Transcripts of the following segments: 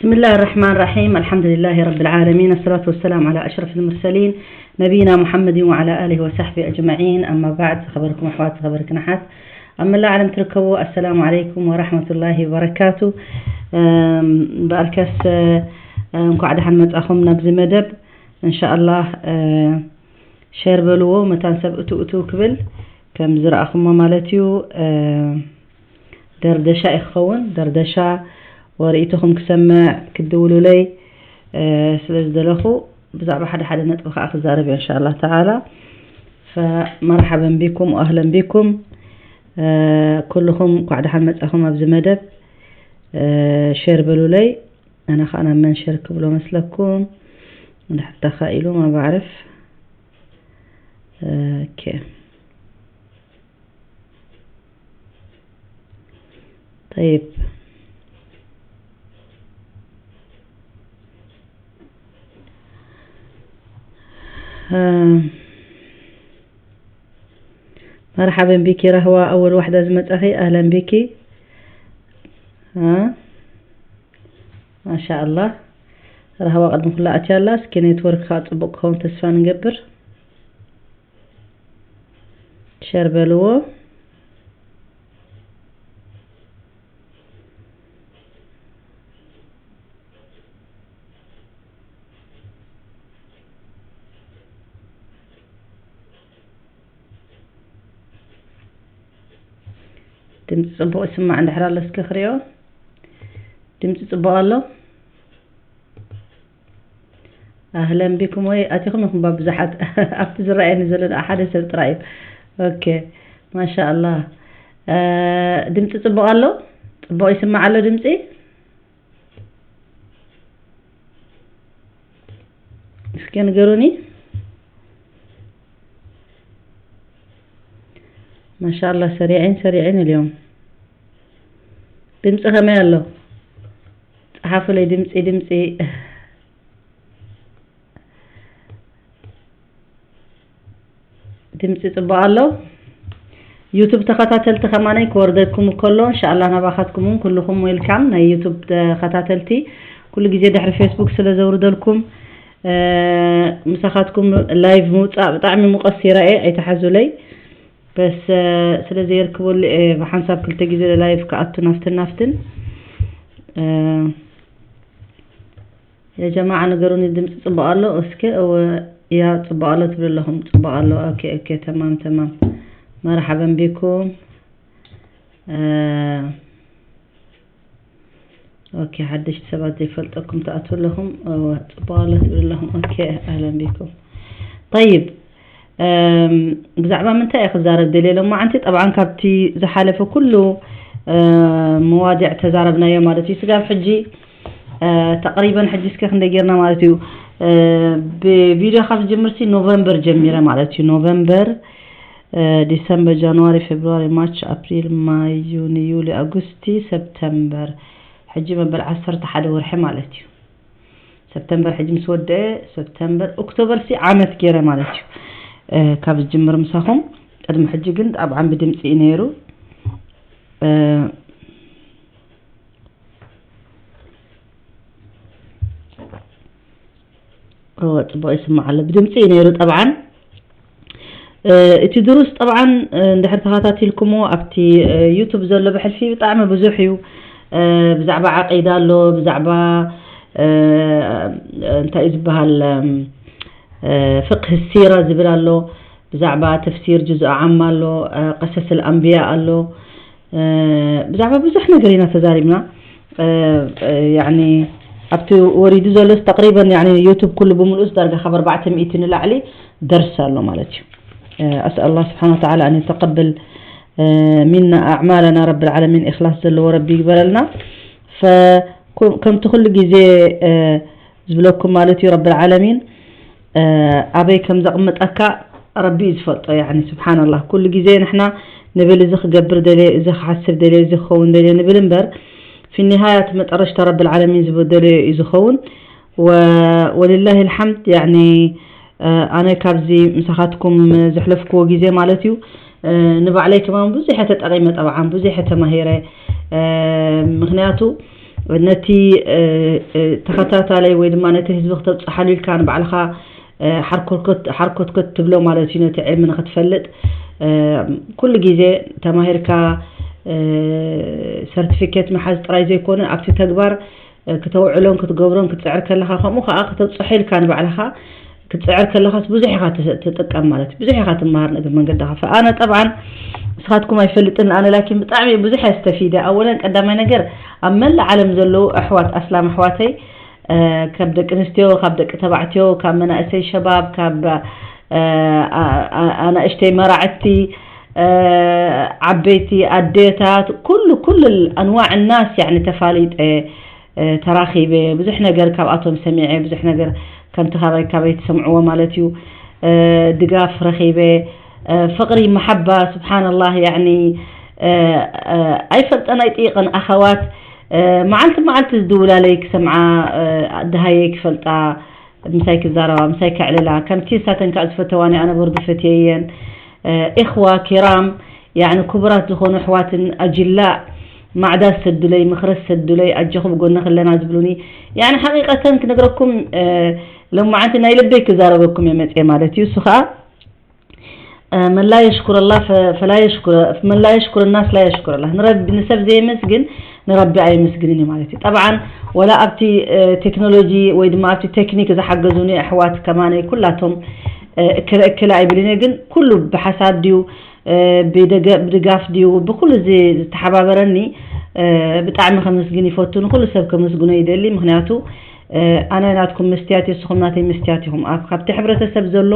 بسم الله الرحمن الرحيم. الحمد لله رب العالمين. الصلاة والسلام على أشرف المرسلين نبينا محمد وعلى آله وصحبه أجمعين. أما بعد، ዝኸበርኩም ኣሕዋት፣ ዝኸበርክን ኣሓት ኣብ መላእ ዓለም ትርከቡ፣ ኣሰላሙ ዓለይኩም ወራሕመቱላሂ ወበረካቱ። እም፣ እምበኣርከስ፣ እ፣ እንኳዕ ደሓን መጻኹም ናብዚ መደብ። እንሻኣላህ፣ እ፣ ሸር በልዎ፣ መታን ሰብ እቱ እቱ ክብል ከም ዝረኣኹሞ ማለት እዩ። እ፣ ደርደሻ እዩ ክኸውን። ደርደሻ ወርእይቶኹም ክሰምዕ ክድውሉለይ፣ እ፣ ስለ ዝደለኹ ብዛዕባ ሓደ ሓደ ነጥቢ ከዓ ክዛረብ እየ እንሻኣላህ ተዓላ። ፈመርሓበን ቢኩም ወኣህለን ቢኩም። እ፣ ኩልኹም እንኳዕ ደሓን መጻኹም ኣብዚ መደብ። እ፣ ሸር በሉለይ። ኣነ ከዓ ናብ መን ሸር ክብሎ መስለኩም? እንድሕር ተኻኢሉ ማባዕርፍ። ኦኬ። طيب. آه، مرحبا بك رهوة، أول واحدة ዝመጻኺ، أهلا بك. ها؟ ما شاء الله. رهوة ቅድሚ ኩላ ኣትያ ኣላ። እስኪ ኔትወርክ ከዓ ጽቡቅ ክኸውን ተስፋ ንገብር። ሸር በልዎ። ድምፂ ፅቡቕ ይስማዕ እንድሕር ኣሎ እስኪ ክሪኦ። ድምፂ ፅቡቕ ኣሎ። ኣህለን ቢኩም። ወይ ኣቲኹም ኢኹም ባ ብዙሓት። ኣብቲ ዝረኣየኒ ዘሎ ደኣ ሓደ ሰብ ጥራይ እዩ። ኦኬ፣ ማሻኣላህ። እ፣ ድምፂ ፅቡቕ ኣሎ? ፅቡቕ ይስማዕ ኣሎ ድምፂ? እስኪ ንገሩኒ። ማሻኣላህ፣ ሰሪዕን ሰሪዕን اليوم። ድምፂ ከመይ ኣሎ? ፀሓፉለይ ድምፂ፣ ድምፂ። ድምፂ ፅቡቅ ኣሎ። ዩቱብ ተኸታተልቲ ከማነይ ክወርደኩም ከሎ፣ እንሻኣላ ናባኻትኩም እውን ኩልኹም ዌልካም። ናይ ዩቱብ ተኸታተልቲ ኩሉ ግዜ ድሕሪ ፌስቡክ ስለ ዘውርደልኩም፣ እ፣ ምሳኻትኩም ላይቭ ምውፃእ ብጣዕሚ ሙቐት ይረአ፣ ኣይተሓዙለይ። በስ፣ እ፣ ስለ ዘየርክበሉ፣ እ፣ ብሓንሳብ ክልተ ግዜ ላይቭ ክኣቱ ናፍትን ናፍትን። እ፣ የጀማዓ ንገሩኒ፣ ድምፂ ፅቡቅ ኣሎ? እስከ እወ፣ ያ ፅቡቅ ኣሎ ትብሉ ኣለኹም። ፅቡቅ ኣሎ። ኦኬ፣ ኦኬ፣ ተማም፣ ተማም። መርሓበን ቢኩም። እ፣ ኦኬ፣ ሓደሽቲ ሰባት ዘይፈልጠኩም ትኣትዉ ኣለኹም። እወ፣ ፅቡቅ ኣሎ ትብሉ ኣለኹም። ኦኬ፣ ኣህለን ቢኩም። ጠይብ፣ እም፣ ብዛዕባ ምንታይ እየ ክዛረብ ደልየ ሎማዓንቲ? ጠብዓን ካብቲ ዝሓለፈ ኩሉ፣ እ፣ መዋድዕ ተዛረብናዮ ማለት እዩ። ስጋብ ሕጂ፣ እ፣ ተቕሪበን ሕጂ እስከ ክንደይ ጌርና ማለት እዩ? እ፣ ብቪድዮ ካብ ዝጅምርሲ ኖቨምበር ጀሚረ ማለት እዩ። ኖቨምበር፣ እ፣ ዲሰምበር፣ ጃንዋሪ፣ ፌብሩዋሪ፣ ማርች፣ ኣፕሪል፣ ማይ፣ ዩኒ፣ ዩሊ፣ ኣጉስቲ፣ ሰፕተምበር። ሕጂ መበል ዓሰርተ ሓደ ወርሒ ማለት እዩ። ሰፕተምበር ሕጂ ምስ ወደአ፣ ሰፕተምበር፣ ኦክቶበር ሲ ዓመት ገይረ ማለት እዩ። እ፣ ካብ ዝጅምር ምሳኹም። ቅድሚ ሕጂ ግን ጣብዓን ብድምፂ እዩ ነይሩ። እ፣ እወ፣ ፅቡቅ ይስማዕ ኣሎ። ብድምፂ እዩ ነይሩ ጠብዓን። እ፣ እቲ ድሩስ ጠብዓን፣ እ፣ እንድሕር ተኸታቲልኩሞ ኣብቲ፣ እ፣ ዩቱብ ዘሎ ብሕልፊ ብጣዕሚ ብዙሕ እዩ። እ፣ ብዛዕባ ዓቂዳ ኣሎ፣ ብዛዕባ፣ እ፣ እንታይ እዩ ዝበሃል፣ እም፣ እ፣ ፍቅህ ሲራ ዝብል ኣሎ፣ ብዛዕባ ተፍሲር ጁዝ ዓማ ኣሎ፣ እ፣ ቀሰስ ኣልኣንብያ ኣሎ። እ፣ ብዛዕባ ብዙሕ ነገር ኢና ተዛሪብና። እ፣ እ፣ ያኒ ኣብቲ ወሪዱ ዘሎስ ተቅሪበን ያኒ ዩቱብ ኩሉ ብምሉኡስ ዳርጋ ካብ ኣርባዕተ ሚእቲ ንላዕሊ ደርሲ ኣሎ ማለት እዩ። እ፣ ኣስኣል ኣላህ ስብሓን ወተዓላ ኣን የተቀብል፣ እ፣ ሚና ኣዕማለና ረብል ዓለሚን፣ ኢኽላስ ዘለዎ ረቢ ይግበረልና። ፈ-፣ ኩ-፣ ከምቲ ኩሉ ግዜ፣ እ፣ ዝብለኩም ማለት እዩ፣ ረብል ዓለሚን፣ እ፣ ኣበይ ከም ዘቕምጠካ ረቢ እዩ ዝፈልጦ። ያኒ ስብሓንላህ፣ ኩሉ ግዜ ንሕና ንብል፣ እዚ ክገብር ደልየ፣ እዚ ክሓስብ ደልየ፣ እዚ ክኸውን ደልየ ንብል እምበር፣ ፊ ኒሃያ እቲ መጠረሽታ ረብል ዓለሚን ዝደልዮ እዩ ዝኸውን። ወ-፣ ወሊላሂ ልሓምድ፣ ያኒ፣ እ፣ ኣነ ካብዚ ምሳኻትኩም ዘሕለፍክዎ ግዜ ማለት እዩ፣ እ፣ ንባዕለይ ከማን ብዙሕ እየ ተጠቒመ፣ ጠብዓን ብዙሕ እየ ተማሂረ። እ፣ ምኽንያቱ ነቲ ተኸታታላይ ወይ ድማ ነቲ ህዝቢ ክተብፅሓሉ ኢልካ ንባዕልኻ ሓርኮትኮት ትብሎ ማለት እዩ። ነቲ ዕልሚ ንክትፈልጥ ኩሉ ግዜ ተማሂርካ ሰርቲፊኬት ምሓዝ ጥራይ ዘይኮነ ኣብቲ ተግባር ክተውዕሎን ክትገብሮን ክትፅዕር ከለኻ ከምኡ ከዓ ክተብፅሖ ኢልካ ንባዕልኻ ክትፅዕር ከለኻስ ብዙሕ ኢኻ ትጥቀም ማለት ብዙሕ ኢኻ ትመሃር ነገር መንገዲ ኸፈ ኣነ ጠብዓን ንስኻትኩም ኣይፈልጥን ኣነ ላኪን ብጣዕሚ ብዙሕ እየ ዝተፊደ ኣወለን ቀዳማይ ነገር ኣብ መላእ ዓለም ዘለዉ ኣሕዋት ኣስላም ኣሕዋተይ ካብ ደቂ ኣንስትዮ ካብ ደቂ ተባዕትዮ ካብ መናእሰይ ሸባብ ካብ ኣናእሽተይ መራዕቲ ዓበይቲ ኣዴታት ኩሉ ኩሉ ኣንዋዕ ናስ ያኒ ተፋሊጠ ተራኺበ ብዙሕ ነገር ካብኣቶም ሰሚዐ ብዙሕ ነገር ከምቲ ካባይ ካበይ ትሰምዕዎ ማለት እዩ ድጋፍ ረኺበ ፍቕሪ መሓባ ስብሓንላህ ያኒ ኣይፈልጠን ኣይጥይቕን ኣኸዋት መዓልቲ መዓልቲ ዝድውላለይ ክሰምዓ ድሃየይ ክፈልጣ ምሳይ ክዛረባ ምሳይ ከዕልላ ከምቲ ንሳተን ከዓ ዝፈተዋኒ ኣነ በርዱ ፈትየየን ኢኽዋ ኪራም ያኒ ክቡራት ዝኾኑ ኣሕዋትን ኣጅላእ ማዕዳ ዝሰዱለይ ምኽሪ ዝሰዱለይ ኣጆኹ ብጎንኺ ኣለና ዝብሉኒ ያኒ ሓቂቀተን ክነግረኩም ሎማዓንቲ ናይ ልበይ ክዛረበኩም እየ መፅየ ማለት እዩ እሱ ከዓ መን ላ የሽኩር ላ ፈላ የሽኩር መን ላ የሽኩር ናስ ላ የሽኩር ላ ንረቢ ንሰብ ዘየመስግን ንረቢ ኣየመስግንን እዩ ማለት እዩ ጠብዓን ወላ ኣብቲ ቴክኖሎጂ ወይ ድማ ኣብቲ ቴክኒክ ዝሓገዙኒ ኣሕዋት ከማነይ ኩላቶም እክለ እክለ ኣይብልን እየ ግን ኩሉ ብሓሳብ ድዩ ብድጋፍ ድዩ ብኩሉ ዝተሓባበረኒ ብጣዕሚ ከመስግን ይፈቱ ንኩሉ ሰብ ከመስግኖ ይደሊ ምክንያቱ ኣነ ናትኩም መስትያት እየ ንስኹም ናተይ መስትያት ኢኹም ኣብ ካብቲ ሕብረተሰብ ዘሎ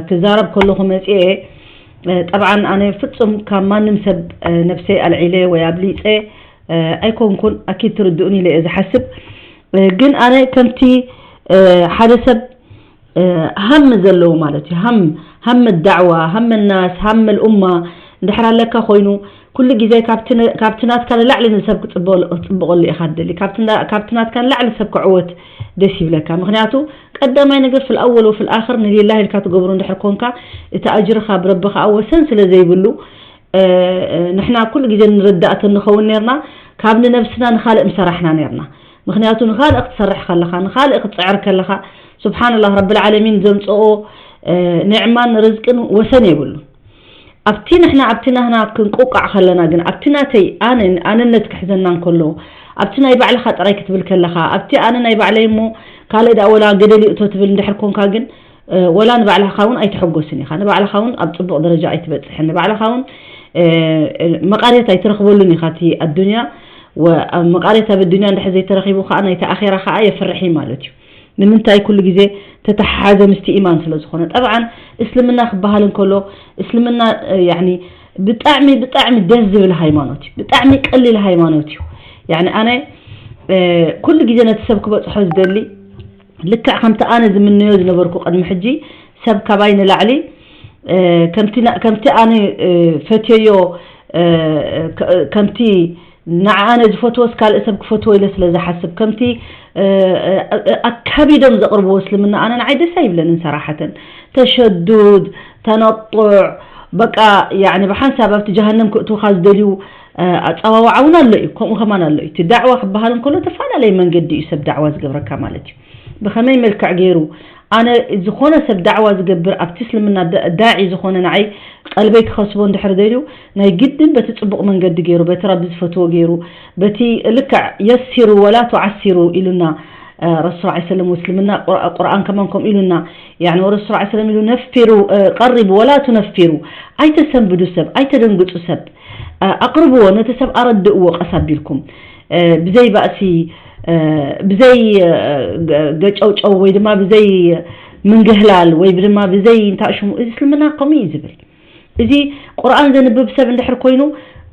ክዛረብ ከለኹ መፅኤ ጠብዓን ኣነ ፍፁም ካብ ማንም ሰብ ነብሰይ ኣልዒለ ወይ ኣብሊፀ ኣይኮንኩን ኣኪድ ትርድኡኒ ኢለ እየ ዝሓስብ ግን ኣነ ከምቲ ሓደ ሰብ ሃም ዘለዎ ማለት እዩ ሃም ሃም ዳዕዋ ሃም ናስ ሃም ልኡማ እንድሕር ኣለካ ኮይኑ ኩሉ ግዜ ካብቲ ናትካ ንላዕሊ ንሰብ ክፅብቀሉ ኢኻ ትደሊ ካብቲ ናትካ ንላዕሊ ሰብ ክዕወት ደስ ይብለካ ምክንያቱ ቀዳማይ ነገር ፍልኣወል ወፍልኣኽር ንሊላህ ኢልካ ትገብሮ እንድሕር ኮንካ እቲ ኣጅርኻ ብረቢ ከዓ ወሰን ስለ ዘይብሉ ንሕና ኩሉ ግዜ ንረዳእቶ ንኸውን ነርና ካብ ንነብስና ንኻልእ ምሰራሕና ነርና ምክንያቱ ንኻልእ ክትሰርሕ ከለኻ ንኻልእ ክትፅዕር ከለኻ ስብሓንላህ ረብልዓለሚን ዘምፅኦ ንዕማን ርዝቅን ወሰን የብሉ ኣብቲ ንሕና ኣብቲ ናህና ክንቁቃዕ ከለና ግን ኣብቲ ናተይ ኣነ ኣነነት ክሕዘና እንከሎ ኣብቲ ናይ ባዕልኻ ጥራይ ክትብል ከለኻ ኣብቲ ኣነ ናይ ባዕለይ እሞ ካልእ ዳ ወላ ገደል ይእቶ ትብል እንድሕር ኮንካ ግን ወላ ንባዕልኻ እውን ኣይትሐጎስን ኢኻ ንባዕልኻ እውን ኣብ ፅቡቕ ደረጃ ኣይትበፅሕን ንባዕልኻ እውን መቃርየት ኣይትረኽበሉን ኢኻ እቲ ኣዱንያ መቃርየት ኣብ ኣዱንያ እንድሕር ዘይተረኺቡ ከዓ ናይቲ ኣኼራ ከዓ የፍርሕ እዩ ማለት እዩ ንምንታይ ኩሉ ግዜ ተተሓሓዘ ምስቲ ኢማን ስለ ዝኾነ ጠብዓን እስልምና ክበሃል እንከሎ እስልምና ያኒ ብጣዕሚ ብጣዕሚ ደስ ዝብል ሃይማኖት እዩ ብጣዕሚ ቀሊል ሃይማኖት እዩ ያኒ ኣነ ኩሉ ግዜ ነቲ ሰብ ክበፅሖ ዝደሊ ልክዕ ከምቲ ኣነ ዝምነዮ ዝነበርኩ ቅድሚ ሕጂ ሰብ ካባይ ንላዕሊ ከምቲ ኣነ ፈትየዮ ከምቲ ንዓነ ዝፈትወስ ካልእ ሰብ ክፈትዎ ኢለ ስለ ዝሓስብ ከምቲ ኣካቢዶም ዘቕርብዎ እስልምና ኣነ ንዓይ ደስ ኣይብለንን ሰራሓተን ተሸዱድ ተነጡዕ በቃ ያኒ ብሓንሳብ ኣብቲ ጀሃነም ክእትውካ ዝደልዩ ኣፀዋውዓ እውን ኣሎ እዩ ከምኡ ከማን ኣሎ እዩ እቲ ዳዕዋ ክበሃል እንከሎ ተፈላለየ መንገዲ እዩ ሰብ ዳዕዋ ዝገብረካ ማለት እዩ ብኸመይ መልክዕ ገይሩ ኣነ ዝኾነ ሰብ ዳዕዋ ዝገብር ኣብቲ እስልምና ዳዒ ዝኾነ ንዓይ ቀልበይ ክኸስቦ እንድሕር ደልዩ ናይ ግድን በቲ ፅቡቕ መንገዲ ገይሩ በቲ ረቢ ዝፈትዎ ገይሩ በቲ ልክዕ የሲሩ ወላ ቱዓሲሩ ኢሉና ረሱል ላ ሰለም እስልምና ቁርኣን ከማን ከምኡ ኢሉና ያኒ ረሱል ላ ሰለም ኢሉ ነፊሩ ቀሪቡ ወላ ቱነፊሩ ኣይተሰንብዱ ሰብ ኣይተደንግፁ ሰብ ኣቕርብዎ ነቲ ሰብ ኣረድእዎ ቀስ ኣቢልኩም ብዘይ ባእሲ ብዘይ ገጨውጨው ወይ ድማ ብዘይ ምንግህላል ወይ ድማ ብዘይ እንታይ ሽሙ እዚ እስልምና ከምኡ እዩ ዝብል እዚ ቁርኣን ዘንብብ ሰብ እንድሕር ኮይኑ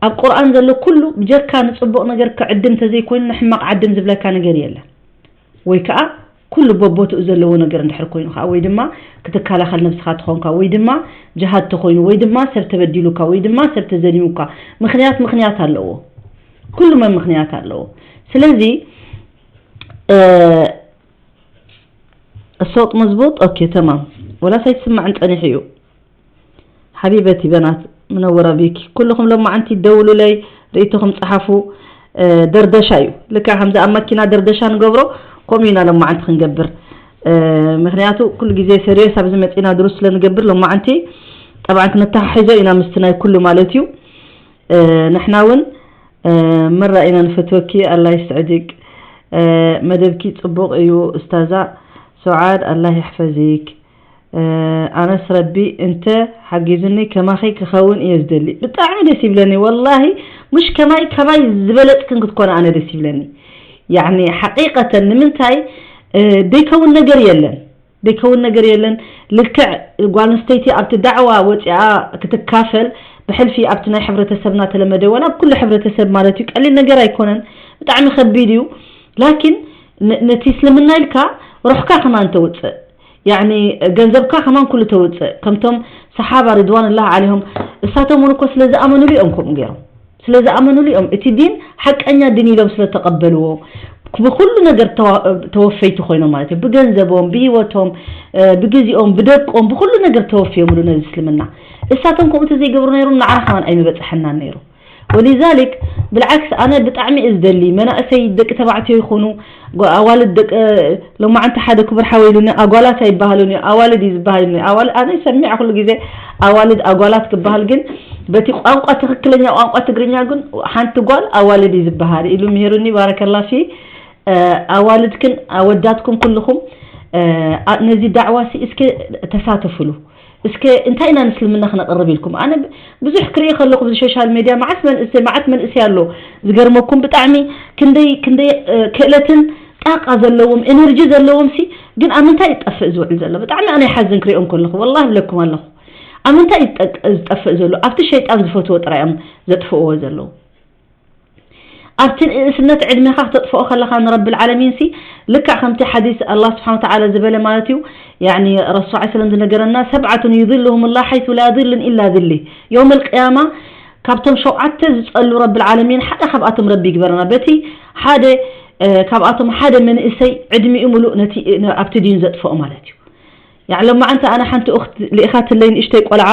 ኣብ ቁርኣን ዘሎ ኩሉ ብጀካ ንፅቡቕ ነገር ክዕድም ተዘይኮይኑ ንሕማቕ ዓድም ዝብለካ ነገር የለን ወይ ከዓ ኩሉ በቦትኡ ዘለዎ ነገር እንድሕር ኮይኑ ከዓ ወይ ድማ ክትከላኸል ነብስኻ ትኾንካ ወይ ድማ ጅሃድ ተኾይኑ ወይ ድማ ሰብ ተበዲሉካ ወይ ድማ ሰብ ተዘሊሙካ ምክንያት ምክንያት ኣለዎ ኩሉ መን ምክንያት ኣለዎ ስለዚ الصوت مزبوط اوكي تمام ولا ሳይትስማዕን ፀኒሑ እዩ ሓቢበቲ በናት منورة بيكي ኩልኹም ሎማዓንቲ ደውሉለይ ርእይቶኹም ፀሓፉ ደርደሻ እዩ። ልክዕ ከምዚ ኣብ መኪና ደርደሻ ንገብሮ፣ ከምኡ ኢና ሎማዓንቲ ክንገብር። ምክንያቱ ኩሉ ግዜ ሰሪየስ ኣብዚ መፂና ድሩስ ስለንገብር፣ ሎማዓንቲ ጠብዓ ክንተሓሕዞ ኢና ምስቲ ናይ ኩሉ ማለት እዩ። ንሕና እውን መራ ኢና ንፈትወኪ። ኣላ ይስዕድቅ። መደብኪ ፅቡቅ እዩ እስታዛ። ሱዓድ ኣላ ይሕፈዚክ። ኣነስ ረቢ እንተ ሓጊዙኒ ከማኺ ክኸውን እየ ዝደሊ። ብጣዕሚ ደስ ይብለኒ ወላሂ። ምሽ ከማይ፣ ከማይ ዝበለጽክን ክትኮነ ኣነ ደስ ይብለኒ። ያኒ ሓቂቀተን ንምንታይ ደይከውን ነገር የለን። ደይከውን ነገር የለን። ልክዕ ጓል ኣንስተይቲ ኣብቲ ዳዕዋ ወፂኣ ክትካፈል ብሕልፊ ኣብቲ ናይ ሕብረተሰብና ተለመደ፣ ወላ ኣብ ኩሉ ሕብረተሰብ ማለት እዩ፣ ቀሊል ነገር ኣይኮነን። ብጣዕሚ ከቢድ እዩ። ላኪን ነቲ እስልምና ኢልካ ሩሕካ ከማን ተውፅእ፣ ያኒ ገንዘብካ ከማን ኩሉ ተውፅእ። ከምቶም ሰሓባ ሪድዋንላህ ዓለይሆም፣ እሳቶም እውን እኮ ስለ ዝኣመኑሉ እዮም ከምኡ ገይሮም። ስለ ዝኣመኑሉ እዮም። እቲ ዲን ሓቀኛ ዲን ኢሎም ስለ ተቐበልዎ ብኩሉ ነገር ተወፈይቲ ኮይኖም ማለት እዩ። ብገንዘቦም፣ ብህይወቶም፣ ብግዜኦም፣ ብደቆም፣ ብኩሉ ነገር ተወፍዮምሉ ነዚ እስልምና። እሳቶም ከምኡ ተዘይገብሩ ነይሮም ንዓና ከማን ኣይምበፅሐናን ነይሩ። ወሊዛሊክ ብልዓክስ ኣነ ብጣዕሚ እየ ዝደሊ መናእሰይ ደቂ ተባዕትዮ ይኹኑ ኣዋልድ ደቂ ሎማዓንቲ ሓደ ክቡር ሓወይ ኢሉኒ ኣጓላት ኣይበሃሉን እዩ ኣዋልድ እዩ ዝበሃል ኢሉኒ። ኣዋል ኣነ ሰሚዐ ኩሉ ግዜ ኣዋልድ ኣጓላት ክበሃል ግን በቲ ቋንቋ ትክክለኛ ቋንቋ ትግርኛ ግን ሓንቲ ጓል ኣዋልድ እዩ ዝበሃል ኢሉ ምሂሩኒ። ባረከላ ፊ ኣዋልድክን ኣወዳትኩም ኩልኹም ነዚ ዳዕዋ ሲ እስከ ተሳተፍሉ። እስከ እንታይ ኢና ንእስልምና ክነቕርብ ኢልኩም? ኣነ ብዙሕ ክርኢ ከለኹ ብዚ ሶሻል ሜድያ መዓት መንእሰይ መዓት መንእሰይ ኣሎ ዝገርመኩም ብጣዕሚ ክንደይ ክንደይ ክእለትን ጣቃ ዘለዎም ኤነርጂ ዘለዎም ሲ ግን ኣብ ምንታይ ይጠፍእ ዝውዕል ዘሎ ብጣዕሚ ኣነ ይሓዝን ክሪኦም ከለኹ ወላሂ ብለኩም ኣለኹ። ኣብ ምንታይ ዝጠፍእ ዘሎ ኣብቲ ሸይጣን ዝፈትዎ ጥራይ እዮም ዘጥፍእዎ ዘለዉ። ኣብቲ ንእስነት ዕድሜኻ ክተጥፍኦ ከለኻ ንረብል ዓለሚን ሲ ልክዕ ከምቲ ሓዲስ ኣላህ ስብሓን ወተዓላ ዝበለ ማለት እዩ። ያኒ ረሱል ስ ሰለም ዝነገረና ሰብዓቱን ዩዝልሁም ላ ሓይቱ ላ ዩዝልን ኢላ ዝሊ የውም ልቅያማ ካብቶም ሸውዓተ ዝፀሉ ረብል ዓለሚን ሓደ ካብኣቶም ረቢ ይግበረና። በቲ ሓደ ካብኣቶም ሓደ መንእሰይ ዕድሚኡ ምሉእ ነቲ ኣብቲ ዲን ዘጥፍኦ ማለት እዩ። ያዕ ሎማዓንቲ ኣነ ሓንቲ ኡኽት ልኢኻትለይ ንእሽተይ ቆልዓ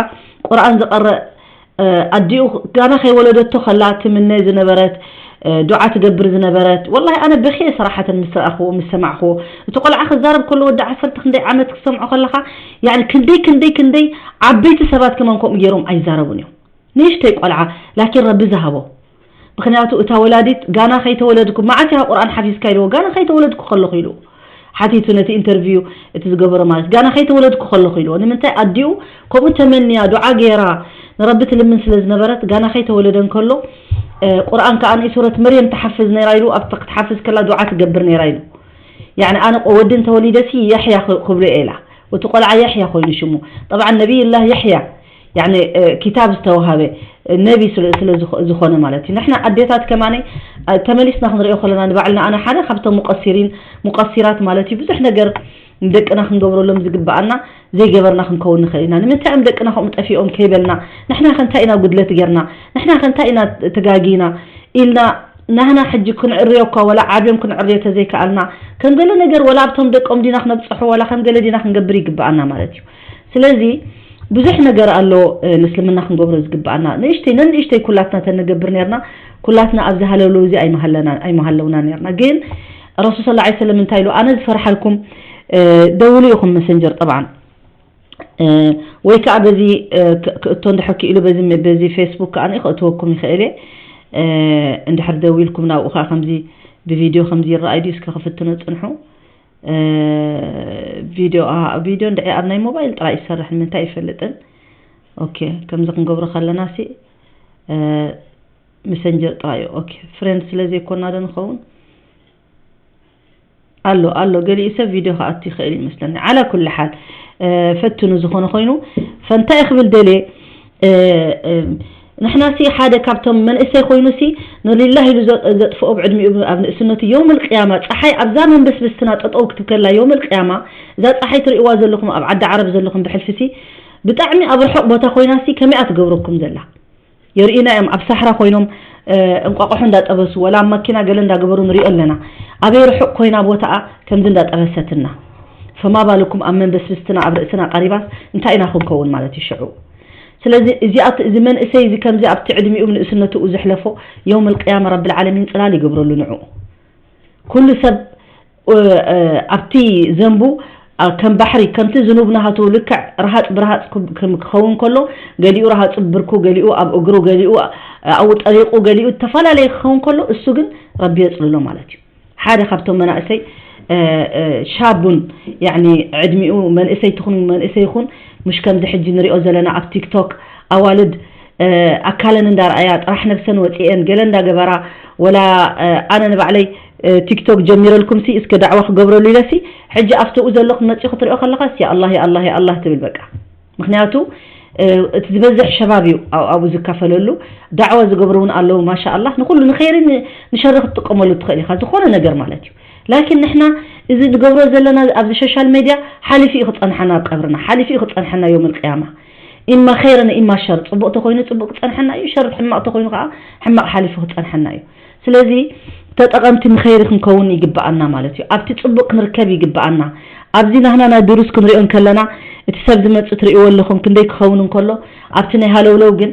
ቁርኣን ዝቐርእ ኣዲኡ ጋና ከይወለደቶ ከላ ትምነ ዝነበረት ዱዓ ትገብር ዝነበረት ወላሂ ኣነ በኽየ ሰራሓተን ምስ ረኣኽዎ ምስ ሰማዕኽዎ እቲ ቆልዓ ክዛረብ ከሎ ወዲ ዓሰርተ ክንደይ ዓመት ክሰምዖ ከለኻ ያዕ ክንደይ ክንደይ ክንደይ ዓበይቲ ሰባት ከማን ከምኡ ገይሮም ኣይዛረቡን እዮም። ንእሽተይ ቆልዓ ላኪን ረቢ ዝሃቦ ምክንያቱ እታ ወላዲት ጋና ከይተወለድኩ መዓስ ኢኻ ቁርኣን ሓፊዝካ ኢልዎ ጋና ከይተወለድኩ ከለኹ ኢሉ ሓቲቱ ነቲ ኢንተርቪው እቲ ዝገበሮ ማለት ጋና ከይተወለድኩ ከለኹ ኢልዎ ንምንታይ ኣዲኡ ከምኡ ተመንያ ዱዓ ገይራ ንረቢ ትልምን ስለ ዝነበረት ጋና ከይተወለደ እንከሎ ቁርኣን ከዓ ንኢ ሱረት መርየም ትሓፍዝ ነይራ ኢሉ ኣብቲ ክትሓፍዝ ከላ ዱዓ ትገብር ነይራ ኢሉ ያኒ ኣነ ወዲ እንተወሊደሲ የሕያ ክብሎ እየ ኢላ እቲ ቆልዓ የሕያ ኮይኑ ሽሙ ጠብዓ ነቢይላህ የሕያ ያኒ ኪታብ ዝተዋሃበ ነቢ ስለ ዝኾነ ማለት እዩ። ንሕና ኣዴታት ከማነይ ተመሊስና ክንሪኦ ከለና ንባዕልና ኣነ ሓደ ካብቶም ሙቀሲሪን ሙቀሲራት ማለት እዩ ብዙሕ ነገር ንደቅና ክንገብረሎም ዝግበኣና ዘይገበርና ክንከውን ንኽእል ኢና። ንምንታይ እዮም ደቅና ከምኡ ጠፊኦም ከይበልና ንሕና ከ እንታይ ኢና ጉድለት ጌርና ንሕና ከ እንታይ ኢና ተጋጊና ኢልና ናህና ሕጂ ክንዕርዮ እኳ ወላ ዓብዮም ክንዕርዮ ተዘይከኣልና ከም ገለ ነገር ወላ ኣብቶም ደቆም ዲና ክነብፅሖ ወላ ከም ገለ ዲና ክንገብር ይግበኣና ማለት እዩ። ስለዚ ብዙሕ ነገር ኣሎ ንእስልምና ክንገብሮ ዝግበኣና ንእሽተይ ነንእሽተይ ኩላትና ተንገብር ነርና ኩላትና ኣብዚ ሃለውለው እዚ ኣይመሃለውና ነርና ግን ረሱል ስ ሰለም እንታይ ኢሉ ኣነ ዝፈርሓልኩም ደውሉ ኢኹም መሰንጀር ጠብዓን ወይ ከዓ በዚ ክእቶ እንድሕር ክኢሉ በዚ በዚ ፌስቡክ ከዓ ክእትወኩም ይኽእል እየ። እንድሕር ደዊልኩም ናብኡ ከዓ ከምዚ ብቪድዮ ከምዚ ይረኣይ ድዩ እስከ ክፍትኖ ፅንሑ። ቪድዮ ቪድዮ እንድዒ ኣብ ናይ ሞባይል ጥራይ ይሰርሕ ንምንታይ ይፈልጥን። ኦኬ ከምዚ ክንገብሮ ከለና ሲ መሰንጀር ጥራይ እዩ። ኦኬ ፍሬንድ ስለ ዘይኮና ዶ ንኸውን ኣሎ ኣሎ ገሊኡ ሰብ ቪድዮ ክኣቱ ይኽእል ይመስለኒ። ዓላ ኩል ሓል ፈትኑ ዝኾነ ኮይኑ ፈንታይ ክብል ደልየ ንሕና ሲ ሓደ ካብቶም መንእሰይ ኮይኑ ሲ ንሊላህ ኢሉ ዘጥፍኦ ብዕድሚኡ ኣብ ንእስነቱ የውም ልቅያማ ፀሓይ ኣብዛ መንበስበስትና ጠጠው ክትብከላ የውም ልቅያማ እዛ ፀሓይ ትርእይዋ ዘለኹም ኣብ ዓዲ ዓረብ ዘለኹም ብሕልፊ ሲ ብጣዕሚ ኣብ ርሑቕ ቦታ ኮይና ሲ ከመይ እያ ትገብረኩም ዘላ የርእዩና እዮም ኣብ ሳሕራ ኮይኖም እንቋቑሖ እንዳጠበሱ ወላ ኣብ ማኪና ገለ እንዳገበሩ ንሪኦ ኣለና ኣበይ ርሑቕ ኮይና ቦታኣ ከምዚ እንዳጠበሰትና ፈማ ባልኩም ኣብ መንበስብስትና ኣብ ርእስና ቀሪባስ እንታይ ኢና ክንከውን ማለት እዩ ሽዑ ስለዚ እዚኣት-፣ እዚ መንእሰይ እዚ ከምዚ ኣብቲ ዕድሚኡ ንእስነቱ ዘሕለፎ የውመል ቅያማ ረብል ዓለሚን ጽላል ይገብረሉ ንዕኡ። ኩሉ ሰብ፣ እ፣ እ፣ ኣብቲ ዘንቡ፣ እ፣ ከም ባሕሪ፣ ከምቲ ዝኑብ ናሃቱ ልክዕ ረሃጽ ብረሃጽ ክብ-፣ ክም-፣ ክኸውን ከሎ፣ ገሊኡ ረሃጹ ብርኩ፣ ገሊኡ ኣብ እግሩ፣ ገሊኡ፣ እ፣ ኣብኡ ጠሊቑ፣ ገሊኡ ዝተፈላለየ ክኸውን ከሎ፣ እሱ ግን ረቢ የጽልሎ ማለት እዩ። ሓደ ካብቶም መናእሰይ፣ እ፣ እ፣ ሻቡን፣ ያዕኒ ዕድሚኡ መንእሰይ ትኹን መንእሰይ ይኹን፣ ምሽ ከምዚ ሕጂ ንሪኦ ዘለና ኣብ ቲክቶክ ኣዋልድ፣ እ፣ ኣካለን እንዳረኣያ ጥራሕ ነብሰን ወፂኤን ገለ እንዳገበራ፣ ወላ፣ እ፣ ኣነ ንባዕለይ፣ እ፣ ቲክቶክ ጀሚረልኩምሲ እስከ ዳዕዋ ክገብረሉ ኢለሲ፣ ሕጂ ኣብተኡ ዘለኹም መፂኡ ክትሪኦ ከለኻስ ያ ኣላህ፣ ያ ኣላህ፣ ያ ኣላህ ትብል በቃ። ምክንያቱ፣ እ፣ እቲ ዝበዝሕ ሸባብ እዩ ኣብ-፣ ኣብኡ ዝካፈለሉ። ዳዕዋ ዝገብሩ እውን ኣለዉ፣ ማሻ ኣላህ። ንኹሉ ንኸይርን ን-፣ ንሸሪ ክትጥቀመሉ ትኽእል ኢኻ፣ ዝኾነ ነገር ማለት እዩ። ላኪን ንሕና እዚ ንገብሮ ዘለና ኣብዚ ሶሻል ሜድያ ሓሊፉ እዩ ክጸንሓና ኣብ ቀብርና፣ ሓሊፉ እዩ ክጸንሓና ዮም ኣልቅያማ። ኢማ ኸይርን ኢማ ሸር፣ ጽቡቕ ተኾይኑ ጽቡቕ ክጸንሓና እዩ፣ ሸር ሕማቕ ተኾይኑ ከዓ ሕማቕ ሓሊፉ ክጸንሓና እዩ። ስለዚ ተጠቐምቲ ንኸይሪ ክንከውን ይግብኣና ማለት እዩ። ኣብቲ ጽቡቕ ክንርከብ ይግብኣና። ኣብዚ ናህና ናይ ድሩስ ክንሪኦ እንከለና፣ እቲ ሰብ ዝመጽእ ትርእይዎ ኣለኹም ክንደይ ክኸውን እንከሎ፣ ኣብቲ ናይ ሃለውለው ግን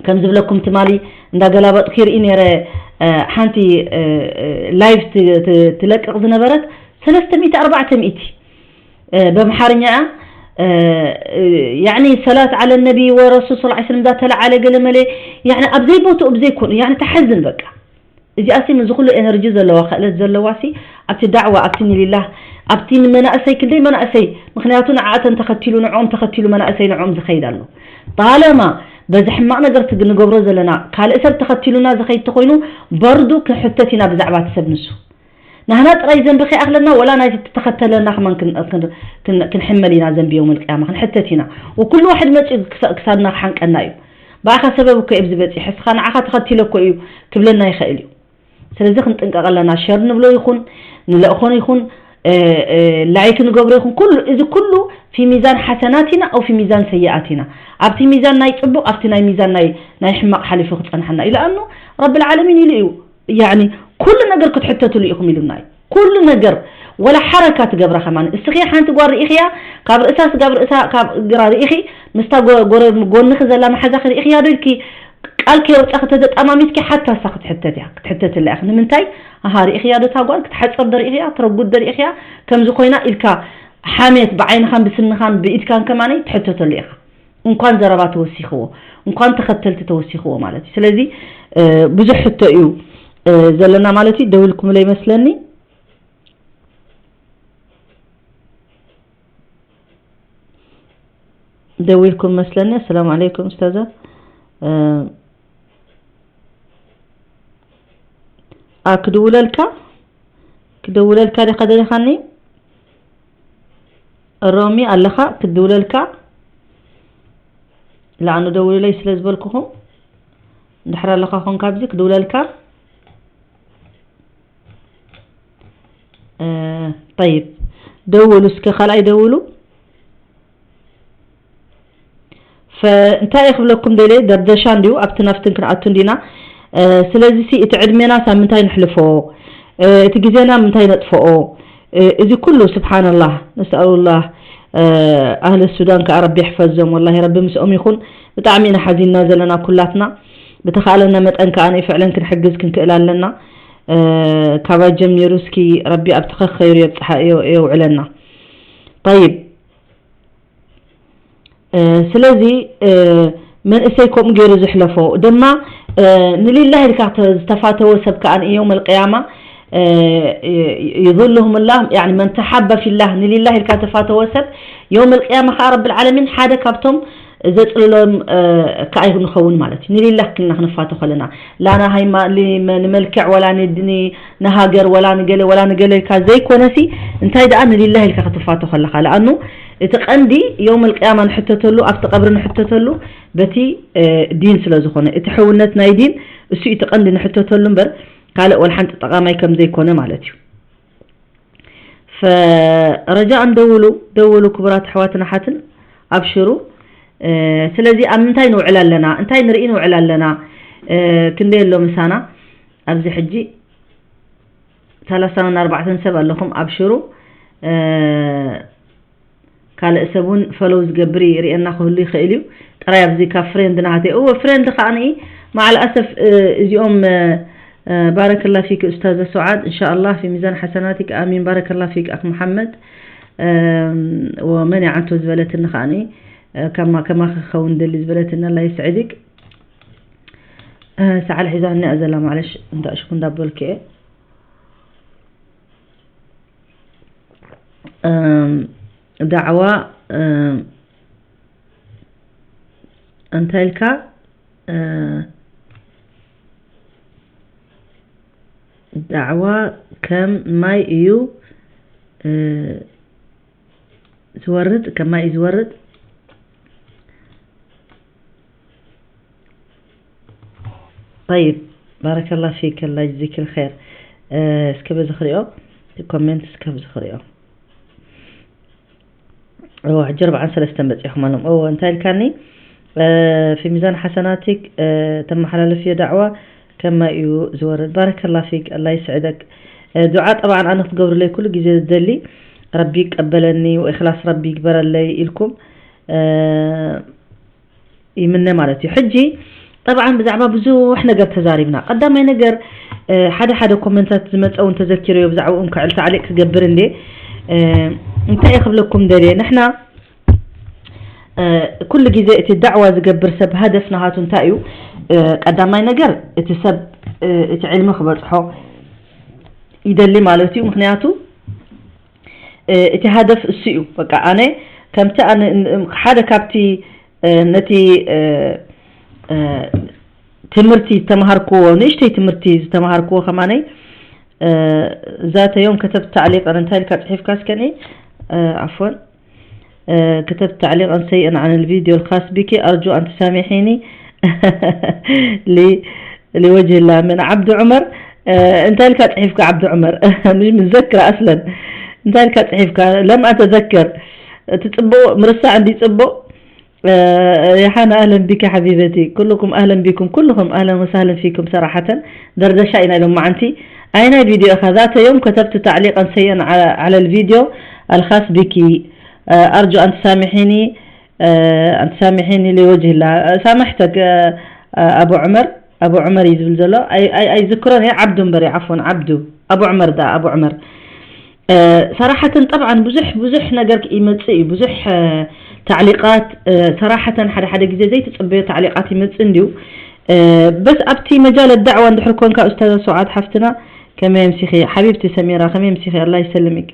ከም ዝብለኩም ትማሊ እንዳገላበጥኩ ይርኢ ነይረ። እ፣ ሓንቲ፣ እ፣ እ፣ ላይቭ ት-፣ ት-፣ ትለቅቕ ዝነበረት ሰለስተ ሚእቲ ኣርባዕተ ሚእቲ፣ እ፣ በምሓርኛ እያ። እ፣ እ፣ ያዕኒ ሰላት ዓለ ነቢ ወረሱል ሰለላሁ ዐለይሂ ወሰለም እንዳተለዓለ ገለ መለ፣ ያዕኒ ኣብ ዘይቦትኡ ብዘይኮኑ፣ ያዕኒ ተሓዝን በቃ። እዚኣሲ ምስዚ ኩሉ ኤነርጂ ዘለዋ፣ ክእለት ዘለዋሲ ኣብቲ ዳዕዋ፣ ኣብቲ ንሊላህ፣ ኣብቲ ንመናእሰይ፣ ክንደይ መናእሰይ፣ ምኽንያቱ ንዓኣተን ተኸቲሉ፣ ንዕኦም ተኸቲሉ መናእሰይ ንዕኦም ዝኸይድ ኣሎ። ጣለማ በዚ ሕማቕ ነገር ትግ-፣ ንገብሮ ዘለና ካልእ ሰብ ተኸቲሉና ዝኸይድ ተኾይኑ፣ በርዱ ክሕተት ኢና ብዛዕባ እቲ ሰብ ንሱ። ናህና ጥራይ ዘንቢ ከይኣኽለና፣ ወላ ናይቲ ተኸተለና ከማን ክን-፣ ክን-፣ ክን-፣ ክንሕመል ኢና ዘንቢ የውመል ቅያማ፣ ክንሕተት ኢና። ወኩሉ ዋሕድ መጺኡ ክሳ-፣ ክሳድና ክሓንቀና እዩ። ብኣኻ ሰበብ እኮ እየ ኣብዚ በጺሐ፣ እስኻ ንዓኻ ተኸቲለ እኮ እዩ ክብለና ይኽእል እዩ። ስለዚ ክንጥንቀቕ ኣለና። ሸር ንብሎ ይኹን፣ ንለእኾን ይኹን፣ እ፣ እ፣ ላይክ ንገብሮ ይኹን፣ ኩሉ፣ እዚ ኩሉ ፊ ሚዛን ሓሰናቲና ኣው ፊ ሚዛን ሰይኣቲና። ኣብቲ ሚዛን ናይ ጽቡቕ፣ ኣብቲ ናይ ሚዛን ናይ፣ ናይ ሕማቕ ሓሊፉ ክጸንሓና እዩ። ለኣኑ ረብል ዓለሚን ኢሉ እዩ። ያዕኒ፣ ኩሉ ነገር ክትሕተትሉ ኢኹም ኢሉና እዩ። ኩሉ ነገር፣ ወላ ሓረካ ትገብራ ከማን። እስኺ ሓንቲ ጓል ርኢኽያ፣ ካብ ርእሳ ስጋብ ርእሳ፣ ካብ እግራ ርኢኺ፣ ምስታ ጎ-፣ ጎረ-፣ ጎንኺ ዘላ መሓዛኺ ርኢኽያ ዶ ኢልኪ፣ ቃል ከየውጻኺ ተተጠማሚትኪ፣ ሓታ እሳ ክትሕተት እያ፣ ክትሕተትላ ኢኺ። ንምንታይ? ኣሃ፣ ርኢኽያ ዶ እታ ጓል? ክትሓጽር ዶ ርኢኽያ? ትረጉድ ዶ ርኢኽያ? ከምዚ ኮይና ኢልካ ሓሜት ብዓይንኻን ብስንኻን ብኢድካን ከማነይ ትሕተተሉ ኢኻ። እንኳን ዘረባ ተወሲኽዎ፣ እንኳን ተኸተልቲ ተወሲኽዎ ማለት እዩ። ስለዚ፣ እ፣ ብዙሕ ሕቶ እዩ፣ እ፣ ዘለና ማለት እዩ። ደው ኢልኩምለይ መስለኒ። ደው ኢልኩም መስለኒ። ኣሰላሙ ዓለይኩም ኡስታዛ። እ፣ ኣ፣ ክድውለልካ? ክድውለልካ ዲኻ ደሊኻኒ? ሮሚ ኣለኻ? ክድውለልካ? ላዕኑ ደውሉለይ ስለ ዝበልኩኹም፣ እንድሕር ኣለኻ ኾንካ ኣብዚ ክድውለልካ? እ፣ ጠይብ፣ ደውሉ እስከ፣ ካልኣይ ደውሉ። ፈ-፣ እንታይ እየ ክብለኩም ደልየ፣ ደርደሻ እንድዩ፣ ኣብቲ ናፍትን ክንኣቱ እንዲና። እ፣ ስለዚ ሲ እቲ ዕድሜና ሳብ ምንታይ ንሕልፎ? እ፣ እቲ ግዜና ምንታይ ነጥፍኦ? እ፣ እዚ ኩሉ ስብሓንላህ፣ ነስኣሉላህ። እ፣ ኣህለ ሱዳን ከኣ ረቢ ይሕፈዞም፣ ወላሂ ረቢ ምስኦም ይኹን። ብጣዕሚ ኢና ሓዚንና ዘለና ኩላትና። ብተኻእለና መጠን ከኣ ናይ ፍዕለን ክንሕግዝ ክንክእል ኣለና። እ፣ ካባይ ጀሚሩ እስኪ ረቢ ኣብ ትኸኽ ኸይሩ የብጽሓ፣ የው-፣ የውዕለና። ጠይብ። እ፣ ስለዚ፣ እ፣ መንእሰይ ከምኡ ገይሩ ዝሕለፎ ድማ፣ እ፣ ንሊላህ ኢልካ ተ-፣ ዝተፋተወ ሰብ ከኣ የውመል ቅያማ፣ እ፣ ይظلهم الله، ያዕኒ መን ተሓበ ፊላህ፣ ንሊላህ ኢልካ ዝተፋተወ ሰብ የውመል ቅያማ ከኣ ረብል ዓለሚን ሓደ ካብቶም ዘጽልሎም፣ እ፣ ከኣ ንኸውን ማለት እዩ። ንሊላህ ክልና ክንፋቶ ከለና፣ ላ ንሃይማ-፣ ሊ-፣ መ-፣ ንመልክዕ ወላ ን-፣ ን-፣ ንሃገር ወላ ንገለ ወላ ንገለ ኢልካ ዘይኮነሲ፣ እንታይ ደኣ ንሊላህ ኢልካ ክትፋቶ ከለኻ። ለኣኑ እቲ ቀንዲ የውመል ቅያማ ንሕተተሉ፣ ኣብቲ ቀብሪ ንሕተተሉ በቲ፣ እ፣ ዲን ስለ ዝኾነ፣ እቲ ሕውነት ናይ ዲን እሱ እቲ ቀንዲ ንሕተተሉ እምበር፣ ካልእ ወላ ሓንቲ ጠቓማይ ከም ዘይኮነ ማለት እዩ። ፈረጃእን ደውሉ፣ ደውሉ ክቡራት ኣሕዋትን ኣሓትን፣ ኣብሽሩ። እ፣ ስለዚ ኣብ ምንታይ ንውዕል ኣለና? እንታይ ንርኢ ንውዕል ኣለና? እ፣ ክንደይ ኣሎ ምሳና? ኣብዚ ሕጂ ሰላሳን ኣርባዕተን ሰብ ኣለኹም፣ ኣብሽሩ። እ፣ ካልእ ሰብ እውን ፈሎው ዝገብር ይርእየና ክህሉ ይኽእል እዩ። ጥራይ ኣብዚ ካብ ፍሬንድ ናሃተይ እወ ፍሬንድ ከዓኒ መዓል ኣሰፍ እዚኦም ባረከላ ፊክ ኡስታዘ ሱዓድ እንሻ ኣላህ ፊ ሚዛን ሓሰናቲክ ኣሚን ባረከላ ፊክ ኣክ መሓመድ ወመን ይዓንቶ ዝበለትኒ ከዓኒ ከማ ከማ ክኸውን ደሊ ዝበለትኒ ኣላ ይስዕድክ ሰዓል ሒዛ እኒኣ ዘላ ማለሽ እንዳ ሽኩ እንዳበልክ እየ ዳዕዋ እንታይ ኢልካ ዳዕዋ ከም ማይ እዩ ዝወርድ ከም ማይ እዩ ዝወርድ طيب بارك الله فيك الله يجزيك الخير እስከ በዚ ክሪኦ ኮሜንት እስከ በዚ ክሪኦ ሕጂ ኣርባዓን ሰለስተን በፂኹም ኣለኹም እወ እንታይ ኢልካኒ في ميزان حسناتك ተመሓላለፍዮ ዳዕዋ ከማይ እዩ ዝወርድ بارك الله فيك الله يسعدك ዱዓ ጠብዓን ኣነ ክትገብሩለይ ኩሉ ግዜ ዝደሊ ረቢ ይቀበለኒ ወኢኽላስ ረቢ ይግበረለይ ኢልኩም ይምነ ማለት እዩ ሕጂ ጠብዓን ብዛዕባ ብዙሕ ነገር ተዛሪብና ቀዳማይ ነገር ሓደ ሓደ ኮመንታት ዝመፀ እውን ተዘኪረዮ ብዛዕባኡ እንክዕል ታዕሊቅ ክገብር እንዴ እንታይ እየ ክብለኩም ደልየ ንሕና ኩሉ ግዜ እቲ ዳዕዋ ዝገብር ሰብ ሃደፍ ናሃቱ እንታይ እዩ ቀዳማይ ነገር እቲ ሰብ እቲ ዕልሚ ክበፅሖ ይደሊ ማለት እዩ ምክንያቱ እቲ ሃደፍ እሱ እዩ በቃ ኣነ ከምቲ ሓደ ካብቲ ነቲ ትምህርቲ ዝተምሃርክዎ ንእሽተይ ትምህርቲ ዝተምሃርክዎ ከማነይ ዛተዮም ከተብቲ ታዕሊቀን እንታይ ኢልካ ፅሒፍካ እስከኒ ዓፎን كتبت تعليقا سيئا عن الفيديو الخاص بك أرجو أن تسامحيني لوجه الله من عبد عمر እንታይ ኢልካ ፅሒፍካ ዓብዲ ዑመር ምሽ ምዘክር ኣስለን እንታይ ኢልካ ፅሒፍካ ለም ኣተዘክር እቲ ፅቡቅ ምርሳዕ እንዲ ፅቡቅ يا حنا أهلا بك حبيبتي كلكم أهلا بكم كلهم أهلا وسهلا فيكم صراحة دردشة إنا لهم معنتي أين فيديو أخذات يوم كتبت تعليقا سيئا على الفيديو الخاص بك أرجو أن تسامحيني أن تسامحيني لوجه الله سامحتك أبو عمر أبو عمر يزبل زلو أي أي أي ذكرني عبد بري عفوا عبدو أبو عمر دا أبو عمر صراحة طبعا ብዙሕ ብዙሕ ነገር ይመጽእ እዩ ብዙሕ تعليقات صراحة ሓደ ሓደ ግዜ ዘይተጸበዮ تعليقات ይመጽእ እንዲዩ በስ ኣብቲ መጃል ዳዕዋ እንድሕር ኮንካ ኡስታዝ ሰዓድ ሓፍትና ከመይ ኣምሲኺ ሓቢብቲ ሰሚራ ከመይ ኣምሲኺ ኣላ ይሰልምክ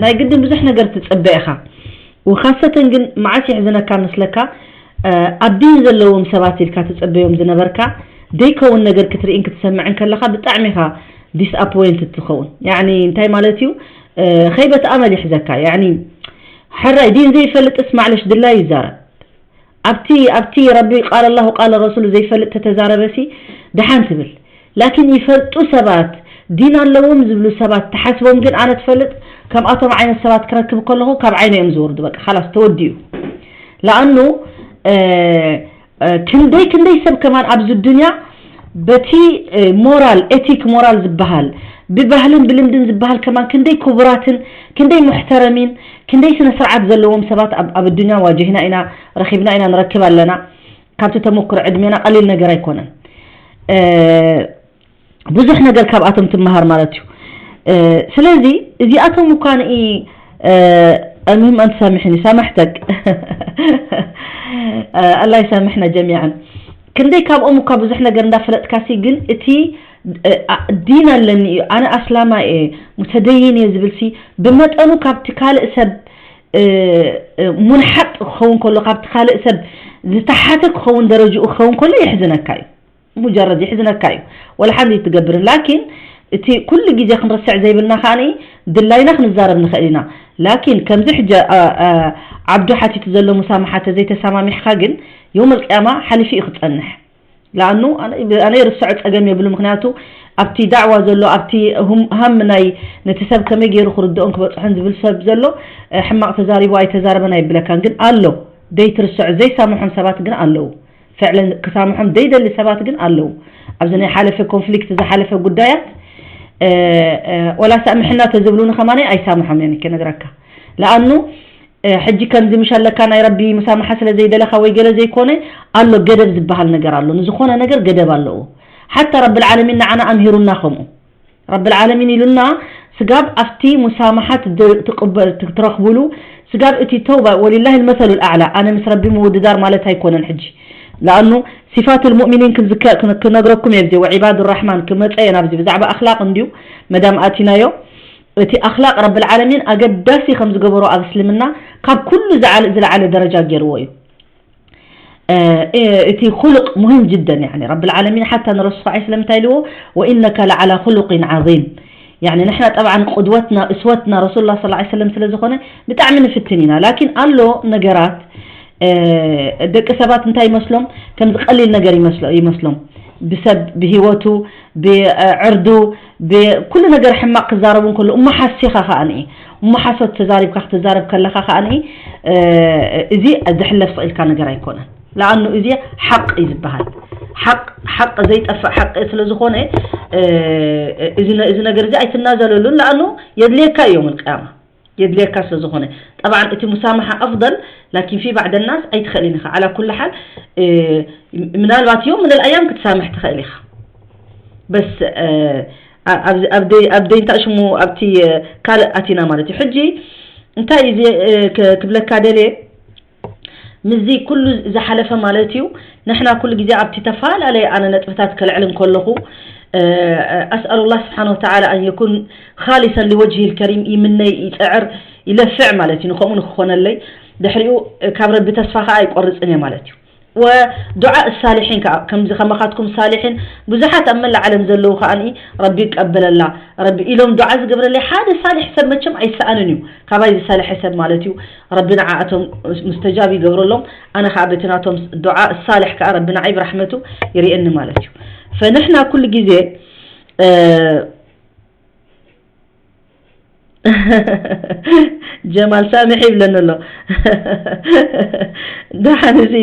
ናይ ግድን ብዙሕ ነገር ትጸበ ኢኻ ወኻሰተን ግን መዓስ ይሕዝነካ መስለካ ኣብ ዲን ዘለዎም ሰባት ኢልካ ትጸበዮም ዝነበርካ ደይከውን ነገር ክትርእን ክትሰምዕን ከለኻ ብጣዕሚ ኢኻ disappointed ትኸውን ያኒ እንታይ ማለት እዩ ኸይበት ኣመል ይሕዘካ ያኒ ሕራይ ዲን ዘይፈልጥስ ማዕለሽ ድላይ ይዛረብ ኣብቲ ኣብቲ ረቢ ቃል ኣላሁ ቃል ረሱሉ ዘይፈልጥ ተተዛረበሲ ደሓን ትብል ላኪን ይፈልጡ ሰባት ዲን ኣለዎም ዝብሉ ሰባት ተሓስቦም ግን ኣነ ትፈልጥ ከምኣቶም ዓይነት ሰባት ክረክብ ከለኹ ካብ ዓይነ እዮም ዝወርዱ በቃ ካላስ ተወዲኡ ለኣኑ ክንደይ ክንደይ ሰብ ከማን ኣብዚ ዱንያ በቲ ሞራል ኤቲክ ሞራል ዝበሃል ብባህልን ብልምድን ዝበሃል ከማን ክንደይ ክቡራትን ክንደይ ሙሕተረሚን ክንደይ ስነ ስርዓት ዘለዎም ሰባት ኣብ ዱንያ ዋጅህና ኢና ረኺብና ኢና ንረክብ ኣለና ካብቲ ተመክሮ ዕድሜና ቀሊል ነገር ኣይኮነን ብዙሕ ነገር ካብኣቶም ትመሃር ማለት እዩ ስለዚ እዚኣቶም እኳ ንኢ المهم أنت سامحني سامحتك الله يسامحنا جميعا ክንደይ ካብኦም እኳ ብዙሕ ነገር እንዳፈለጥካሲ ግን እቲ ዲን ኣለኒ እዩ ኣነ ኣስላማ እየ ሙተደይን እየ ዝብልሲ ብመጠኑ ካብቲ ካልእ ሰብ ሙንሓጥ ክኸውን ከሎ ካብቲ ካልእ ሰብ ዝተሓተ ክኸውን ደረጅኡ ክኸውን ከሎ የሕዝነካ እዩ ሙጀረድ የሕዝነካ እዩ ወላ ሓንቲ ትገብርን ላኪን እቲ ኩሉ ግዜ ክንርስዕ ዘይብልና ከዓኒ ድላይና ክንዛረብ ንኽእል ኢና ላኪን ከምዚ ሕጂ ዓብዱ ሓቲቱ ዘሎ ሙሳማሓ ተዘይተሰማሚሕካ ግን የውም ኣልቅያማ ሓሊፉ እዩ ክፀንሕ ለኣኑ ኣነ ይርስዖ ፀገም የብሉ ምክንያቱ ኣብቲ ዳዕዋ ዘሎ ኣብቲ ሃም ናይ ነቲ ሰብ ከመይ ገይሩ ክርድኦን ክበፅሖን ዝብል ሰብ ዘሎ ሕማቕ ተዛሪቡ ኣይተዛረበን ኣይብለካን ግን ኣሎ ደይትርስዖ ዘይሳምሖም ሰባት ግን ኣለዉ ፍዕለን ክሳምሖም ደይደሊ ሰባት ግን ኣለዉ ኣብዚ ናይ ሓለፈ ኮንፍሊክት ዝሓለፈ ጉዳያት ወላ ሳምሕና ተዝብሉኒ ከማነይ ኣይሳምሖም እየ ክነግረካ ለኣኑ ሕጂ ከምዚ ምሽ ኣለካ ናይ ረቢ ሙሳማሓ ስለ ዘይደለኻ ወይ ገለ ዘይኮነ ኣሎ፣ ገደብ ዝበሃል ነገር ኣሎ። ንዝኾነ ነገር ገደብ ኣለዎ። ሓታ ረብል ዓለሚን ንዓና ኣምሂሩና ከምኡ። ረብል ዓለሚን ኢሉና ስጋብ ኣብቲ ሙሳማሓ ትደ- ትቕበ- ትረኽቡሉ ስጋብ እቲ ተውባ ወሊላሂ ልመሰሉ ልኣዕላ። ኣነ ምስ ረቢ ምውድዳር ማለት ኣይኮነን ሕጂ። ለኣኑ ሲፋት ልሙእሚኒን ክዝከ- ክነ- ክነግረኩም እየ ብዚ ወዒባድ ራሕማን ክመፀ እየ ናብዚ ብዛዕባ ኣኽላቕ እንድዩ መዳም ኣቲናዮ። እቲ ኣኽላቕ ረብል ዓለሚን ኣገዳሲ ከም ዝገበሮ ኣብ እስልምና ካብ ኩሉ ዝዓለ- ዝለዓለ ደረጃ ገይርዎ እዩ። እቲ ኹሉቕ ሙሂም ጅደን። ያኒ ረብል ዓለሚን ሓታ ንረሱል ሰለላሁ ዐለይሂ ወሰለም እንታይ ኢልዎ? ወኢነካ ለዓላ ኹሉቂን ዓዚም። ያኒ ንሕና ጠብዓን ቁድወትና እስወትና ረሱሉላህ ሰለላሁ ዐለይሂ ወሰለም ስለ ዝኾነ ብጣዕሚ ንፍትን ኢና። ላኪን ኣሎ ነገራት ደቂ ሰባት እንታይ ይመስሎም? ከምዚ ቀሊል ነገር ይመስሎ- ይመስሎም። ብሰብ ብህይወቱ ብዕርዱ ብኩሉ ነገር ሕማቕ ክዛረቡ እንከሎ እሞ ሓሲኻ ከኣ ንኢ እሞ ሓሶት ተዛሪብካ ክትዛረብ ከለኻ ከኣ ንኢ እዚ ዝሕለፍ ስቕ ኢልካ ነገር ኣይኮነን። ለኣኑ እዚ ሓቅ እዩ ዝበሃል። ሓቅ ሓቅ ዘይጠፍእ ሓቂ ስለ ዝኾነ እዚ ነ- እዚ ነገር እዚ ኣይትናዘለሉን። ለኣኑ የድልየካ እዩ የውመል ቅያማ የድልየካ ስለ ዝኾነ። ጠብዓን እቲ ሙሳማሓ ኣፍደል ላኪን ፊ ባዕደ ናስ ኣይትኽእልን ኢኻ። ዓላ ኩሉ ሓል ምናልባት ዮም ምን ኣልኣያም ክትሳምሕ ትኽእል ኢኻ። በስ ኣብ ደይንታ ሽሙ ኣብቲ ካልእ ኣቲና ማለት እዩ። ሕጂ እንታይ እዩ ክብለካ ደልየ ምስዚ ኩሉ ዝሓለፈ ማለት እዩ። ንሕና ኩሉ ግዜ ኣብቲ ተፈላለየ ኣነ ነጥብታት ከልዕል እንከለኹ ኣስኣሉ ላህ ስብሓን ወተዓላ ኣን የኩን ካሊሰን ሊወጅሂ ልከሪም ይምነይ ይፅዕር ይለፍዕ ማለት እዩ። ንከምኡ ንክኾነለይ ድሕሪኡ ካብ ረቢ ተስፋ ከዓ ኣይቆርፅን እየ ማለት እዩ። ወዱዓ ሳሊሒን ከዓ ከምዚ ከማኻትኩም ሳሊሒን ብዙሓት ኣብ መላእ ዓለም ዘለዉ ከዓኒ ረቢ ይቀበለላ። ረቢ ኢሎም ዱዓ ዝገብረለይ ሓደ ሳሊሕ ሰብ መቸም ኣይሰኣንን እዩ። ካባይ ዝሳልሐ ሰብ ማለት እዩ። ረቢ ንዓኣቶም ሙስተጃብ ይገብረሎም። ኣነ ከዓ በቲ ናቶም ዱዓ ሳልሕ ከዓ ረቢ ንዓይ ብራሕመቱ ይርእየኒ ማለት እዩ። ፈንሕና ኩሉ ግዜ ጀማል ሳምሒ ይብለኒ ኣሎ። ደሓን እዚ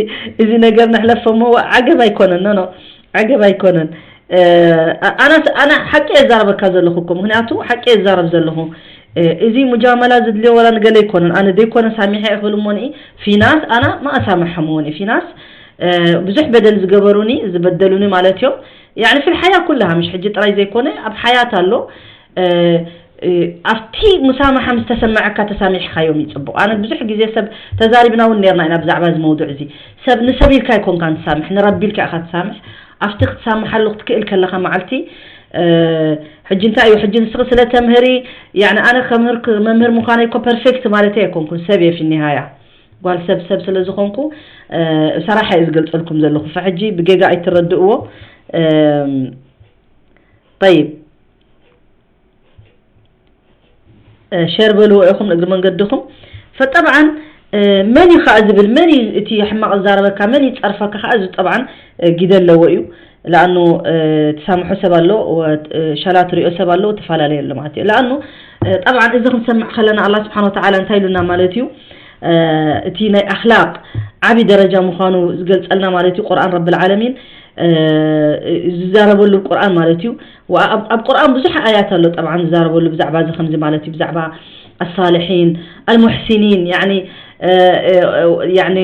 እዚ ነገር ንሕለፎ እሞ ዓገብ ኣይኮነን። ኖ ኖ ዓገብ ኣይኮነን። ኣና ኣና ሓቂ የዛረበካ ዘለኹ እኮ ምክንያቱ ሓቂ የዛረብ ዘለኹ። እዚ ሙጃመላ ዝድልዮ ወላ ንገለ ኣይኮነን። ኣነ ዘይኮነ ሳሚሐ ይኽብል እሞ ንኢ ፊናስ ኣና ማእሳምሐም እሞ ንኢ ፊናስ ብዙሕ በደል ዝገበሩኒ ዝበደሉኒ ማለት እዮም። ያኒ ፊል ሓያ ኩልሃ ምሽ ሕጂ ጥራይ ዘይኮነ ኣብ ሓያት ኣሎ። ኣብቲ ሙሳማሓ ምስ ተሰመዐካ ተሳሚሕካዮም ይፅቡቕ። ኣነ ብዙሕ ግዜ ሰብ ተዛሪብና እውን ነርና ኢና ብዛዕባ እዚ መውዱዕ እዚ። ሰብ ንሰብ ኢልካ ኣይኮንካን ትሳምሕ ንረቢ ኢልካ ኢኻ ትሳምሕ። ኣብቲ ክትሳምሓሉ ክትክእል ከለኻ መዓልቲ ሕጂ እንታይ እዩ ሕጂ ንስኺ ስለ ተምህሪ ያኒ ኣነ ከምህር መምህር ምዃነይ እኮ ፐርፌክት ማለት ኣይኮንኩን ሰብ እየ ፊኒሃያ ጓል ሰብ ሰብ ስለ ዝኾንኩ ሰራሓ እየ ዝገልፀልኩም ዘለኹ። ፈሕጂ ብጌጋ ኣይትረድእዎ። ጠይብ ሸር በልዎ ኢኹም ንእግሪ መንገድኹም። ፈጠብዓን መን እዩ ከዓ ዝብል መን እዩ እቲ ሕማቕ ዝዛረበካ መን እዩ ዝፀርፈካ ከዓ እዚ ጠብዓን ግደ ኣለዎ እዩ። ለኣኑ ትሳምሖ ሰብ ኣሎ ሻላ ትሪኦ ሰብ ኣሎ ትፈላለየ ኣሎ ማለት እዩ። ለኣኑ ጠብዓን እዚ ክንሰምዕ ከለና ኣላ ስብሓን ወተዓላ እንታይ ኢሉና ማለት እዩ። እቲ ናይ ኣክላቅ ዓብይ ደረጃ ምዃኑ ዝገልፀልና ማለት እዩ። ቁርኣን ረብል ዓለሚን ዝዛረበሉ ቁርኣን ማለት እዩ። ኣብ ቁርኣን ብዙሕ ኣያት ኣሎ ጠብዓን ዝዛረበሉ ብዛዕባ እዚ ከምዚ ማለት እዩ ብዛዕባ ኣሳልሒን ኣልሙሕሲኒን ያኒ ያኒ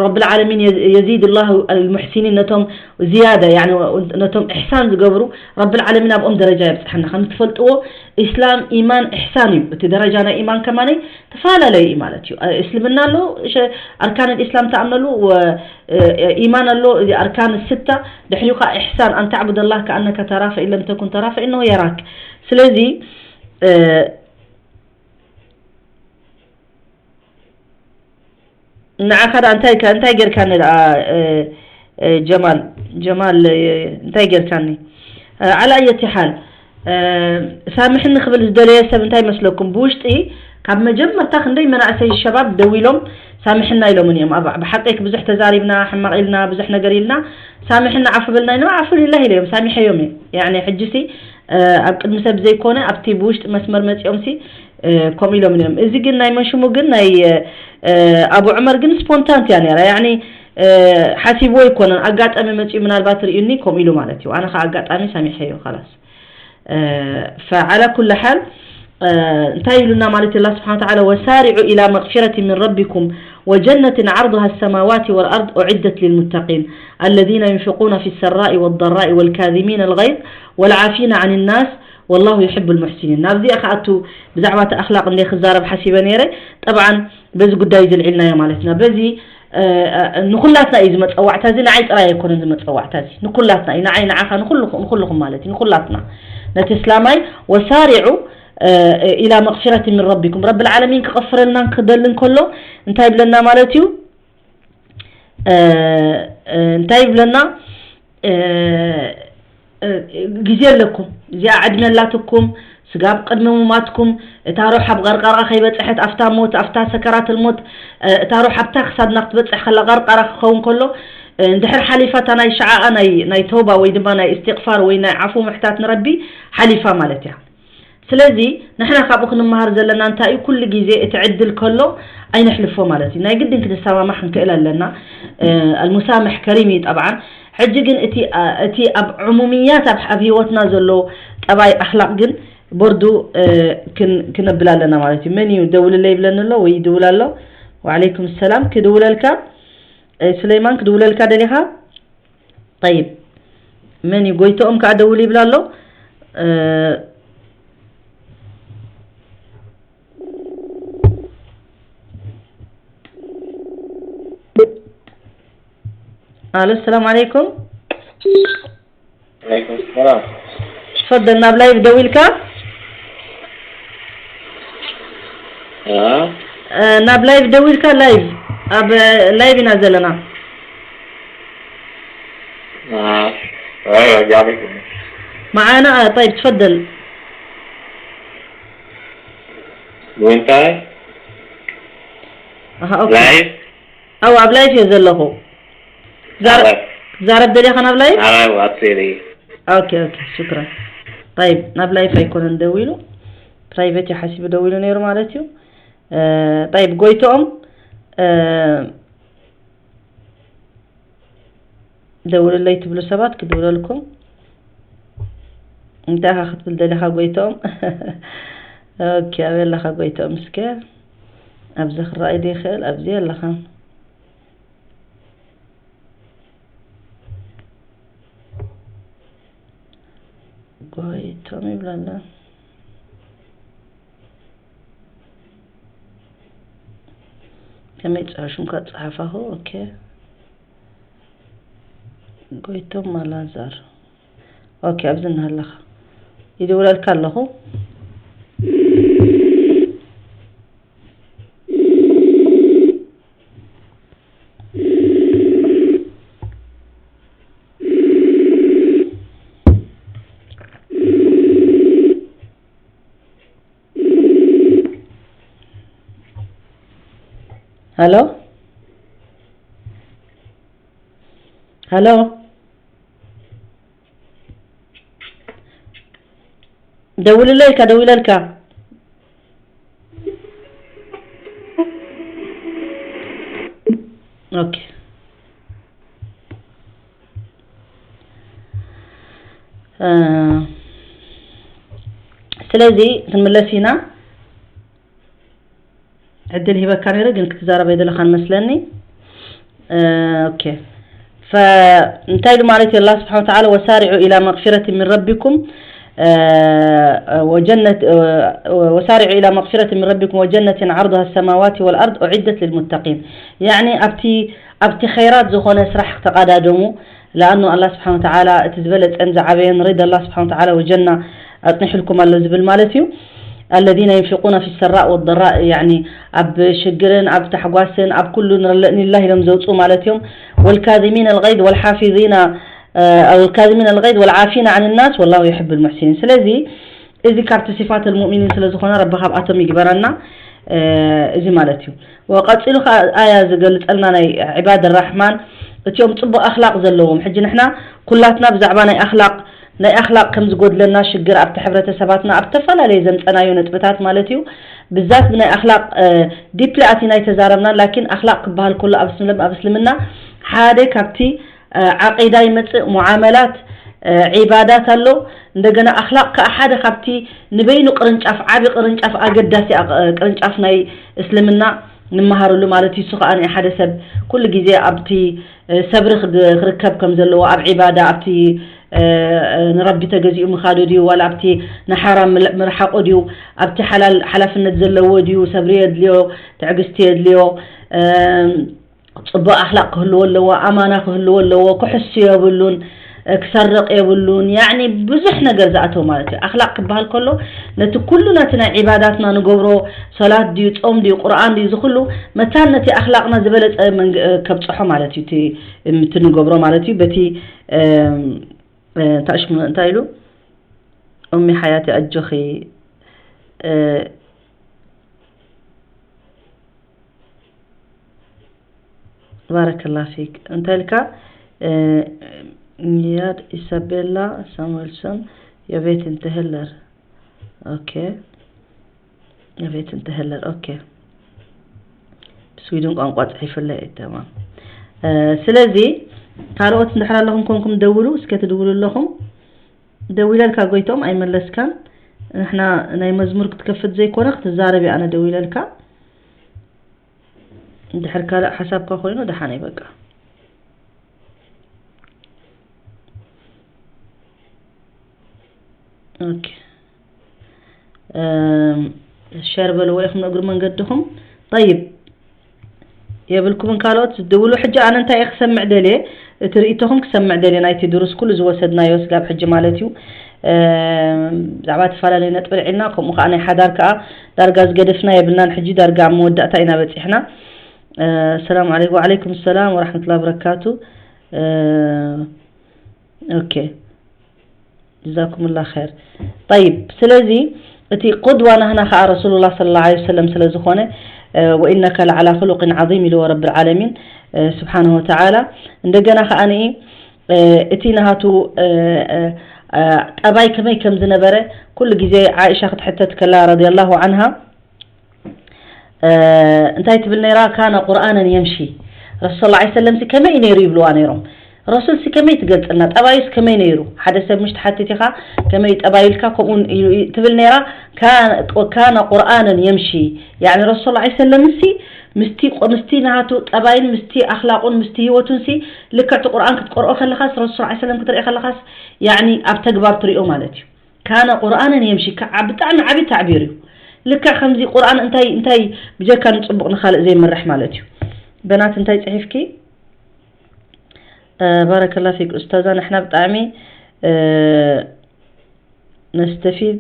ረብል ዓለሚን የዚድ ላሁ ኣልሙሕሲኒን ነቶም ዝያዳ ያኒ ነቶም ኢሕሳን ዝገብሩ ረብል ዓለሚን ኣብኦም ደረጃ የብፅሐና። ከም ትፈልጥዎ ኢስላም ኢማን ኢሕሳን እዩ። እቲ ደረጃ ናይ ኢማን ከማነይ ተፈላለዩ እዩ ማለት እዩ። እስልምና ኣሎ ኣርካን ኢስላም ተኣምነሉ ኢማን ኣሎ እዚ ኣርካን ስታ ድሕሪኡ ከዓ ኢሕሳን ኣን ተዕቡድ ኣላህ ከኣነከ ተራ ፈኢን ለም ተኩን ተራ ፈኢነሁ የራክ። ስለዚ ንዓኻ ደኣ እንታይ እንታይ ጌርካኒ ደኣ ጀማል ጀማል እንታይ ጌርካኒ? ዓላ ኣየቲ ሓል ሳምሕኒ ክብል ዝደለየ ሰብ እንታይ መስለኩም? ብውሽጢ ካብ መጀመርታ ክንደይ መናእሰይ ሸባብ ደው ኢሎም ሳምሕና ኢሎምን እዮም። ኣብ ብሓቀይ ብዙሕ ተዛሪብና ሕማቕ ኢልና ብዙሕ ነገር ኢልና ሳምሕና ዓፉ በልና ኢሎም ዓፉ ሊላህ ኢለ እዮም ሳሚሐዮም እየ። ያኒ ሕጂሲ ኣብ ቅድሚ ሰብ ዘይኮነ ኣብቲ ብውሽጢ መስመር መፂኦምሲ ከምኡ ኢሎም እዮም። እዚ ግን ናይ መሽሙ ግን ናይ ኣቡ ዑመር ግን ስፖንታንት እያ ነራ ያኒ ሓሲብዎ ኣይኮነን ኣጋጣሚ መፂኡ ምናልባት ርእዩኒ ከምኡ ኢሉ ማለት እዩ። ኣነ ከዓ ኣጋጣሚ ሰሚሐዮ ላስ ፈዓላ ኩሉ ሓል እንታይ ኢሉና ማለት እዩ? ኣላህ ስብሓን ወተዓላ፣ "ወሳሪዑ ኢላ መግፊረቲ ሚን ረቢኩም ወጀነትን ዓርዱሃ ሰማዋት ወልኣርድ ኡዒደት ሊልሙተቂን፣ ኣለዚነ ዩንፊቁነ ፊ ሰራኢ ወደራኢ ወልካዚሚነ ልገይዝ ወልዓፊነ ዓን ናስ ወላሁ ዩሕቡ ልሙሕሲኒን።" ናብዚኣ ክኣቱ፣ ብዛዕባ እቲ ኣኽላቕ እንደ ክዛረብ ሓሲበ ነይረ። ጠብዓን በዚ ጉዳይ እዚ ልዒልናዮ ማለት ኢና። በዚ ንኩላትና እዩ ዝመፀዋዕታ እዚ፣ ንዓይ ጥራይ ኣይኮነን ዝመፀዋዕታ እዚ፣ ንኩላትና እዩ። ንዓይ፣ ንዓኻ፣ ንኩልኹም፣ ንኩልኹም ማለት እዩ፣ ንኩላትና። ነቲ እስላማይ ወሳሪዑ ኢላ መቕፊረት ሚን ረቢኩም፣ ረብል ዓለሚን ክቐፍረልናን ክደልን ከሎ እንታይ ይብለና ማለት እዩ? እንታይ ይብለና? ግዜ ኣለኩም፣ እዚኣ ዕድመ ኣላትኩም። ስጋብ ቅድሚ ሙማትኩም እታ ሩሕ ኣብ ቐርቐራ ከይበፅሐት፣ ኣብታ ሞት፣ ኣብታ ሰከራት ልሞት፣ እታ ሩሕ ኣብታ ክሳድና ክትበፅሕ ከላ፣ ቐርቐራ ክኸውን ከሎ፣ እንድሕር ሓሊፋ እታ ናይ ሸዓኣ ናይ፣ ናይ ተውባ ወይ ድማ ናይ እስትቕፋር ወይ ናይ ዓፉ ምሕታት ንረቢ ሓሊፋ ማለት እያ። ስለዚ ንሕና ካብኡ ክንመሃር ዘለና እንታይ እዩ? ኩሉ ግዜ እቲ ዕድል ከሎ ኣይነሕልፎ ማለት እዩ። ናይ ግድን ክንሰማማሕ ክንክእል ኣለና። ኣልሙሳምሕ ከሪም እዩ ጠብዓን። ሕጂ ግን እቲ፣ እቲ ኣብ ዕሙምያት ኣብ፣ ኣብ ህይወትና ዘሎ ጠባይ ኣኽላቕ ግን ቦርዱ ክን-፣ ክነብል ኣለና ማለት እዩ። መን እዩ ደውልለይ ይብለኒ ኣሎ ወይ ይድውል ኣሎ? ወዓለይኩም ሰላም። ክድውለልካ፣ ሱለይማን፣ ክድውለልካ ደሊኻ? ጠይብ፣ መን እዩ? ጎይትኦም ከኣ ደውል ይብል ኣሎ። ኣሎ፣ ሰላም ዓለይኩም። ዓለይኩም ሰላም። ትፈደል፣ ናብ ላይቭ ደዊልካ? እ፣ ናብ ላይቭ ደዊልካ፣ ላይቭ፣ ኣብ ላይቭ ኢና ዘለና። እ፣ እ፣ ጃሚኩም። معانا، آه، طيب، تفضل. وانت؟ آه، أوكي. لايف؟ ኣው ኣብ ላይፍ እየ ዘለኹ። ዛረ-፣ ኣረ። ዛረብ ደሊኻ ናብ ላይፍ? ኣረ፣ ዋትሴሪ። ኦኬ፣ ኦኬ፣ ሽክራን። ጠይብ፣ ናብ ላይፍ ኣይኮነን ደዊሉ፣ ፕራይቬት እዩ ሓሲቡ ደዊሉ ነይሩ ማለት እዩ። እ፣ ጠይብ፣ ጎይትኦም፣ እ፣ ደውልለይ ትብሉ ሰባት ክድውለልኩም። እንታይ ኢኻ ክትብል ደሊኻ ጎይትኦም? ኦኬ፣ ኣበይ ኣለኻ ጎይትኦም? እስከ ኣብዚ ክረኣይ ዶ ይኽእል? ኣብዚ ኣለኻ። ጎይቶም ይብለና። ከመይ ጸ-፣ ሽምካ ጸሓፋኹ? ኦኬ። ጎይቶም ኣላዛር። ኦኬ፣ ኣብዚ እናሃለኻ ይድውለልካ ኣለኹ። ሃሎ? ሃሎ? ደውልለይ ኢልካ፣ ደዊለልካ። ኦኬ። እ፣ ስለዚ ክንምለስ ኢና። ዕድል ሂበካ ነይረ፣ ግን ክትዛረብ ኣይደለኻን መስለኒ። እ፣ ኦኬ። ፈ-፣ እንታይ ኢሉ ማለት እዩ ኣላህ ስብሓን ወተዓላ፣ "ወሳሪዑ ኢላ መግፊረት ሚን ረቢኩም፣ እ፣ ወጀነት፣ እ፣ ወሳሪዑ ኢላ መግፊረት ሚን ረቢኩም ወጀነትን ዓርዱሃ ሰማዋት ወልኣርድ ኡዒደት ልልሙተቂን።" ያዕኒ ኣብቲ፣ ኣብቲ ኸይራት ዝኾነ ስራሕ ተቐዳደሙ። ለኣኑ ኣላህ ስብሓን ወተዓላ እቲ ዝበለጸን ዝዓበየን ሪዳ ኣላህ ስብሓን ወተዓላ ወጀና ኣጽኒሑልኩም ኣሎ ዝብል ማለት እዩ። الذين ينفقون في السراء والضراء፣ ያዕኒ ኣብ ሽግርን ኣብ ታሕጓስን ኣብ ኩሉ ንረለእኒ ላህ ኢሎም ዘውፅኡ ማለት እዮም። والكاظمين الغيظ والحافظين، እ፣ والكاظمين الغيظ والعافين عن الناس والله يحب المحسنين። ስለዚ እዚ ካብቲ ሲፋት ልሙእሚኒን ስለ ዝኾነ ረቢ ካብኣቶም ይግበረና፣ እ፣ እዚ ማለት እዩ። ወቀፂሉ ከዓ ኣያ ዝገልፀልና ናይ ዕባድ ራሕማን እቲኦም ፅቡቅ ኣኽላቅ ዘለዎም። ሕጂ ንሕና ኩላትና ብዛዕባ ናይ ኣኽላቅ፣ ናይ ኣኽላቅ ከም ዝጎድለና ሽግር ኣብቲ ሕብረተሰባትና ኣብ ዝተፈላለየ ዘምፀናዮ ነጥብታት ማለት እዩ። ብዛት ብናይ ኣኽላቅ፣ እ፣ ዲፕሊ ኣቲና ኣይተዛረብናን፣ ላኪን ኣኽላቅ ክበሃል ከሎ ኣብ እስልም-፣ ኣብ እስልምና ሓደ ካብቲ፣ እ፣ ዓቂዳ ይመፅእ፣ ሙዓመላት፣ ዒባዳት ኣሎ። እንደገና ኣኽላቕ ከኣ ሓደ ካብቲ ንበይኑ ቅርንጫፍ፣ ዓቢ ቅርንጫፍ፣ ኣገዳሲ ኣቕ-፣ ቅርንጫፍ ናይ እስልምና ንመሃረሉ ማለት እዩ። እሱ ከኣ ናይ ሓደ ሰብ ኩሉ ግዜ ኣብቲ ሰብሪ ክግ-፣ ክርከብ ከም ዘለዎ፣ ኣብ ዒባዳ፣ ኣብቲ ንረቢ ተገዚኡ ምኻዱ ድዩ፣ ዋላ ኣብቲ ንሓራም ምል-፣ ምርሓቑ ድዩ፣ ኣብቲ ሓላል ሓላፍነት ዘለዎ ድዩ፣ ሰብሪ የድልዮ፣ ትዕግስቲ የድልዮ። ጽቡቕ ኣኽላቕ ክህልዎ ኣለዎ፣ ኣማና ክህልዎ ኣለዎ፣ ክሕሱ የብሉን፣ ክሰርቕ የብሉን። ያዕኒ ብዙሕ ነገር ዝኣተው ማለት እዩ። ኣኽላቕ ክበሃል ከሎ ነቲ ኩሉ ነቲ ናይ ዒባዳትና ንገብሮ፣ ሶላት ድዩ፣ ጾም ድዩ፣ ቁርኣን ድዩ፣ ዝኹሉ መታን ነቲ ኣኽላቕና ዝበለጸ መንግ-፣ ከብጽሖ ማለት እዩ። እቲ፣ እቲ ንገብሮ ማለት እዩ። በቲ፣ እም፣ እ፣ እንታይ ሽሙ፣ እንታይ ኢሉ? ኡሚ ሓያቲ ኣጆኺ፣ እ፣ ባረከላ ፊክ። እንታይ ኢልካ? እ፣ ኒያድ ኢሳቤላ ሳሙኤልሶን፣ የቤት እንተህለር። ኦኬ። የቤት እንተህለር። ኦኬ። ብስዊድን ቋንቋ ጽሒፍለይ እየ። ተማም። እ፣ ስለዚ ካልኦት እንድሕር ኣለኹም ኮንኩም ደውሉ፣ እስከ ትድውሉ ኣለኹም። ደዊለልካ ጎይቶም ኣይመለስካን። ንሕና ናይ መዝሙር ክትከፍት ዘይኮነ ክትዛረብ እየ ኣነ ደዊለልካ። እንድሕር ካልእ ሓሳብካ ኮይኑ ደሓነይ በቃ። ኦኬ። እም፣ ሸር በልዎ ኢኹም ንእግሪ መንገድኹም። ጠይብ። የብልኩምን ካልኦት ዝድውሉ። ሕጂ ኣነ እንታይ እየ ክሰምዕ ደልየ? እቲ ርእይቶኹም ክሰምዕ ደልየ ናይቲ ድሩስ ኩሉ ዝወሰድናዮ ስጋብ ሕጂ ማለት እዩ። እም፣ ብዛዕባ ተፈላለዩ ነጥቢ ልዒልና፣ ከምኡ ከኣ ናይ ሓዳር ከኣ ዳርጋ ዝገደፍና የብልናን። ሕጂ ዳርጋ ኣብ መወዳእታ ኢና በጺሕና። እ፣ ሰላም ዓለይኩም። ወዓለይኩም ሰላም ወራሕመቱላሂ ወበረካቱ። እ፣ ኦኬ። ጀዛኩምላ ኸይር። ጠይብ፣ ስለዚ እቲ ቁድዋ ናህና ኸዓ ረሱሉላህ ሰለላሁ ዐለይሂ ወሰለም ስለ ዝኾነ፣ እ፣ ወኢነከ ለዓላ ኹሉቅን ዐዚም ኢልዎ ረብል ዓለሚን፣ እ፣ ስብሓነሁ ወተዓላ። እንደገና ኸዓ ንኢ፣ እ፣ እቲ ናሃቱ፣ እ፣ እ፣ እ፣ ጠባይ ከመይ ከም ዝነበረ ኩሉ ግዜ ዓኢሻ ክትሕተት ከላ ረዲየላሁ ዐንሃ፣ እ፣ እንታይ ትብል ነይራ? ካነ ቁርኣነን የምሺ። ረሱል ሰለላሁ ዐለይሂ ወሰለም ሲ ከመይ ነይሩ ይብልዋ ነይሮም። ረሱል ሲ ከመይ ትገልጽልና? ጠባዩስ ከመይ ነይሩ? ሓደ ሰብ ምሽ ትሓትት ኢኻ፣ ከመይ ጠባዩ ኢልካ፣ ከምኡ ኢሉ ኢ-፣ ትብል ነይራ። ካነ፣ ካነ ቁርኣነን የምሺ። ያዕኒ ረሱል ሰለላሁ ዐለይሂ ወሰለም ሲ ምስቲ ቆ-፣ ምስቲ ናቱ ጠባይን ምስቲ ኣኽላቁን ምስቲ ህይወቱን ሲ ልክዕ እቲ ቁርኣን ክትቀርኦ ከለኻስ ረሱል ሰለላሁ ዐለይሂ ወሰለም ክትርኢ ከለኻስ ያዕኒ ኣብ ተግባር ትሪኦ ማለት እዩ። ካነ ቁርኣነን የምሺ፣ ከ-፣ ዓ-፣ ብጣዕሚ ዓቢ ታዕቢር እዩ። ልክዕ ከምዚ ቁርኣን እንታይ፣ እንታይ ብጀካ ንጽቡቕ ንኻልእ ዘይመርሕ ማለት እዩ። በናት እንታይ ጽሒፍኪ? እ፣ ባረከላ ፊክ ኡስታዛ፣ ንሕና ብጣዕሚ፣ እ፣ ነስተፊድ፣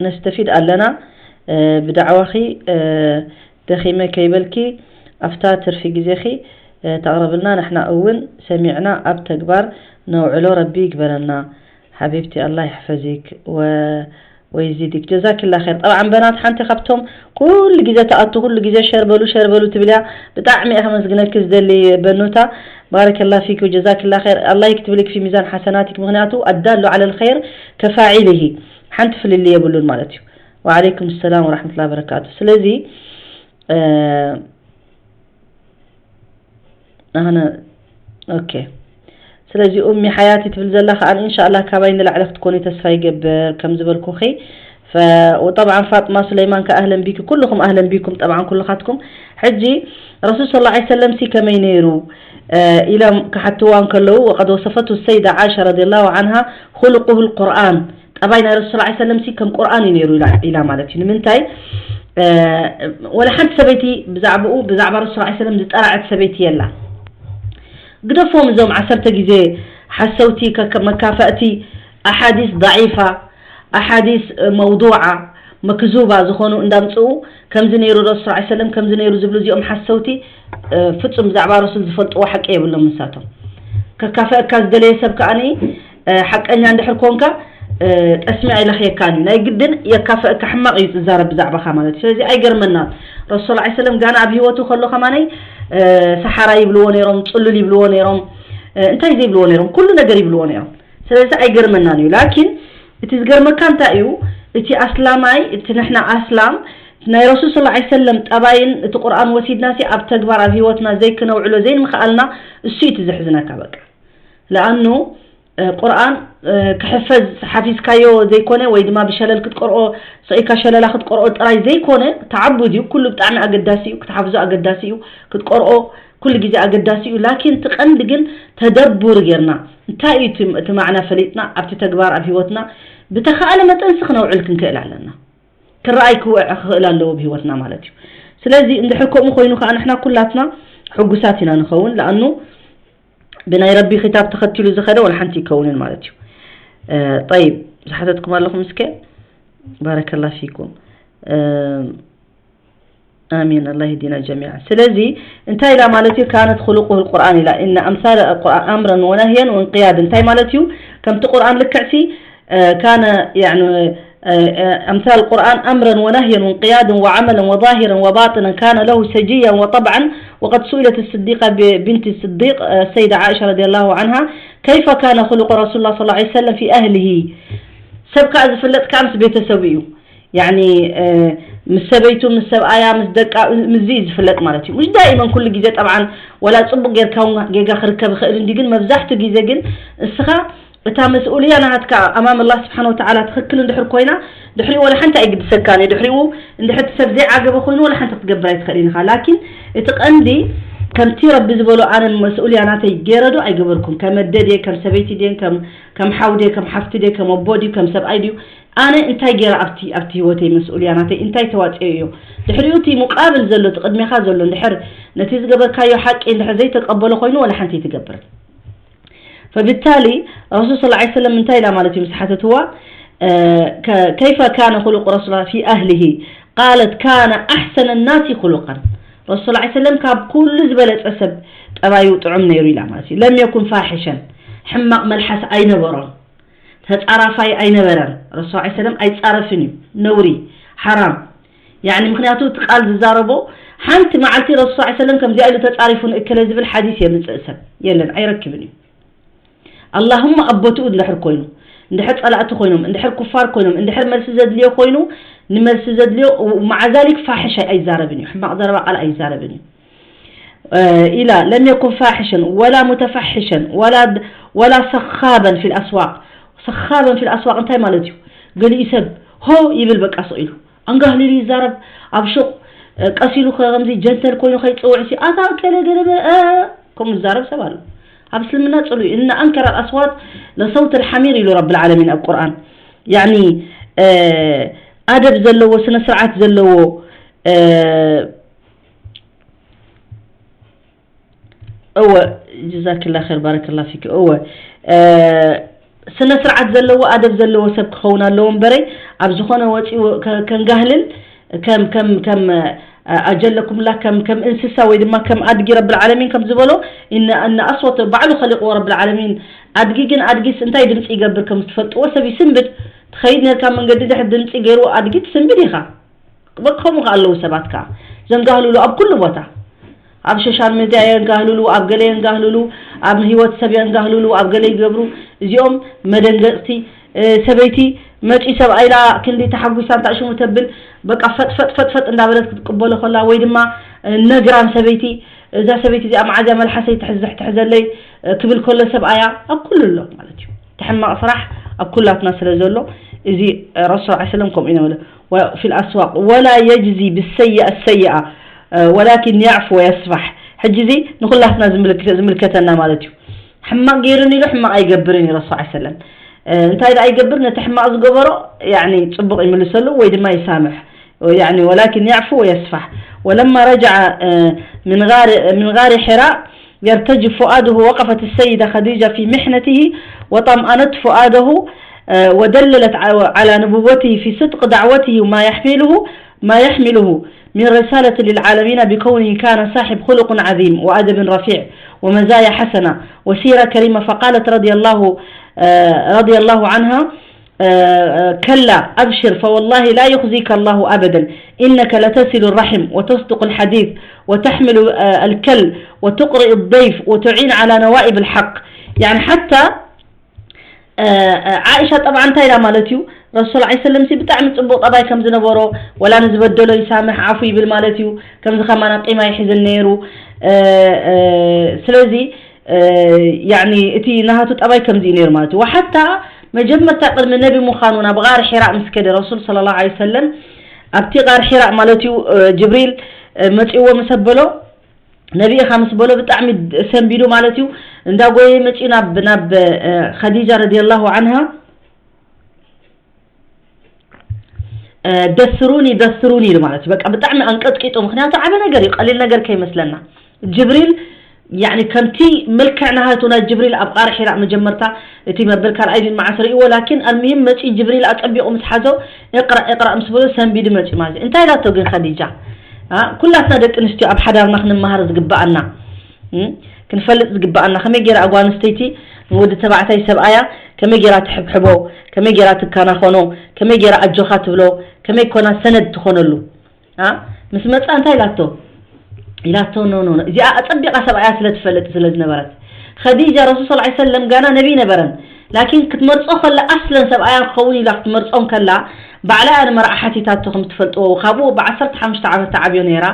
ነስተፊድ ኣለና፣ እ፣ ብዳዕዋኺ፣ እ፣ ደኺመ ከይበልኪ ኣብታ ትርፊ ግዜኺ፣ እ፣ ተቕርብልና፣ ንሕና እውን ሰሚዕና ኣብ ተግባር ነውዕሎ ረቢ ይግበረና። ሓቢብቲ ኣላህ ይሕፈዚክ ወ-፣ ወይዚዲክ። ጀዛኪላ ኸይር። ጠብዓን በናት ሓንቲ ካብቶም ኩሉ ግዜ ትኣቱ፣ ኩሉ ግዜ ሸር በሉ፣ ሸር በሉ ትብል እያ። ብጣዕሚ እየ ከመስግነኪ ዝደሊ በኑታ። ባረከላ ፊክ ወጀዛኪላ ኸይር። ኣላህ ይክትብልክ ፊ ሚዛን ሓሰናቲክ፣ ምኽንያቱ ኣዳሉ ዐለል ኸይር ከፋዒሊሂ፣ ሓንቲ ፍልልይ የብሉን ማለት እዩ። ወዓለይኩም ሰላም ወራሕመቱላሂ ወበረካቱ። ስለዚ፣ እ፣ ኣነ፣ ኦኬ። ስለዚ ኡሚ ሓያቲ ትብል ዘላ ከኣ፣ ኢንሻኣላህ፣ ካባይ ንላዕሊ ክትኮኒ ተስፋ ይገብር፣ ከም ዝበልኩኺ። ፈ-፣ ወጠብዓን ፋጥማ ሱለይማን ከኣ ኣህለን ቢኪ፣ ኩልኹም ኣህለን ቢኩም፣ ጠብዓን ኩልኻትኩም። ሕጂ ረሱል ሰለላሁ ዐለይሂ ወሰለም ሲ ከመይ ነይሩ፣ እ፣ ኢሎም ክሓትዋ እንከለዉ፣ ወቀድ ወሰፈቱ ሰይዳ ዓኢሻ ረዲየላሁ ዐንሃ፣ ኹሉቁሁል ቁርኣን፣ ጠባይ ናይ ረሱል ሰለላሁ ዐለይሂ ወሰለም ሲ ከም ቁርኣን እዩ ነይሩ ኢላ፣ ኢላ ማለት እዩ። ንምንታይ? እ፣ ወላ ሓንቲ ሰበይቲ ብዛዕባኡ፣ ብዛዕባ ረሱል ሰለላሁ ዐለይሂ ወሰለም ዝጠራዐት ሰበይቲ የላ። ግደፎም እዞም ዓሰርተ ግዜ ሓሰውቲ፣ ከ-፣ ከ-፣ መካፈእቲ፣ ኣሓዲስ ضعيفة፣ ኣሓዲስ፣ እ፣ መውዱዓ፣ መክዙባ ዝኾኑ እንዳምጽኡ፣ ከምዚ ነይሩ ረሱል ሰለላሁ ዐለይሂ ወሰለም፣ ከምዚ ነይሩ ዝብሉ እዚኦም ሓሰውቲ፣ እ፣ ፍጹም ብዛዕባ ረሱል ዝፈልጥዎ ሓቂ የብሎም ንሳቶም። ከካፈእካ ዝደለየ ሰብ ከኣኒ፣ እ፣ ሓቀኛ እንድሕር ኮንካ፣ እ፣ ጠስሚ ኣይለኽየካን እዩ። ናይ ግድን የካፈእካ፣ ሕማቕ እዩ ዝዛረብ ብዛዕባኻ ማለት እዩ። ስለዚ ኣይገርመናን። ረሱል ሰለላሁ ዐለይሂ ወሰለም ጋና ኣብ ህይወቱ ከሎ ከማነይ፣ እ፣ ሰሓራ ይብልዎ ነይሮም፣ ጽሉል ይብልዎ ነይሮም፣ እ፣ እንታይ ዘይብልዎ ነይሮም፣ ኩሉ ነገር ይብልዎ ነይሮም። ስለዚ ኣይገርመናን እዩ። ላኪን እቲ ዝገርመካ እንታይ እዩ? እቲ ኣስላማይ፣ እቲ ንሕና ኣስላም ናይ ረሱል ሰለላሁ ዐለይሂ ወሰለም ጠባይን እቲ ቁርኣን ወሲድናሲ ኣብ ተግባር ኣብ ህይወትና ዘይክነውዕሎ ዘይንምኽኣልና፣ እሱ እዩ እቲ ዘሕዝነካ በቃ። ለኣኑ ቁርኣን ክሕፈዝ ሓፊዝካዮ ዘይኮነ ወይ ድማ ብሸለል ክትቀርኦ ሰኢካ ሸለላ ክትቀርኦ ጥራይ ዘይኮነ ተዓቡድ እዩ። ኩሉ ብጣዕሚ ኣገዳሲ እዩ፣ ክትሓፍዞ ኣገዳሲ እዩ፣ ክትቀርኦ ኩሉ ግዜ ኣገዳሲ እዩ። ላኪን እቲ ቀንዲ ግን ተደቡር ጌርና እንታይ እዩ እቲ ማዕና ፈሊጥና ኣብቲ ተግባር ኣብ ህይወትና ብተኻእለ መጠንሲ ክነውዕል ክንክእል ኣለና። ክረኣይ ክውዕ ክኽእል ኣለዎ ብህይወትና ማለት እዩ። ስለዚ እንድሕር ከምኡ ኮይኑ ከዓ ንሕና ኩላትና ሕጉሳት ኢና ንኸውን። ለኣኑ ብናይ ረቢ ክታብ ተኸቲሉ ዝኸደ ወላ ሓንቲ ይከውንን ማለት እዩ። ጠይብ ዝሓተትኩም ኣለኹም እስከ ባረከላ ፊኩም። ኣሚን ኣላ ሂዲና ጀሚዓ። ስለዚ እንታይ ኢላ ማለት እዩ? ካነት ክሉቁ ልቁርኣን ኢላ። እና ኣምሳል ኣምረን ወናህየን ወንቅያድ እንታይ ማለት እዩ? ከምቲ ቁርኣን ልክዕሲ ካነ أمثال القرآن أمرا ونهيا وانقيادا وعملا وظاهرا وباطنا كان له سجيا وطبعا. وقد سئلت الصديقة بنت الصديق السيدة عائشة رضي الله عنها كيف كان خلق رسول الله صلى الله عليه وسلم في أهله. سبك أزفلت كان سبيت سويه يعني مش سبيته مش سبقايا مش دقا مش زي زفلت مالتي مش دائما كل جزء طبعا ولا تصبق غير كون جيجا خركب خير دي جن مبزحت جزء جن السخا እታ መስኡልያ ናትካ ኣማም ኣላህ ስብሓን ወተዓላ ትኽክል እንድሕር ኮይና ድሕሪኡ ወላ ሓንቲ ኣይግድሰካን እዩ። ድሕሪኡ እንድሕር እቲ ሰብ ዘይዓገበ ኮይኑ ወላ ሓንቲ ክትገብር ኣይትኽእልን ኢኻ። ላኪን እቲ ቀንዲ ከምቲ ረቢ ዝበሎ ኣነ መስኡልያ ናተይ ገይረ ዶ ኣይገበርኩን፣ ከም ኣደ ድየ፣ ከም ሰበይቲ ድየ፣ ከም ከም ሓው ድየ፣ ከም ሓፍቲ ድየ፣ ከም ኣቦ ድዩ፣ ከም ሰብኣይ ድዩ፣ ኣነ እንታይ ገይረ ኣብቲ ኣብቲ ህይወተይ መስኡልያ ናተይ እንታይ ተዋፅኦ እዮ። ድሕሪኡ እቲ ሙቃብል ዘሎ እቲ ቅድሜኻ ዘሎ እንድሕር ነቲ ዝገበርካዮ ሓቂ እንድሕር ዘይተቀበሎ ኮይኑ ወላ ሓንቲ ኣይትገብርን። فبالتالي الرسول صلى الله عليه وسلم እንታይ ኢላ ማለት እዩ ምስ ሓተትዋ كيف كان خلق رسول الله في أهله قالت كان أحسن الناس خلقا. ረሱል صلى الله عليه وسلم ካብ ኩሉ ዝበለፀ ሰብ ጠባዩ ጥዑም ነይሩ ኢላ ማለት እዩ። لم يكن فاحشا ሕማቕ መልሓስ ኣይነበሮን፣ ተፃራፋይ ኣይነበረን። ረሱል صلى الله عليه وسلم ኣይፃረፍን እዩ፣ ነውሪ ሓራም ያኒ ምኽንያቱ እቲ ቃል ዝዛረቦ ሓንቲ መዓልቲ ረሱል صلى الله عليه وسلم ከምዚኣ ኢሉ ተፃሪፉ ንእከለ ዝብል ሓዲስ የምፅእ ሰብ የለን፣ ኣይረክብን እዩ። اللهم ኣብ ቦትኡ እንድሕር ኮይኑ እንድሕር ፀላእቲ ኮይኖም እንድሕር ኩፋር ኮይኖም እንድሕር መልሲ ዘድልዮ ኮይኑ ንመልሲ ዘድልዮ مع ذلك ፋሕሽ ኣይዛረብን እዩ፣ ሕማቕ ዘረባ ቃል ኣይዛረብን እዩ። ኢላ لم يكن فاحشا ولا متفحشا ولا ولا سخابا في الأسواق. سخابا في الأسواق እንታይ ማለት እዩ? ገሊኡ ሰብ ሆ ይብል በቃ ስቕ ኢሉ ኣንጋህሊሉ ይዛረብ ኣብ ሹቕ ቀስ ኢሉ ከምዚ ጀንተል ኮይኑ ከይፅውዕ ሲ ኣታ ከለ ገለ ከምኡ ዝዛረብ ሰብ ኣሎ። ኣብ እስልምና ፅሉ እዩ። إن أنكر الأصوات لصوت الحمير ኢሉ ረብል ዓለሚን ኣብ ቁርኣን። ያኒ ኣደብ ዘለዎ ስነ ስርዓት ዘለዎ እወ ጀዛክላ ኸይር ባረከላ ፊክ። እወ ስነ ስርዓት ዘለዎ ኣደብ ዘለዎ ሰብ ክኸውን ኣለዎ እምበረይ ኣብ ዝኾነ ወፂኡ ከንጋህልን ከም ከም ከም ኣጀለኩምላ ከም ከም እንስሳ ወይ ድማ ከም ኣድጊ ረብል ዓለሚን ከም ዝበሎ እነ ኣስወት ባዕሉ ከሊቕዎ ረብል ዓለሚን። ኣድጊ ግን ኣድጊስ እንታይ ድምፂ ይገብር ከም ዝትፈልጥዎ ሰብ ይስንብድ። ትኸይድ ነርካ መንገዲ ድሕር ድምፂ ገይርዎ ኣድጊ ትስንብድ ኢኻ። በቃ ከምኡ ከ ኣለዉ ሰባት ከ ዘንጋህልሉ ኣብ ኩሉ ቦታ ኣብ ሶሻል ሚድያ የንጋህልሉ ኣብ ገለ የንጋህልሉ ኣብ ህይወት ሰብ የንጋህልሉ ኣብ ገለ ይገብሩ። እዚኦም መደንገፅቲ። ሰበይቲ መፂ ሰብኣይ ኢላ ክንዲ ተሓጒሳ እንታ ሽሙ ተብል በቃ ፈጥፈጥ ፈጥፈጥ እንዳበለት ክትቅበሎ ከላ ወይ ድማ ነግራም ሰበይቲ እዛ ሰበይቲ እዚኣ መዓዝያ መልሓሰይ ትሕዝሕ ትሕዘለይ ክብል ከሎ ሰብኣያ ኣብ ኩሉ ኣሎ ማለት እዩ። ተሕማቕ ስራሕ ኣብ ኩላትና ስለ ዘሎ እዚ ረሱል ዓ ሰለም ከምኡ ኢና በለ في الأسواق ولا يجزي بالسيئة السيئة ولكن يعفو ويصفح. ሕጂ እዚ ንኩላትና ዝምልከተና ማለት እዩ። ሕማቕ ገይሩን ኢሉ ሕማቕ ኣይገብርን እዩ ረሱል ዓ ሰለም። እንታይ ደኣ ይገብር ነቲ ሕማቕ ዝገበሮ ያኒ ፅቡቕ ይምልሰሉ ወይ ድማ ይሳምሕ يعني ولكن يعفو ويصفح. ولما رجع من غار من غار حراء يرتجف فؤاده وقفت السيدة خديجة في محنته وطمأنت فؤاده ودللت على نبوته في صدق دعوته وما يحمله ما يحمله من رسالة للعالمين بكونه كان صاحب خلق عظيم وأدب رفيع ومزايا حسنة وسيرة كريمة فقالت رضي الله رضي الله عنها كلا أبشر فوالله لا يخزيك الله أبدا إنك لتصل الرحم وتصدق الحديث وتحمل الكل وتقرئ الضيف وتعين على نوائب الحق. يعني حتى عائشة طبعا እንታይ ኢላ ማለት እዩ ረሱል ዓ ሰለም ሲ ብጣዕሚ ፅቡቕ ጠባይ ከም ዝነበሮ ወላ ንዝበደሎ ይሳምሕ ዓፉ ይብል ማለት እዩ። ከምዚ ከማና ቂማ ይሕዝን ነይሩ። ስለዚ ያኒ እቲ ናሃቱ ጠባይ ከምዚ እዩ ነይሩ ማለት እዩ። ወሓታ መጀመርታ ቅድሚ ነቢ ምዃኑ ናብ ቃር ሒራእ ምስ ከደ ረሱል ሰለላሁ ዐለይሂ ወሰለም ኣብቲ ቃር ሒራእ ማለት እዩ እ፣ ጅብሪል እ፣ መፂእዎ ምስ ኣበሎ ነቢ ኢኻ ምስ በሎ ብጣዕሚ ሰንቢዱ ማለት እዩ። እንዳጎየ መፂኡ ናብ ናብ እ፣ ኸዲጃ ረዲየላሁ ዐንሃ እ፣ ደስሩኒ ደስሩኒ ኢሉ ማለት እዩ። በቃ ብጣዕሚ ኣንቀጥቂጡ፣ ምክንያቱ ዓበ ነገር እዩ፣ ቀሊል ነገር ከይመስለና። ጅብሪል ያኒ ከምቲ መልክዕ ናሃቱ ናይ ጅብሪል ኣብ ቃር ሒራእ መጀመርታ እቲ መበል ካልኣይ ድን መዓስ ርእይዎ፣ ላኪን ኣልሙሂም መፂ ጅብሪል ኣፀቢቑ ምስ ሓዞ እቅራእ እቅራእ ምስ በሎ ሰንቢዱ መፂ ማለት እዩ። እንታይ ኢላቶ ግን ኸዲጃ? ኣ፣ ኩላትና ደቂ ኣንስትዮ ኣብ ሓዳርና ክንመሃር ዝግበኣና እም፣ ክንፈልጥ ዝግበኣና ከመይ ገይራ ኣጓል ኣንስተይቲ ንወዲ ተባዕታይ ሰብኣያ ከመይ ገይራ ትሕብሕቦ፣ ከመይ ገይራ ትከናኸኖ፣ ከመይ ገይራ ኣጆኻ ትብሎ፣ ከመይ ኮና ሰነድ ትኾነሉ። ኣ፣ ምስ መጻ እንታይ ኢላቶ? ኢላቶ ኖ ኖ ኖ። እዚኣ ኣጸቢቓ ሰብኣያ ስለ ትፈልጥ ስለ ዝነበረት። ኸዲጃ ረሱል ሰለላሁ ዐለይሂ ወሰለም ጋና ነቢ ነበረን። ላኪን ክትመርጾ ከላ ኣስለን ሰብኣያ ክኸውን ኢላ ክትመርጾም ከላ ባዕላ እያ ንመርዓ ሓቲታቶ ከም ትፈልጥዎ። ካብኡ ብዓሰርተ ሓሙሽተ ዓመት ተዓብዮ ነይራ።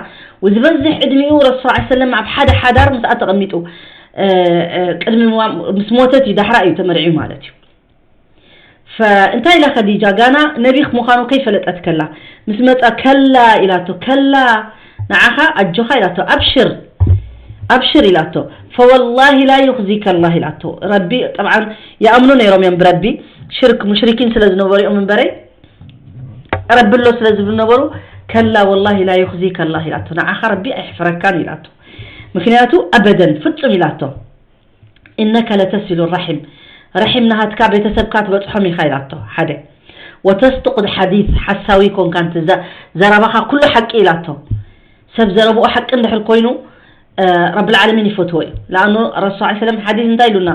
ወዝበዝሕ ዕድሚኡ ረሱል ሰለላሁ ዐለይሂ ወሰለም ኣብ ሓደ ሓዳር ምስኣ ተቐሚጡ፣ እ፣ እ፣ ቅድሚ ምዋ-፣ ምስ ሞተት እዩ ዳሕራ እዩ ተመርዒዩ ማለት እዩ። ፈእንታይ ኢላ ኸዲጃ ጋና ነቢ ምዃኑ ከይፈለጠት ከላ ምስ መጻ ከላ ኢላቶ፣ ከላ ንዓኻ ኣጆኻ ኢላቶ፣ ኣብሽር ኣብሽር ኢላቶ። ፈወላሂ ላ ዩኽዚከ ላህ ኢላቶ። ረቢ ጠብዓን ይኣምኑ ነይሮም እዮም ብረቢ፣ ሽርክ ሙሽሪኪን ስለ ዝነበሩ እዮም እምበረይ ረቢ ኣሎ ስለ ዝብሉ ነበሩ። ከላ ወላሂ ላ ዩኽዚከ ላህ ኢላቶ፣ ንዓኻ ረቢ ኣይሕፍረካን ኢላቶ። ምክንያቱ ኣበደን ፍጹም ኢላቶ። ኢነከ ለተሲሉ ራሒም፣ ረሒም ናሃትካ ቤተሰብካ ትበጽሖም ኢኻ ኢላቶ። ሓደ ወተስዱቅ ሓዲስ፣ ሓሳዊ ኮንካ እንተ ዘ-፣ ዘረባኻ ኩሉ ሓቂ ኢላቶ። ሰብ ዘረብኡ ሓቂ እንድሕር ኮይኑ እ፣ ረብል ዓለሚን ይፈትዎ እዩ። ለኣኑ ረሱል ሰለላሁ ዐለይሂ ወሰለም ሓዲስ እንታይ ኢሉና?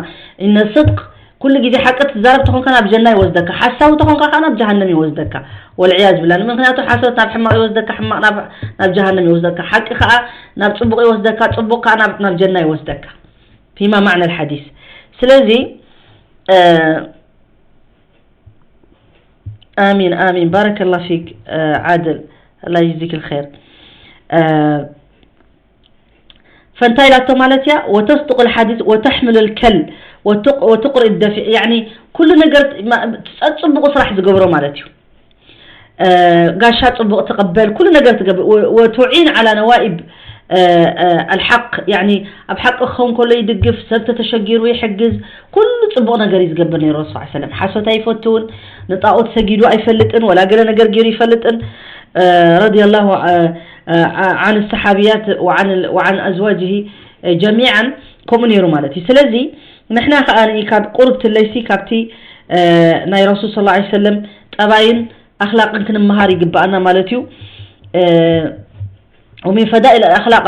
ኢነ ስድቅ፣ ኩሉ ግዜ ሓቂ ትዛረብ ተኾንካ ናብ ጀና ይወስደካ፣ ሓሳዊ ተኾንካ ከዓ ናብ ጀሃነም ይወስደካ። ወልዕያዝ ቢላህ። ምክንያቱ ሓሶት ናብ ሕማቕ ይወስደካ፣ ሕማቕ ናብ፣ ናብ ጀሃነም ይወስደካ። ሓቂ ከዓ ናብ ጽቡቕ ይወስደካ፣ ጽቡቕ ከዓ ናብ፣ ናብ ጀና ይወስደካ። ፊማ ማዕና ልሓዲስ። ስለዚ እ፣ ኣሚን ኣሚን ባረከላህ ፊክ እ፣ ዓድል ኣላህ ይጅዚክ ልኸይር እ፣ ፈንታይ ኢላቶ ማለት እያ። ወተስዱቅ ልሓዲስ ወተሕምል ልከል ወትቅ-፣ ወትቁርእ ደፊዕ፣ ያኒ ኩሉ ነገር ማ-፣ ትጸ-፣ ጽቡቕ ስራሕ ዝገብሮ ማለት እዩ። እ፣ ጋሻ ጽቡቕ ትቕበል፣ ኩሉ ነገር ትገብር። ወ-፣ ወቱዒን ዓላ ነዋኢብ እ፣ እ፣ ኣልሓቅ፣ ያኒ ኣብ ሓቂ ክኸውን ከሎ ይድግፍ፣ ሰብ ተተሸጊሩ ይሕግዝ፣ ኩሉ ጽቡቕ ነገር እዩ ዝገብር ነይሩ ረሱል ሰለላሁ ዐለይሂ ወሰለም። ሓሶት ኣይፈትውን፣ ንጣኦት ሰጊዱ ኣይፈልጥን፣ ወላ ገለ ነገር ገይሩ ይፈልጥን። እ፣ ረዲየላሁ ዐ-፣ ዐ-፣ ዐን ሰሓብያት ወዐን፣ ወዐን ኣዝዋጅሂ ጀሚዓን ከምኡ ነይሩ ማለት እዩ። ስለዚ ንሕና ከኣ ካብ ቁሩብ ትለይሲ ካብቲ፣ እ፣ ናይ ረሱል ሰለላሁ ዐለይሂ ወሰለም ጠባይን ኣኽላቅን ክንመሃር ይግበኣና ማለት እዩ። እ፣ ومن فضائل الأخلاق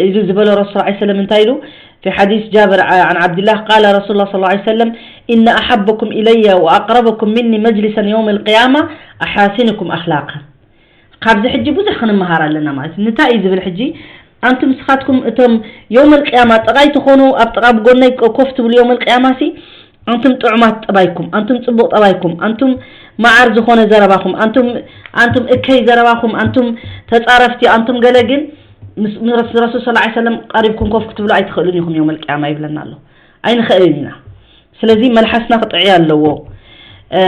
ኢሉ ዝበሎ ረሱል ሰለላሁ ዐለይሂ ወሰለም እንታይ ኢሉ? في حديث جابر عن عبد الله قال رسول الله صلى الله عليه وسلم: إن أحبكم إلي وأقربكم مني مجلسا يوم القيامة أحاسنكم أخلاقا። ካብዚ ሕጂ ብዙሕ ክንመሃር ኣለና ማለት እዩ። እንታይ እዩ ዝብል ሕጂ? ኣንቱም ንስኻትኩም እቶም የውመል ቅያማ ጥቓይ ትኾኑ፣ ኣብ ጥቓ ብጎነይ ኮፍ ትብሉ የውመል ቅያማ ሲ፣ ኣንቱም ጥዑማት ጠባይኩም፣ ኣንቱም ጽቡቕ ጠባይኩም፣ ኣንቱም መዓር ዝኾነ ዘረባኹም፣ ኣንቱም፣ ኣንቱም እከይ ዘረባኹም፣ ኣንቱም ተጻረፍቲ፣ ኣንቱም ገለ ግን ምስ፣ ምስ ረሱል ሰለላሁ ዐለይሂ ወሰለም ቀሪብኩም ኮፍ ክትብሉ ኣይትኽእሉን ኢኹም የውመል ቅያማ ይብለና ኣሎ። ኣይንኽእልን ኢና። ስለዚ መልሓስና ክጥዕይ ኣለዎ። እ፣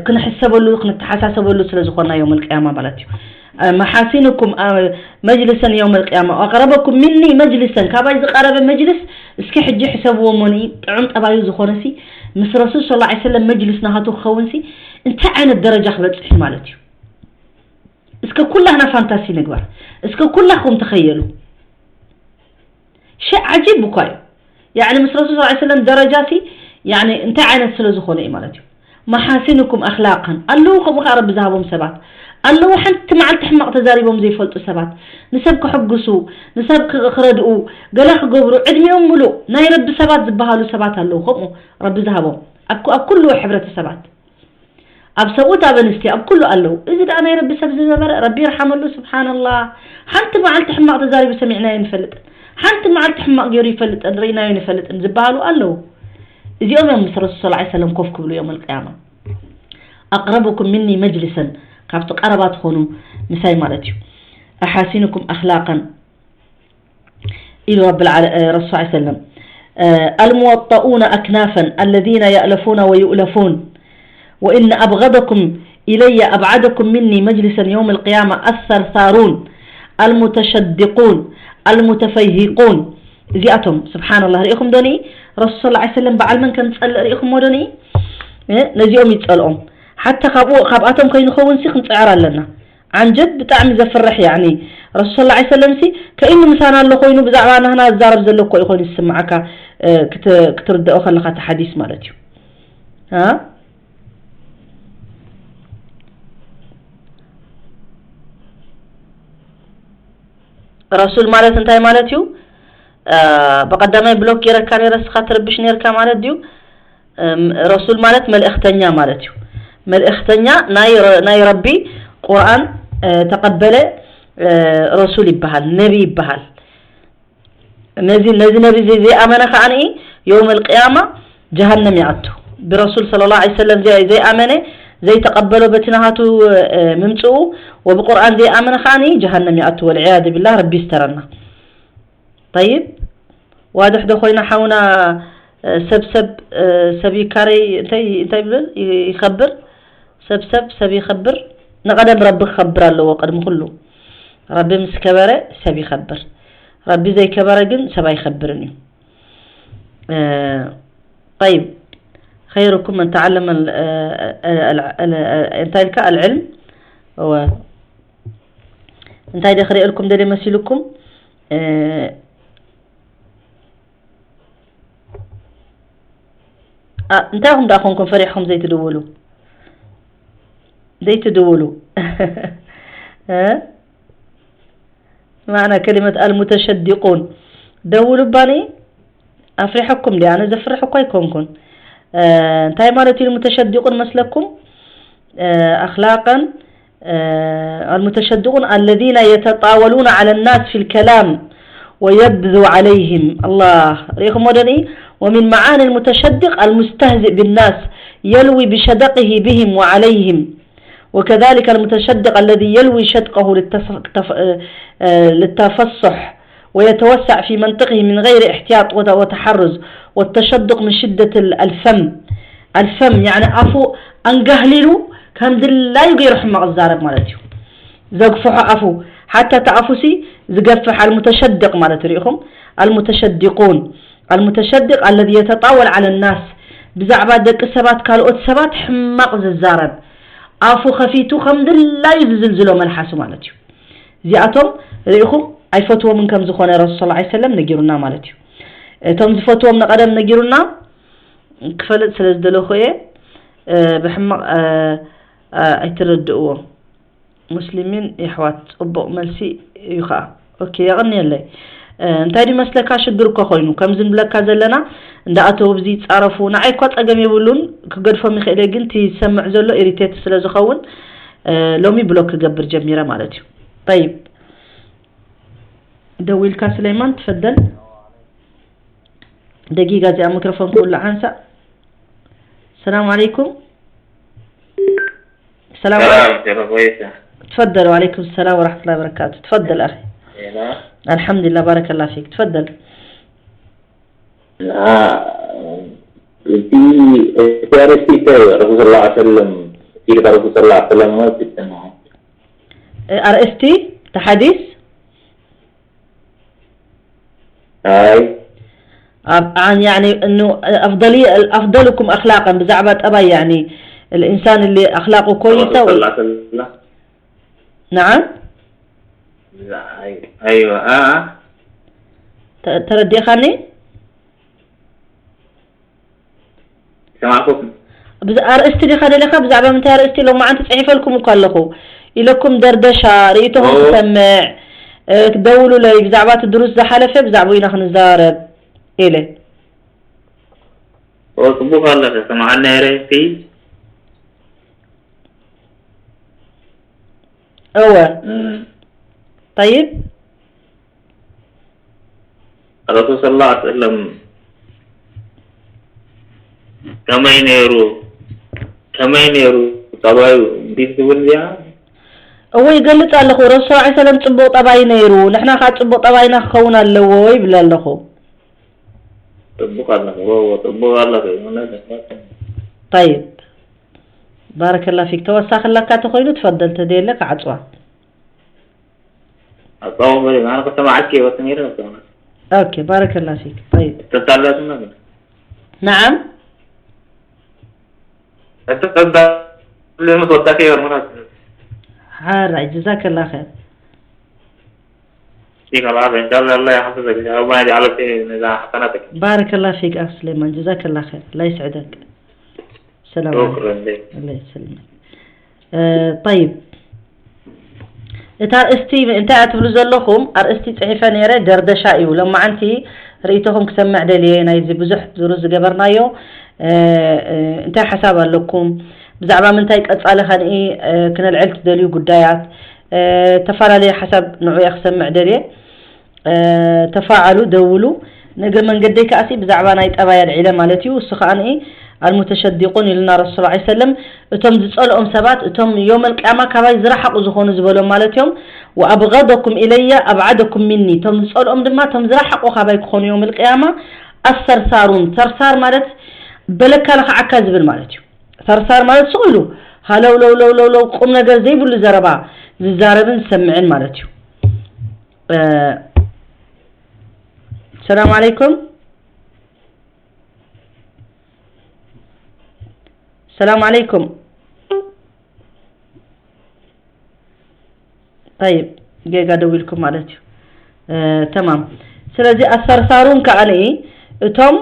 ክንሕሰበሉ፣ ክንተሓሳሰበሉ ስለ ዝኾና የውመል ቅያማ ማለት እዩ። እ፣ መሓሲንኩም፣ እ፣ መጅልሰን የውመል ቅያማ፣ ኣቅረበኩም ሚኒ መጅልሰን፣ ካባይ ዝቀረበ መጅልስ እስኪ ሕጂ ሕሰብዎ፣ መን ጥዑም ጠባዩ ዝኾነሲ ምስ ረሱል ሰለላሁ ዐለይሂ ወሰለም መጅልስ ናሃቱ ክኸውንሲ እንታይ ዓይነት ደረጃ ክበጽሕ እዩ ማለት እዩ? እስከ ኩላህና ፋንታሲ ንግበር። እስከ ኩላኹም ተኸየሉ። ሸ-፣ ዓጂብ እኳ እዩ። ያዕኒ ምስ ረሱል ሰለላሁ ዐለይሂ ወሰለም ደረጃሲ፣ ያዕኒ እንታይ ዓይነት ስለ ዝኾነ እዩ ማለት እዩ። መሓሲንኩም ኣኽላቅን ኣለዉ፣ ከምኡ ከኣ ረቢ ዝሃቦም ሰባት ኣለዉ። ሓንቲ መዓልቲ ሕማቕ ተዛሪቦም ዘይፈልጡ ሰባት፣ ንሰብ ከሐጉሱ፣ ንሰብ ክ-፣ ክረድኡ፣ ገለ ክገብሩ፣ ዕድሚኦም ሙሉእ ናይ ረቢ ሰባት ዝበሃሉ ሰባት ኣለዉ፣ ከምኡ ረቢ ዝሃቦም ኣብ ኩ-፣ ኣብ ኩሉ ሕብረተሰባት። ኣብ ሰብኡት፣ ኣብ ኣንስቲ፣ ኣብ ኩሉ ኣለዉ። እዚ ደኣ ናይ ረቢ ሰብ ዝነበረ፣ ረቢ ይርሓመሉ። ስብሓንላህ፣ ሓንቲ መዓልቲ ሕማቕ ተዛሪቡ ሰሚዕናዮ ንፈልጥን፣ ሓንቲ መዓልቲ ሕማቕ ገይሩ ይፈልጥን ርኢናዮ ንፈልጥን ዝበሃሉ ኣለዉ። እዚኦም እዮም ምስ ረሱል ሰለላሁ ዐለይሂ ወሰለም ኮፍ ክብሉ የውመል ቅያማ። ኣቅረቡኩም ሚኒ መጅልሰን፣ ካብቲ ቀረባ ትኾኑ ምሳይ ማለት እዩ። ኣሓሲኑኩም ኣኽላቀን ኢሉ ረብል ዓለ-፣ እ፣ ረሱል ሰለላሁ ዐለይሂ ወሰለም። الموطؤون أكنافا الذين يألفون ويؤلفون وإن أبغضكم إلي أبعدكم مني مجلسا يوم القيامة الثرثارون المتشدقون المتفيهقون እዚኣቶም ስብሓንላህ ርኢኹም ዶኒ ረሱል ስለ ሰለም በዓል መን ከም ዝጸልእ ርኢኹሞ ዶኒ ነዚኦም ይጸልኦም ሓታ ካብኡ ካብኣቶም ከይንኸውን ሲ ክንጽዕር ኣለና ዓንጀብ ብጣዕሚ ዘፍርሕ ያኒ ረሱል ስለ ሰለም ሲ ከኢኑ ምሳና ኣሎ ኮይኑ ብዛዕባ ናህና ዝዛረብ ዘሎ እኮ እዩ ኮይኑ ዝስምዓካ ክትርድኦ ከለካ እቲ ሓዲስ ማለት እዩ ረሱል ማለት እንታይ ማለት እዩ ብቀዳማይ ብሎክ ገይረካ ነይረ ስኻ ትርብሽ ነይርካ ማለት ድዩ ረሱል ማለት መልእኽተኛ ማለት እዩ መልእኽተኛ ናይ ረቢ ቁርኣን ተቀበለ ረሱል ይበሃል ነቢ ይበሃል ነዚ ነዚ ነቢ ዘይኣመነ ከዓኒ የውም ልቅያማ ጀሃነም ይኣቱ ብረሱል ስለ ላ ሰለም ዘይኣመነ ዘይተቀበሎ በቲ ናሃቱ ምምፅኡ ወብቁርኣን ዘይኣመነ ከዓኒ ጀሃነም ይኣቱ ወልዕያዝ ብላ ረቢ ይስተረና طيب واضح ዶ ኮይና ሓውና ሰብ ሰብ ሰብ ይካረይ እንታይ እንታይ ይብል ይኸብር ሰብ ሰብ ሰብ ይኸብር ንቀደም ረቢ ክኸብር ኣለዎ ቅድሚ ኩሉ ረቢ ምስ ከበረ ሰብ ይኸብር ረቢ ዘይከበረ ግን ሰብ ኣይኸብርን እዩ طيب خيركم من تعلم እንታይ ኢልካ العلم እንታይ ደ ክርእየልኩም ደልየ መሲልኩም እንታይ ኢኹም ደኣ ኮንኩም ፈሪሕኩም ዘይትድውሉ ዘይትድውሉ ማዕና ከሊመት ኣልሙተሸዲቁን ደውሉ ባኒ ኣፍሪሐኩም ዲ ኣነ ዘፍርሕ እኳ ኣይኮንኩን እንታይ ማለት እዩ ሙተሸዲቁን መስለኩም ኣክላቀን المتشدقون الذين يتطاولون على الناس في الكلام ويبذو عليهم الله ريخم ودني ومن معاني المتشدق المستهزئ بالناس يلوي بشدقه بهم وعليهم وكذلك المتشدق الذي يلوي شدقه للتف... تف... للتفصح ويتوسع في منطقه من غير احتياط وتحرز والتشدق من شدة الفم الفم يعني أفو أنقهللو كم دلاي غير حمق الزارب مالتيو زقفح أفو حتى تأفسي زقفح المتشدق مالت ريخم المتشدقون المتشدق الذي يتطاول على الناس بزعبا دق سبات كالوت سبات حمق الزارب ኣፉ ከፊቱ ከም ድላዩ ዝዝልዝሎ መልሓሱ ማለት እዩ እዚኣቶም ርኢኹም ኣይፈትዎምን ከም ዝኾነ ረሱል ስለ ሰለም ነጊሩና ማለት እዩ እቶም ዝፈትዎም ንቀደም ነጊሩና ክፈልጥ ስለ ዝደለኹ እየ ብሕማቕ ኣይትረድእዎ ሙስሊሚን የሕዋት ፅቡቕ መልሲ እዩ ከዓ ኦኬ የቐንየለይ እንታይ ድመስለካ ሽግር እኮ ኮይኑ ከምዚ ንብለካ ዘለና እንዳ ኣተው ብዚ ይፃረፉ ንዓይ እኳ ፀገም የብሉን ክገድፎም ይኽእል እየ ግን እቲ ዝሰምዕ ዘሎ ኢሪቴት ስለ ዝኸውን ሎሚ ብሎክ ክገብር ጀሚረ ማለት እዩ طيب ደዊልካ ስሌማን ትፈደል ደጊጋ እዚኣ ሚክሮፎን ክውላ ሓንሳ ሰላም ዓለይኩም ሰላም ሰላም ሸረፎይታ تفضل وعليكم السلام ورحمة الله وبركاته تفضل أخي ዜና الحمد لله بارك الله فيك تفضل እቲ እቲ ኣርእስቲ እንታይ እዩ ረሱል ስለ ላ ሰለም ኢልካ ረሱል ስለ ላ ሰለም ማለት ይሰምዖ ኣርእስቲ እቲ ሓዲስ ኣይ ኣብ عن يعني انه افضلي افضلكم اخلاقا ብዛዕባ ጠባይ يعني الانسان اللي اخلاقه كويسه ረሱል ስለ ላ ሰለም نعم ኣይዋ ተረዲኻኒ ሰማዕኩም ኣርእስቲ ዲኻ ደለኻ ብዛዕባ ምንታይ ኣርእስቲ ሎማዓንቲ ፅሒፈልኩም እኮ ኣለኹ ኢለኩም ደርደሻ ርእይቶኹም ክሰምዕ ደውሉለይ ብዛዕባ እቲ ድሩስ ዝሓለፈ ብዛዕባኡ ኢና ክንዛረብ ኢለ ፅቡቅ ኣለኸ ሰማዓና ርእስቲ እወ طيب ረሱል صلى الله عليه وسلم ከመይ ነይሩ ከመይ ነይሩ ጠባዩ እንዲት ትብል እዚኣ እወ ይገልፅ ኣለኹ ረሱል صلى الله عليه وسلم ፅቡቅ ጠባይ ነይሩ ንሕና ከዓ ፅቡቅ ጠባይና ክኸውን ኣለዎ ይብል ኣለኹ ጽቡቕ ኣለኺ፣ ወ-፣ ወ-፣ ጽቡቕ ኣለኺ፣ እውነት፣ እውነት። طيب. ባረከላ ፊክ። ተወሳኺ ለካ ተኾይኑ ትፈደል፣ ተደየለ ክዓጽዋ። ኣጻው በል፣ ኣነ ከሰማዓኪ ወጥ ነይረ ነበር። ኦኬ፣ ባረከላ ፊክ። طيب. ተታላትና ግን። نعم. ተታላ ለምን ወጣኪ ወርመናት። ሓራይ፣ ጀዛከላ ኸይር። ይኸላ፣ ኢንሻአላህ፣ አላህ ይሐፍዘክ። አላህ ይጀዓለክ ነዛ ሐሰናትክ። ባረከላ ፊክ ኣኽ ሱሌማን፣ ጀዛከላ ኸይር። الله يسعدك. ሰላም ዐለይኩም። ሹክረን። الله يسلمك. እ፣ ጠይብ። እታ ኣርእስቲ እንታይ እያ ትብሉ ዘለኹም? ኣርእስቲ ጽሒፈ ነይረ፣ ደርደሻ እዩ። ሎማዓንቲ ርእይቶኹም ክሰምዕ ደልየ፣ ናይዚ ብዙሕ ድሩስ ዝገበርናዮ፣ እ፣ እ፣ እንታይ ሓሳብ ኣለኩም? ብዛዕባ ምንታይ ቀጻሊ ኸንኢ፣ እ፣ ክነልዕል ትደልዩ ጉዳያት? እ፣ ተፈላለየ ሓሳብ ንዑ እየ ክሰምዕ ደልየ። እ፣ ተፋዓሉ፣ ደውሉ። ንእግሪ መንገደይ ከኣሲ ብዛዕባ ናይ ጠባይ ኣልዒለ ማለት እዩ። እሱ ከኣ ንኢ ኣልሙተሸዲቁን ኢሉና ረሱል ዐለይሂ ሰለም፣ እቶም ዝጸልኦም ሰባት፣ እቶም የውመል ቅያማ ካባይ ዝረሓቑ ዝኾኑ ዝበሎም ማለት እዮም። ወኣብገደኩም ኢለየ ኣብዓደኩም ሚኒ፣ እቶም ዝጸልኦም ድማ እቶም ዝረሓቑ ካባይ ክኾኑ የውመል ቅያማ። ኣሰርሳሩን፣ ሰርሳር ማለት በለካ ለኸዓካ ዝብል ማለት እዩ። ሰርሳር ማለት ስቕ ኢሉ ሃለው ለው ለው ለው ለው ቁም ነገር ዘይብሉ ዘረባ ዝዛረብን ዝሰምዕን ማለት እዩ። እ፣ ሰላም ዓለይኩም። ሰላም ዓለይኩም። ጠይብ፣ ጌጋ ደዊልኩም ማለት እዩ። እ፣ ተማም። ስለዚ ኣሰርሳሩን ከኣ ንኢ እቶም፣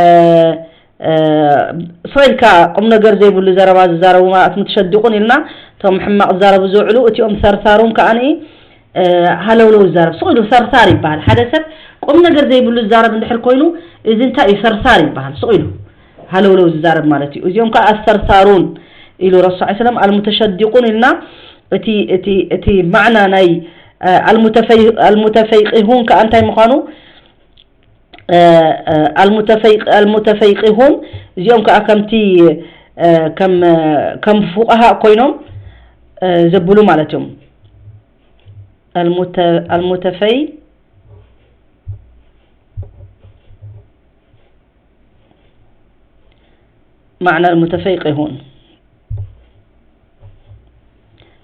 እ፣ እ፣ ስቕ ኢልካ ቁም ነገር ዘይብሉ ዘረባ ዝዛረቡ ማለት ሙተሸዲቁን ኢልና እቶም ሕማቕ ዝዛረቡ ዝውዕሉ፣ እቲኦም ሰርሳሩን ከኣ ንኢ እ፣ ሃለውለው ዝዛረብ ስቕ ኢሉ ሰርሳር ይበሃል። ሓደ ሰብ ቁም ነገር ዘይብሉ ዝዛረብ እንድሕር ኮይኑ፣ እዚ እንታይ እዩ? ሰርሳር ይበሃል። ስቕ ኢሉ ሃለውለው ዝዛረብ ማለት እዩ። እዚኦም ከኣ ኣሰርሳሩን ኢሉ ረሱል ሰለላሁ ዐለይሂ ወሰለም፣ ኣልሙተሸዲቁን ኢልና እቲ፣ እቲ፣ እቲ ማዕና ናይ፣ እ፣ ኣልሙተፈይ-፣ ኣልሙተፈይቂሁን ከኣ እንታይ ምዃኑ፣ እ፣ እ፣ ኣልሙተፈይቅ-፣ ኣልሙተፈይቂሁን እዚኦም ከኣ ከምቲ፣ እ፣ ከም፣ ከም ፉቃሃ ኮይኖም፣ እ፣ ዘብሉ ማለት እዮም። ኣልሙተ-፣ ኣልሙተፈይ-፣ ማዕና ኣልሙተፈይቂሁን።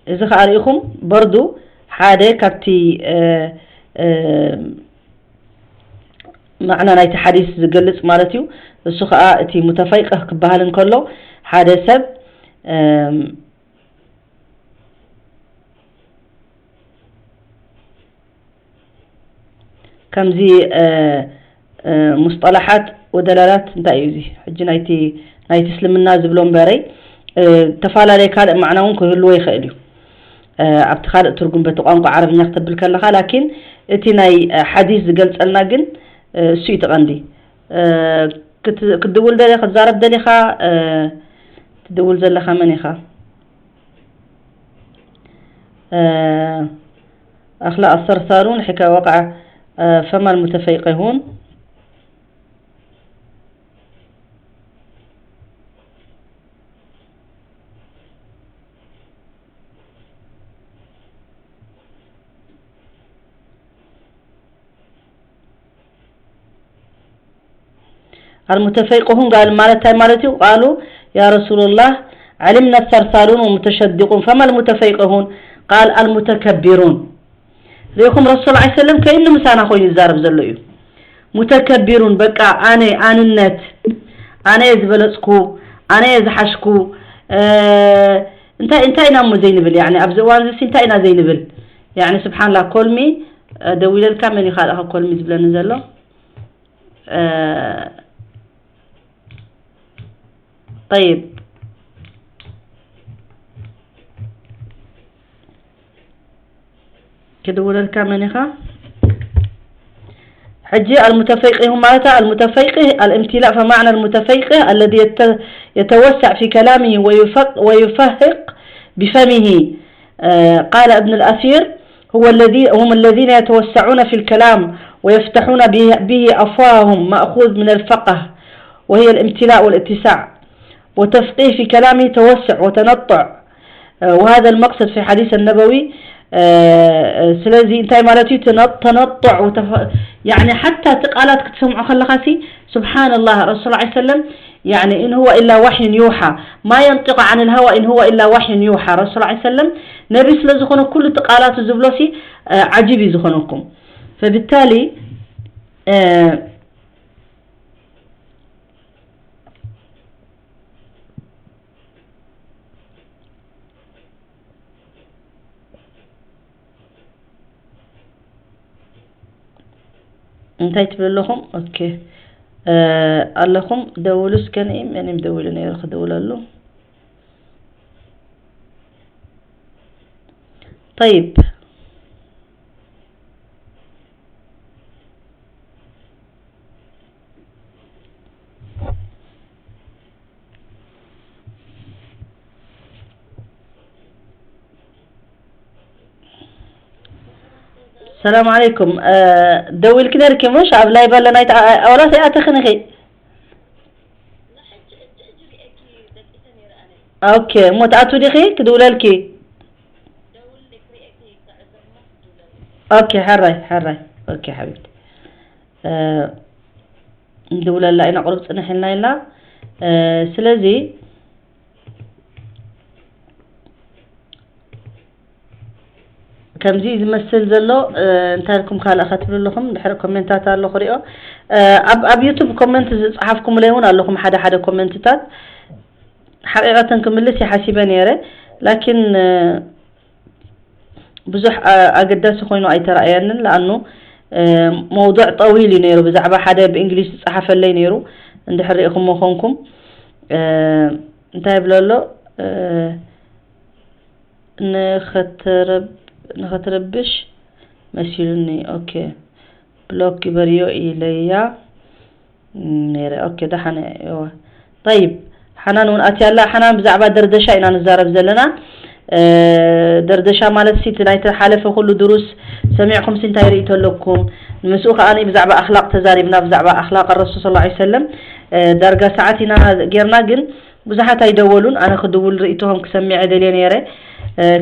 እዚ ኸኣ ርኢኹም በርዱ ሓደ ካብቲ፣ እ፣ እ፣ ማዕና ናይቲ ሓዲስ ዝገልጽ ማለት እዩ። እሱ ኸኣ እቲ ሙተፈይቅህ ክበሃል እንከሎ ሓደ ሰብ፣ እ፣ ከምዚ፣ እ፣ እ፣ ሙስጠላሓት ወደላላት እንታይ እዩ እዚ? ሕጂ ናይቲ፣ ናይቲ እስልምና ዝብሎ እምበረይ፣ እ፣ ተፈላለየ ካልእ ማዕና እውን ክህልዎ ይኽእል እዩ። እ፣ ኣብቲ ካልእ ትርጉም በቲ ቋንቋ ዓረብኛ ክተብል ከለኻ፣ ላኪን እቲ ናይ፣ እ፣ ሓዲስ ዝገልጸልና ግን፣ እ፣ እሱ እዩ እቲ ቀንዲ። እ፣ ክት-፣ ክትድውል ደሊኻ፣ ክትዛረብ ደሊኻ፣ እ፣ ትድውል ዘለኻ መን ኢኻ? እ፣ ኣኽላ ኣሰርሳሩን ሕካ ወቃዕ፣ እ፣ ፈማል ሙተፈይቂሁን። ኣልሙተፈይቅሁን ቃል ማለት እንታይ ማለት እዩ? ቃሉ፣ ያ ረሱሉላህ፣ ዐሊምና ሰርሳሉን ወሙተሸዲቁን፣ ፈማ ኣልሙተፈይቅሁን? ቃል፣ ኣልሙተከቢሩን። ርኢኹም፣ ረሱል ዐለይሂ ሰለም ከይኑ ምሳና ኮይኑ ይዛረብ ዘሎ እዩ። ሙተከቢሩን፣ በቃ ኣነ፣ ኣንነት፣ ኣነ እየ ዝበለጽኩ፣ ኣነ እየ ዝሓሽኩ፣ እ፣ እንታይ፣ እንታይ ኢና እሞ ዘይንብል? ያኒ ኣብዚ እዋን እዚ እንታይ ኢና ዘይንብል? ያኒ ስብሓንላ፣ ኮልሚ፣ እ፣ ደዊለልካ መን እዩ ካልእ ካብ ኮልሚ ዝብለኒ ዘሎ? እ፣ ጠይብ። ክድውለልካ መን ኢኻ? ሕጂ ኣልሙተፈይቂሁ ማለት ኣልሙተፈይቂህ፣ الامتلاء، فمعنى المتفيقه الذي يت-، يتوسع في كلامه ويفق-، ويفهق بفمه. آه، قال ابن الأثير: هو الذي، هم الذين يتوسعون في الكلام ويفتحون به، به أفواههم، مأخوذ من الفقه، وهي الامتلاء والاتساع، وتفقيه في كلامه توسع وتنطع، آه، وهذا المقصد في حديث النبوي، ስለዚ እንታይ ማለት እዩ? ተነጠዕ ያኒ ሓታ እቲ ቃላት ክትሰምዖ ከለኻ ሲ ስብሓንላህ ረሱል ላ ሰለም ያኒ إن هو إلا وحي يوحى ما ينطق عن الهوى إن هو إلا وحي يوحى ረሱል ላ ሰለም ነቢ ስለ ዝኾነ ኩሉ እቲ ቃላቱ ዝብሎ ሲ ዓጅብ እዩ ዝኾነኩም። ፈብታሊ እንታይ ትብሉ ኣለኹም? ኦኬ ኣለኹም ደውሉ እስከ ንኢ መንም ደውሉ ነይሩ ክደውለሉ። طيب ሰላም ዓለይኩም። ደዊልኪ ነርኪ ምሽ ኣብ ላይ በለ ናይ ወላስ ኣይኣተኽን ኢኺ? ኦኬ እሞ ትኣቱ ዲኺ ክድውለልኪ? ኦኬ ሕራይ ሕራይ። ኦኬ ሓቢብቲ ንድውለላ ኢና ቁሩብ ጽንሕ ኢልና ኢልና ስለዚ ከምዚ ዝመስል ዘሎ እንታይ ኢልኩም ካልእ ከትብሉ ኣለኹም? ድሕሪ ኮሜንታት ኣሎ ክሪኦ ኣብ ኣብ ዩቱብ ኮሜንት ዝጸሓፍኩምለይ እውን ኣለኹም ሓደ ሓደ ኮሜንትታት ሓቂቐተን ክምልስ ይሓሲበ ነይረ ላኪን ብዙሕ ኣገዳሲ ኮይኑ ኣይተረኣየንን ለኣኑ መውضዕ ጠዊል እዩ ነይሩ ብዛዕባ ሓደ ብእንግሊዝ ዝጸሓፈለይ ነይሩ እንድሕር ሪኢኹሞ ኮንኩም እንታይ ይብሎ ኣሎ ንኸትረብሽ መሲሉኒ ኦኬ ብሎክ ግበርዮ ኢለያ ነይረ ኦኬ ደሓነ እዋ طيب ሓናን እውን ኣትያ ኣላ ሓናን ብዛዕባ ደርደሻ ኢና ንዛረብ ዘለና ደርደሻ ማለት ሲ ናይቲ ሓለፈ ኩሉ ድሩስ ሰሚዕኩም ሲ እንታይ ርእይቶ ኣለኩም ንምስኡ ከዓ ብዛዕባ ኣክላቅ ተዛሪብና ብዛዕባ ኣክላቅ ረሱል ስ ሰለም ዳርጋ ሰዓት ኢና ጌርና ግን ብዙሓት ኣይደወሉን ኣነ ክድውል ርእይቶኹም ክሰሚዐ ደልየ ነይረ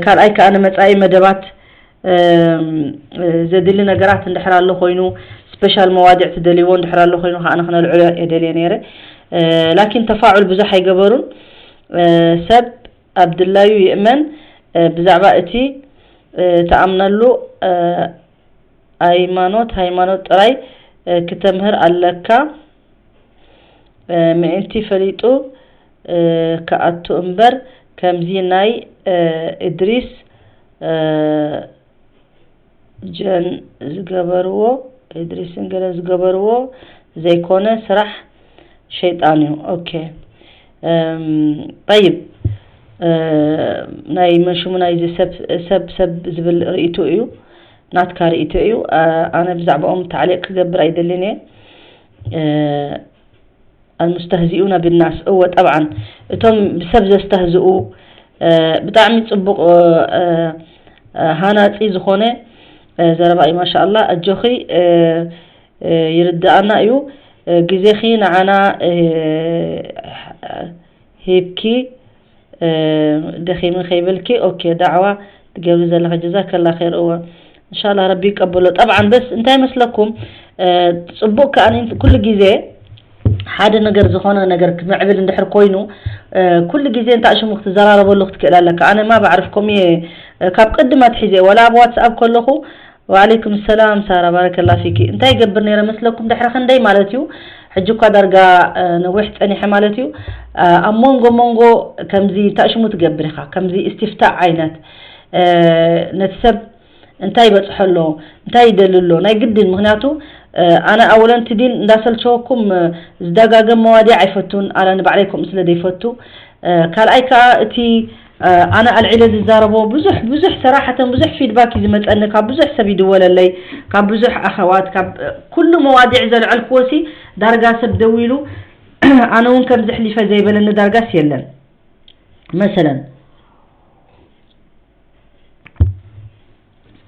ካልኣይ ከዓ ንመፃኢ መደባት ዘድሊ ነገራት እንድሕር ኣሎ ኮይኑ special መዋዲዕ ትደልይዎ እንድሕር ኣሎ ኮይኑ ከዓ ንክነልዕሎ የደልየ ነይረ ላኪን ተፋዑል ብዙሕ ኣይገበሩን ሰብ ኣብ ድላዩ ይእመን ብዛዕባ እቲ ተኣምነሉ ኣይማኖት ሃይማኖት ጥራይ ክተምህር ኣለካ ምእንቲ ፈሊጡ ክኣቱ እምበር ከምዚ ናይ እድሪስ ጀን ዝገበርዎ እድሪስን ገለ ዝገበርዎ ዘይኮነ ስራሕ ሸይጣን እዩ ኦኬ ጠይብ ናይ መሽሙ ናይዚ ሰብ ሰብ ዝብል ርእይቱ እዩ ናትካ ርእይቶ እዩ ኣነ ብዛዕባኦም ታዕሊቅ ክገብር ኣይደልን እየ ኣልሙስተህዚኡና ብናስ እወ ጠብዓን እቶም ብሰብ ዘስተህዝኡ ብጣዕሚ ፅቡቅ ሃናፂ ዝኾነ ዘረባ እዩ ማሻ ኣላ ኣጆኺ ይርድኣና እዩ ግዜኺ ንዓና ሂብኪ ደኺሚ ከይበልኪ ኦኬ ዳዕዋ ትገብሪ ዘለኺ ጀዛከላ ኸይር እወ እንሻላ ረቢ ይቀበሎ ጠብዓን በስ እንታይ መስለኩም ፅቡቅ ከኣ ኩሉ ግዜ ሓደ ነገር ዝኾነ ነገር ክምዕብል እንድሕር ኮይኑ ኩሉ ግዜ እንታይ ሽሙ ክትዘራረበሉ ክትክእል ኣለካ ኣነ ማ ባዕርፍኩም እየ ካብ ቅድም ኣትሒዘ ወላ ኣብ ዋትስኣፕ ከለኹ وعليكم السلام سارة بارك الله فيك እንታይ ይገብር ነይረ መስለኩም ድሕሪ ክንደይ ማለት እዩ ሕጂ እኳ ዳርጋ ነዊሕ ጸኒሐ ማለት እዩ ኣብ መንጎ መንጎ ከምዚ እንታይ ሽሙ ትገብር ኢኻ ከምዚ استفتاء ዓይነት ነቲ ሰብ እንታይ ይበጽሖ ኣሎ እንታይ ይደሊ ኣሎ ናይ ግድን ምክንያቱ ኣነ ኣወለን እቲ ዲን እንዳሰልቸወኩም ዝደጋገም መዋዲዕ ኣይፈቱን ኣነ ንባዕለይ ከምኡ ስለ ዘይፈቱ ካልኣይ ከዓ እቲ ኣነ ኣልዒለ ዝዛረቦ ብዙሕ ብዙሕ ሰራሕተን ብዙሕ ፊድባክ እዩ ዝመፀኒ ካብ ብዙሕ ሰብ ይድወለለይ ካብ ብዙሕ ኣኸዋት ካብ ኩሉ መዋዲዕ ዘልዐልክዎ ሲ ዳርጋ ሰብ ደዊሉ ኣነ እውን ከም ዘሕሊፈ ዘይበለኒ ዳርጋስ የለን መሰለን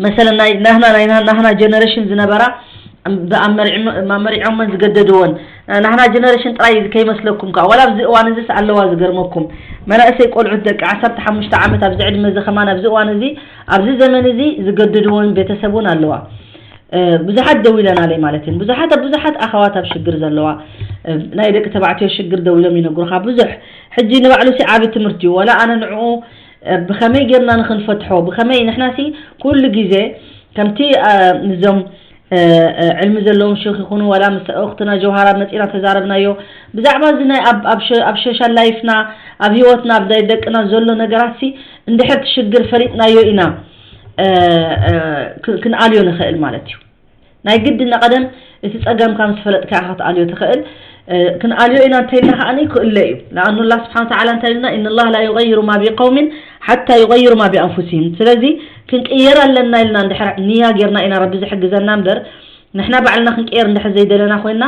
መሰለን ናይ ናህና ናይ ናህና ጀነሬሽን ዝነበራ ብኣመሪዖመን ዝገደድወን ናህና ጀነሬሽን ጥራይ እዚ ከይመስለኩም፣ ከዓ ዋላ ኣብዚ እዋን እዚስ ኣለዋ። ዝገርመኩም፣ መናእሰይ ቆልዑት፣ ደቂ ዓሰርተ ሓሙሽተ ዓመት ኣብዚ ዕድመ እዚ ከማን፣ ኣብዚ እዋን እዚ፣ ኣብዚ ዘመን እዚ ዝገድድዎን ቤተሰብ እውን ኣለዋ። ብዙሓት ደው ኢለናለይ ማለት እየን። ብዙሓት ኣብ ብዙሓት ኣኸዋት ኣብ ሽግር ዘለዋ፣ ናይ ደቂ ተባዕትዮ ሽግር ደው ኢሎም ይነግሩኻ ብዙሕ። ሕጂ ንባዕሉ ሲ ዓቢ ትምህርቲ እዩ። ዋላ ኣነ ንዕኡ ብኸመይ ጌርና ንኽንፈትሖ፣ ብኸመይ ንሕና ሲ ኩሉ ግዜ ከምቲ፣ እዞም ዕልሚ ዘለዎም ሽኽ ይኹኑ፣ ዋላ ምስ እኽትና ጀውሃራ መጺና ተዛረብናዮ። ብዛዕባ እዚ ናይ ኣብ ሶሻል ላይፍና፣ ኣብ ህይወትና፣ ኣብ ናይ ደቅና ዘሎ ነገራት ሲ እንድሕር እቲ ሽግር ፈሊጥናዮ ኢና ክንኣልዮ ንኽእል ማለት እዩ። ናይ ግድን ቀደም እቲ ጸገምካ ምስ ፈለጥካ ኢኻ ክትኣልዮ ትኽእል። ክንኣልዮ ኢና እንተኢልና ከኣ ክእለ እዩ። ንኣኑ ኣላ ስብሓን ተዓላ እንታይ ኢልና? ኢነ ላህ ላ ዩغይሩ ማ ቢቀውሚን ሓታ ዩغይሩ ማ ቢኣንፉሲህም። ስለዚ ክንቅየር ኣለና ኢልና እንድሕር ንያ ጌርና ኢና ረቢ ዝሕግዘና እምበር፣ ንሕና ባዕልና ክንቅየር እንድሕር ዘይደለና ኮይና፣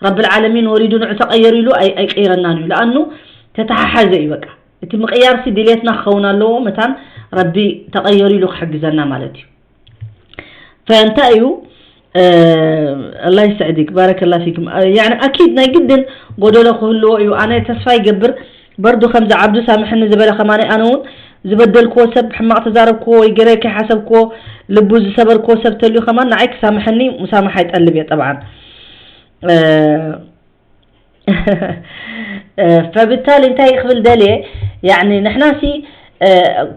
ረቢ ልዓለሚን ወሪዱ ንዑ ተቐየሩ ኢሉ ኣይቀይረናን እዩ። ለኣኑ ተተሓሓዘ እዩ በቃ። እቲ ምቕያር ሲ ድሌትና ክኸውን ኣለዎ፣ መታን ረቢ ተቐየሩ ኢሉ ክሕግዘና ማለት እዩ። ፈእንታይ እዩ ኣላ ይስዕድክ ባረከላ ፊኩም። ያኒ ኣኪድ ናይ ግድን ጎደሎ ክህልዎ እዩ። ኣነ ተስፋ ይገብር በርዱ ከምዚ ዓብዱ ሳምሕኒ ዝበለ ከማን ኣነ እውን ዝበደልክዎ ሰብ፣ ሕማቕ ተዛረብክዎ ወይ ገለ ከይሓሰብክዎ ልቡ ዝሰበርክዎ ሰብ ተልዩ ከማን ንዓይ ክሳምሐኒ ሙሳማሓ ይጠልብ እየ ጠብዓን። ፈብታሊ እንታይ ክብል ደልየ፣ ያኒ ንሕናሲ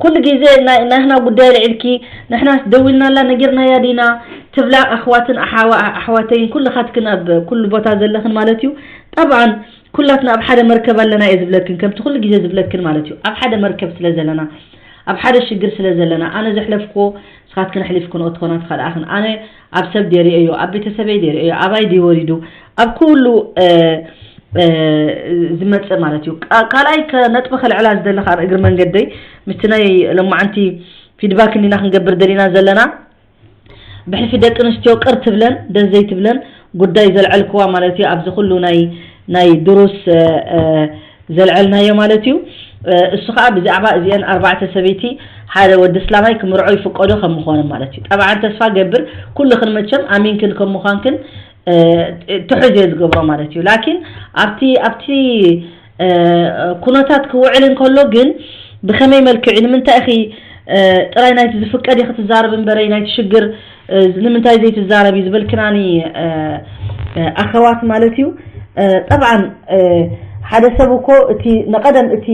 ኩሉ ግዜ ናህና ጉዳይ ልዒልኪ፣ ንሕናስ ደዊልናላ ነጊርናያ ዲና ትብላ ኣሕዋትን ኣሕዋተይን ኩልኻትክን ኣብ ኩሉ ቦታ ዘለኽን ማለት እዩ። ጠብዓን ኩላትና ኣብ ሓደ መርከብ ኣለና እየ ዝብለክን፣ ከምቲ ኩሉ ግዜ ዝብለክን ማለት እዩ። ኣብ ሓደ መርከብ ስለ ዘለና፣ ኣብ ሓደ ሽግር ስለ ዘለና፣ ኣነ ዘሕለፍክዎ ንስኻትክን ኣሕሊፍክንኦ ትኾና ትኸልኣኽን። ኣነ ኣብ ሰብ ደሪኦዮ፣ ኣብ ቤተሰበይ ደሪኦዮ፣ ኣባይ ድዩ ወሪዱ፣ ኣብ ኩሉ ዝመጽእ ማለት እዩ። ካልኣይ ነጥቢ ከልዕላ ዝደለኻ እግሪ መንገደይ ምስቲ ናይ ሎማዓንቲ ፊድባክ እንዲና ክንገብር ደሊና ዘለና ብሕልፊ ደቂ ኣንስትዮ ቅር ትብለን ደስ ዘይትብለን ጉዳይ ዘልዐልክዋ ማለት እዩ። ኣብዚ ኩሉ ናይ ናይ ድሩስ ዘልዐልናዮ ማለት እዩ። እሱ ከዓ ብዛዕባ እዚአን ኣርባዕተ ሰበይቲ ሓደ ወዲ እስላማይ ክምርዖ ይፍቀዶ ከም ምዃኑ ማለት እዩ። ጠብዓን ተስፋ ገብር ኩልኽን መቸም ኣሚንክን ከም ምዃንክን ትሑዝ እየ ዝገብሮ ማለት እዩ። ላኪን ኣብቲ ኣብቲ ኩነታት ክውዕል እንከሎ ግን ብኸመይ መልክዕ እዩ? ንምንታይ ኢኺ ጥራይ ናይቲ ዝፍቀድ ኢኺ ትዛረብ እምበረይ ናይቲ ሽግር ንምንታይ ዘይትዛረቢ ዝበልክናኒ ኣኸዋት ማለት እዩ። ጠብዓን ሓደ ሰብ እኮ እቲ ንቐደም እቲ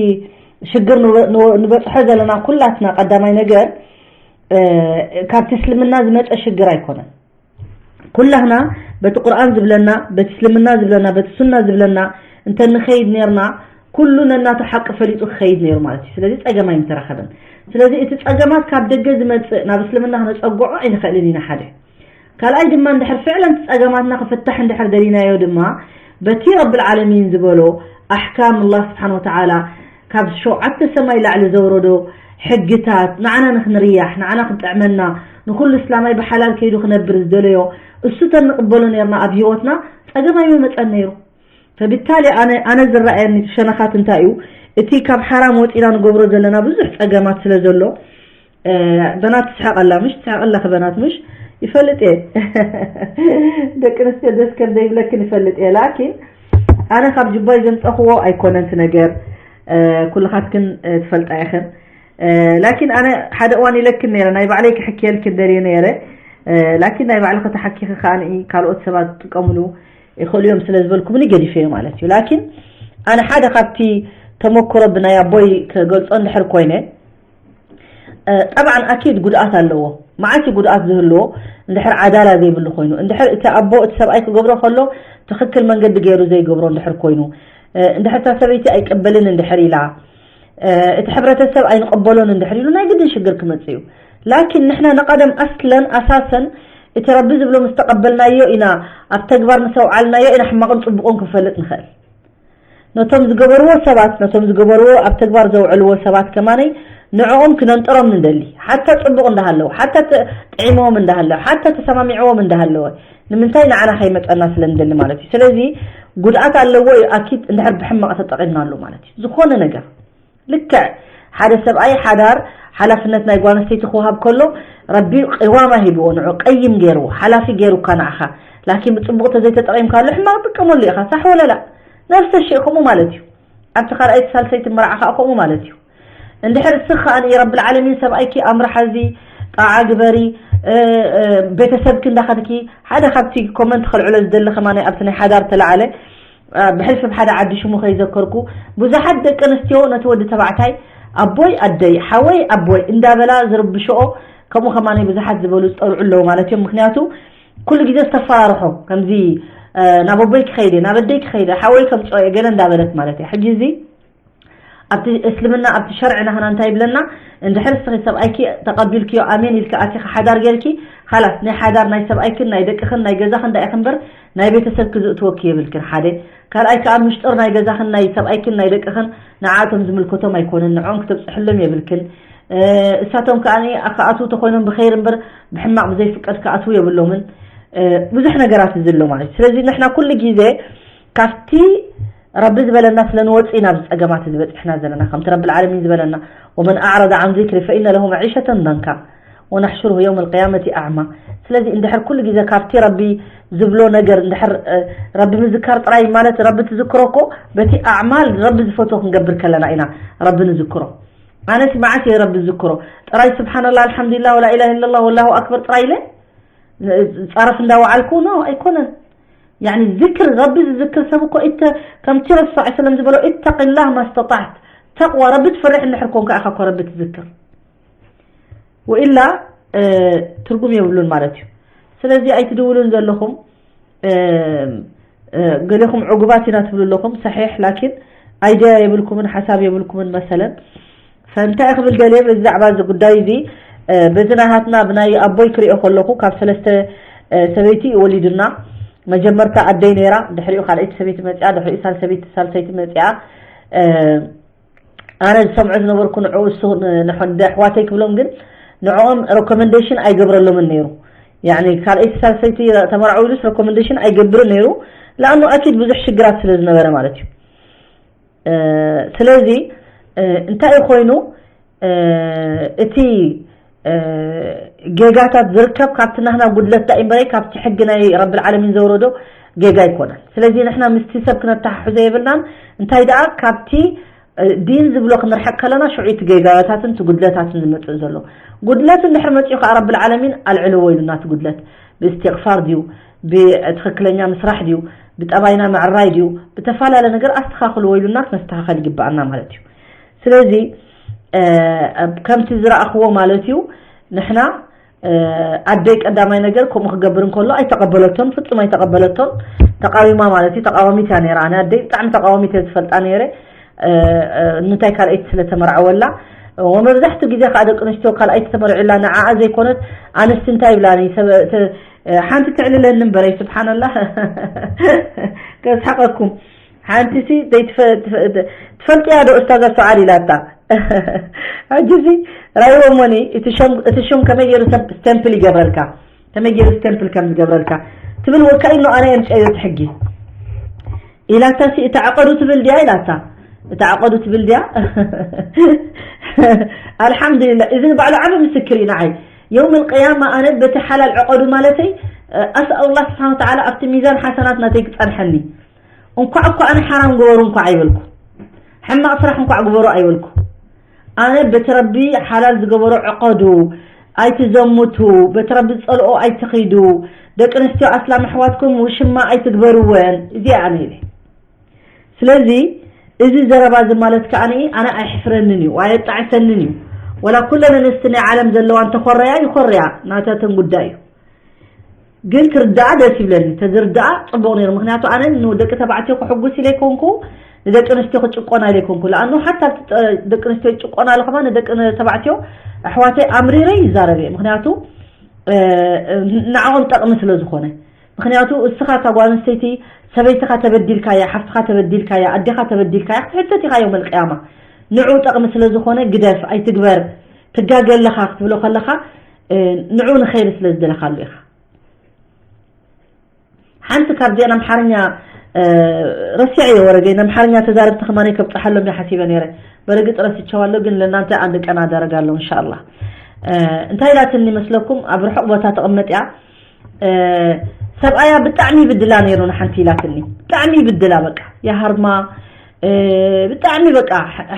ሽግር ንበፅሖ ዘለና ኩላትና ቀዳማይ ነገር ካብቲ እስልምና ዝመፀ ሽግር ኣይኮነን። ኩላህና በቲ ቁርኣን ዝብለና፣ በቲ እስልምና ዝብለና፣ በቲ ሱና ዝብለና እንተ ንኸይድ ነርና ኩሉ ነናቱ ሓቂ ፈሊጡ ክኸይድ ነይሩ ማለት እዩ። ስለዚ ፀገም ኣይምተረኸበን። ስለዚ እቲ ፀገማት ካብ ደገ ዝመፅእ ናብ እስልምና ክነፀግዖ ኣይንኽእልን ኢና ሓደ። ካልኣይ ድማ እንድሕር ፍዕለን እቲ ፀገማትና ክፍታሕ እንድሕር ደሊናዮ ድማ በቲ ረብል ዓለሚን ዝበሎ ኣሕካም ኣላህ ስብሓን ወተዓላ ካብ ሸውዓተ ሰማይ ላዕሊ ዘውረዶ ሕግታት ንዓና ንክንርያሕ ንዓና ክንጥዕመና ንኩሉ እስላማይ ብሓላል ከይዱ ክነብር ዝደለዮ እሱ ተንቕበሎ ነርና ኣብ ህይወትና ፀገም ኣይመመፀን ነይሩ። ፈብታሊ ኣነ ኣነ ዝረኣየኒ ሸነኻት እንታይ እዩ እቲ ካብ ሓራም ወፂና ንገብሮ ዘለና ብዙሕ ፀገማት ስለ ዘሎ በናት ትስሕቀላ ምሽ ትስሕቀላ በናት ምሽ ይፈልጥ እየ ደቂ ኣንስትዮ ደስ ከም ዘይብለክን ይፈልጥ እየ ላኪን ኣነ ካብ ጅባይ ዘምፀኽዎ ኣይኮነን እቲ ነገር ኩልኻትክን ትፈልጣ ኢኽን ላኪን ኣነ ሓደ እዋን ኢለክን ነይረ ናይ ባዕለይ ክሕክየልክን ደልየ ነይረ ላኪን ናይ ባዕልኺ ተሓኪኺ ከዓ ካልኦት ሰባት ጥቀምሉ ይኽእሉ እዮም ስለ ዝበልኩምኒ ገዲፈዮ ማለት እዩ ላኪን ኣነ ሓደ ካብቲ ተመክሮ ብናይ ኣቦይ ክገልፆ እንድሕር ኮይነ ጠብዓን ኣኪድ ጉድኣት ኣለዎ መዓት ጉድኣት ዝህልዎ እንድሕር ዓዳላ ዘይብሉ ኮይኑ እንድሕር እቲ ኣቦ እቲ ሰብኣይ ክገብሮ ከሎ ትኽክል መንገዲ ገይሩ ዘይገብሮ እንድሕር ኮይኑ እንድሕር እታ ሰበይቲ ኣይቀበልን እንድሕር ኢላ እቲ ሕብረተሰብ ኣይንቐበሎን እንድሕር ኢሉ ናይ ግድን ሽግር ክመፅእ እዩ ላኪን ንሕና ንቐደም ኣስለን ኣሳሰን እቲ ረቢ ዝብሎ ምስ ተቐበልናዮ ኢና ኣብ ተግባር ምስ ኣውዓልናዮ ኢና ሕማቕን ፅቡቕን ክንፈልጥ ንኽእል ነቶም ዝገበርዎ ሰባት ነቶም ዝገበርዎ ኣብ ተግባር ዘውዕልዎ ሰባት ከማነይ ንዕኦም ክነንጥሮም ንደሊ ሓታ ፅቡቕ እንዳሃለዉ ሓታ ጥዒምዎም እንዳሃለዉ ሓታ ተሰማሚዕዎም እንዳሃለወ ንምንታይ ንዓና ከይመፀና ስለ ንደሊ ማለት እዩ ስለዚ ጉድኣት ኣለዎ እዩ ኣኪድ እንድሕር ብሕማቕ ተጠቒምናሉ ማለት እዩ ዝኾነ ነገር ልክዕ ሓደ ሰብኣይ ሓዳር ሓላፍነት ናይ ጓል ኣንስተይቲ ክወሃብ ከሎ ረቢ ቅዋማ ሂብዎ ንዑ ቀይም ገይርዎ ሓላፊ ገይሩካ ንዓኻ ላኪን ብጽቡቕ ተዘይተጠቒምካሉ ሕማቕ ጥቀመሉ ኢኻ። ሳሕ ወለላ? ነፍሰ ሸይ ከምኡ ማለት እዩ። ኣብቲ ካልኣይቲ ሳልሰይቲ መርዓ ከዓ ከምኡ ማለት እዩ። እንድሕር እስኻ ከኣ ንረብል ዓለሚን ሰብኣይኪ ኣምርሓዚ፣ ጣዓ ግበሪ፣ እ፣ እ፣ ቤተሰብኪ እንዳኸድኪ፣ ሓደ ካብቲ ኮመንት ከልዕሎ ዝደሊ ከማን ኣብቲ ናይ ሓዳር ተላዓለ፣ እ፣ ብሕልፊ ብሓደ ዓዲ ሽሙ ከይዘከርኩ፣ ብዙሓት ደቂ ኣንስትዮ ነቲ ወዲ ተባዕታይ ኣቦይ ኣደይ፣ ሓወይ ኣቦይ እንዳበላ ዝርብሽኦ፣ ከምኡ ከማን ብዙሓት ዝበሉ ዝጠልዑ ኣለዉ ማለት እዮም። ምክንያቱ ኩሉ ግዜ ዝተፈራርሖ፣ ከምዚ፣ እ፣ ናብ ኣቦይ ክኸይደ፣ ናብ ኣደይ ክኸይደ፣ ሓወይ ከምጽኦ እየ ገለ እንዳበለት ማለት እያ። ሕጂ እዚ ኣብቲ እስልምና፣ ኣብቲ ሸርዒ ናህና እንታይ ይብለና? እንድሕር እስኺ ሰብኣይኪ ተቐቢልክዮ፣ ኣሜን ኢልኪ ኣቲኺ ሓዳር ጌርኪ፣ ኻላስ ናይ ሓዳር ናይ ሰብኣይክን ናይ ደቅኽን ናይ ገዛኽን ዳኢኺ እምበር ናይ ቤተሰብኪ ዝእትወኪ የብልክን። ሓደ። ካልኣይ ከኣ ምሽጥር ናይ ገዛኽን ናይ ሰብኣይክን ናይ ደቅኽን ንዓኣቶም ዝምልከቶም ኣይኮነን፣ ንዕኦም ክተብጽሕሎም የብልክን። እ፣ እሳቶም ከኣ ክኣትዉ ተኾይኖም ብኸይር እምበር ብሕማቕ ብዘይፍቀድ ክኣትዉ የብሎምን። እ፣ ብዙሕ ነገራት እዚ ኣሎ ማለት እዩ። ስለዚ ንሕና ኩሉ ግዜ ካብቲ ረቢ ዝበለና ስለ ንወፅእ ኢና ኣብዚ ፀገማት እዚ በፂሕና ዘለና። ከምቲ ረቢ ዓለሚን ዝበለና፣ "ወመን ኣዕረደ ዓን ዚክሪ ፈኢነ ለሁ መዒሸተን ደንካ ወነሕሹሩሁ የውመል ቅያመቲ ኣዕማ." ስለዚ እንድሕር ኩሉ ግዜ ካብቲ ረቢ ዝብሎ ነገር እንድሕር፣ እ፣ ረቢ ምዝካር ጥራይ ማለት ረቢ ትዝክሮ እኮ በቲ ኣዕማል ረቢ ዝፈትዎ ክንገብር ከለና ኢና ረቢ ንዝክሮ። ኣነስ መዓስ እየ ረቢ ዝዝክሮ? ጥራይ ስብሓንላ፣ ኣልሓምዱሊላ፣ ወላ ኢላሃ ኢለላ፣ ወላሁ ኣክበር ጥራይ ኢለ ፃረፍ እንዳወዓልኩ? ኖ፣ ኣይኮነን። ያኒ ዝክር፣ ረቢ ዝዝክር ሰብ እኮ እተ-፣ ከምቲ ረሱል ሰለላሁ ዐለይሂ ወሰለም ዝበሎ፣ "ኢተቂላህ ማስተጣዕት." ተቅዋ፣ ረቢ ትፈርሕ እንድሕር ኮንካ ኢኻ እኮ ረቢ ትዝክር። ወኢላ፣ እ፣ ትርጉም የብሉን ማለት እዩ። ስለዚ ኣይትድውሉን ዘለኹም፣ እ፣ እ፣ ገሌኹም ዕጉባት ኢና ትብሉ ኣለኹም፣ ሰሒሕ፣ ላኪን ኣይድያ የብልኩምን ሓሳብ የብልኩምን መሰለን። ፈንታይ ክብል ደልየ በዚ ዛዕባ እዚ ጉዳይ እዚ፣ እ፣ በዚ ናሃትና ብናይ ኣቦይ ክሪኦ ከለኹ ካብ ሰለስተ፣ እ፣ ሰበይቲ እዩ ወሊዱና። መጀመርታ ኣደይ ነይራ፣ ድሕሪኡ ካልኣይቲ ሰበይቲ መጽያ፣ ድሕሪኡ ሳልሰበይቲ፣ ሳልሰይቲ መጽያ። እ፣ ኣነ ዝሰምዖ ዝነበርኩ ንዕኡ እሱ ን-፣ ንሕ-፣ ንኣሕዋተይ ክብሎም ግን ንዕኦም ሪኮመንዴሽን ኣይገብረሎምን ነይሩ። ያኒ ካልኣይቲ ሳልሰይቲ ተመርዓው ኢሉስ ሪኮመንዴሽን ኣይገብርን ነይሩ። ለኣኑ ኣኪድ ብዙሕ ሽግራት ስለ ዝነበረ ማለት እዩ። እ፣ ስለዚ፣ እ፣ እንታይ እዩ ኮይኑ፣ እ፣ እቲ፣ እ፣ ጌጋታት ዝርከብ ካብቲ ናህና ጉድለት ዳእ እምበረይ ካብቲ ሕጊ ናይ ረብል ዓለሚን ዘውረዶ ጌጋ ኣይኮነን። ስለዚ ንሕና ምስቲ ሰብ ክነተሓሕዞ የብልናን። እንታይ ደኣ ካብቲ፣ እ፣ ዲን ዝብሎ ክንርሕቅ ከለና ሽዑ እቲ ጌጋታትን እቲ ጉድለታትን ዝመጽእ ዘሎ። ጉድለት እንድሕር መጺኡ ከኣ ረብል ዓለሚን ኣልዕልዎ ኢሉና እቲ ጉድለት። ብእስትቕፋር ድዩ፣ ብትኽክለኛ ምስራሕ ድዩ፣ ብጠባይና ምዕራይ ድዩ፣ ብተፈላለየ ነገር ኣስተኻኽልዎ ኢሉና ክነስተኻኸል ይግብኣና ማለት እዩ። ስለዚ፣ እ፣ ከምቲ ዝረኣኽዎ ማለት እዩ፣ ንሕና፣ እ፣ ኣደይ ቀዳማይ ነገር ከምኡ ክገብር እንከሎ ኣይተቐበለቶን፣ ፍጹም ኣይተቐበለቶን። ተቃዊማ ማለት እዩ፣ ተቃዋሚት እያ ነይራ። ኣነ ኣደይ ብጣዕሚ ተቃዋሚት እየ ዝፈልጣ ነይረ። እ፣ እ፣ እንታይ ካልኣይቲ ስለ ተመርዓወላ። ወመብዛሕትኡ ግዜ ከኣ ደቂ ኣንስትዮ ካልኣይቲ ተመርዕላ ንዓኣ ዘይኮነት ኣንስቲ እንታይ ይብላኒ፣ ሰብ፣ ተ-፣ እ፣ ሓንቲ ትዕልለኒ እምበረይ፣ ስብሓንላህ። ከስሓቐኩም። ሓንቲ ሲ ዘይትፈ-፣ ትፈ-፣ ትፈ-፣ ትፈልጥያ ዶ ኡስታዛ ሰዓድ ኢላታ። ሕጂ ሲ ራይዎ እሞኒ፣ እቲ ሸም-፣ እቲ ሽም ከመይ ገይሩ ሰብ ስቴምፕል ይገብረልካ? ከመይ ገይሩ ስቴምፕል ከም ዝገብረልካ? ትብል ወካኢኖ ኣነ እየ ምጨዮ እቲ ሕጊ። ኢላታ ሲ እታ ዕቐዱ ትብል ድያ ኢላታ። እታ ዕቐዱ ትብል ድያ? ኣልሓምዱሊላህ፣ እዚ ንባዕሉ ዓቢ ምስክር እዩ ንዓይ። የውም ኣልቅያማ ኣነ በቲ ሓላል ዕቐዱ ማለተይ፣ ኣስኣሉላህ ስብሓን ወተዓላ ኣብቲ ሚዛን ሓሰናት ናተይ ክጸንሐኒ። እንኳዕ እኮ ኣነ ሓራም ግበሩ እንኳዕ ኣይበልኩ። ሕማቕ ስራሕ እንኳዕ ግበሩ ኣይበልኩ። ኣነ በቲ ረቢ ሓላል ዝገበሮ ዕቐዱ፣ ኣይትዘምቱ፣ በቲ ረቢ ዝጸልኦ ኣይትኺዱ፣ ደቂ ኣንስትዮ ኣስላም ኣሕዋትኩም ውሽማ ኣይትግበርወን። እዚኣ ኣነ ኢለ። ስለዚ እዚ ዘረባ እዚ ማለት ከኣ ኣነ ኣይሕፍረንን እዩ፣ ኣየጣዕሰንን እዩ። ወላ ኩለን ኣንስቲ ናይ ዓለም ዘለዋ እንተኾረያ ይኾረያ፣ ናተተን ጉዳይ እዩ። ግን ክርዳኣ ደስ ይብለኒ፣ ተዝርዳኣ ጽቡቕ ነይሩ። ምክንያቱ ኣነ ንደቂ ተባዕትዮ ክሕጉስ ኢለ ኣይኮንኩ፣ ንደቂ ኣንስትዮ ክጭቆና ኢለ ኣይኮንኩ። ለኣኑ ሓታ ኣብቲ ጸ-፣ ደቂ ኣንስትዮ ጭቆና ኣለኹማ ንደቂ ተባዕትዮ ኣሕዋተይ ኣምሪረ ይዛረብ እየ። ምክንያቱ፣ እ፣ ንዕኦም ጠቕሚ ስለ ዝኾነ። ምክንያቱ እስኻ እታ ጓል ኣንስተይቲ ሰበይትኻ ተበዲልካያ፣ ሓፍትኻ ተበዲልካያ፣ ኣዴኻ ተበዲልካያ፣ ክትሕተት ኢኻ ዮም ኣልቅያማ። ንዑ ጠቕሚ ስለ ዝኾነ ግደፍ፣ ኣይትግበር፣ ትጋገ ኣለኻ ክትብሎ ከለኻ፣ እ፣ ንዑ ንኸይር ስለ ዝደለኻሉ ኢኻ። ሓንቲ ካብዚኣን ኣምሓርኛ፣ እ፣ ረሲዐዮ ወረገይ፣ ንኣምሓርኛ ተዛረብቲ ከማነይ ከብጽሓሎም እየ ሓሲበ ነይረ። በርግጥ ረስቸዋለሁ፣ ግን ለእናንተ አንድ ቀን አደርጋለሁ፣ እንሻአላህ። እ፣ እንታይ ኢላትኒ መስለኩም? ኣብ ርሑቕ ቦታ ትቕመጥ እያ። ሰብኣያ ብጣዕሚ ይብድላ ነይሩ ንሓንቲ ኢላትኒ። ብጣዕሚ ይብድላ፣ በቃ የሃርማ፣ ብጣዕሚ በቃ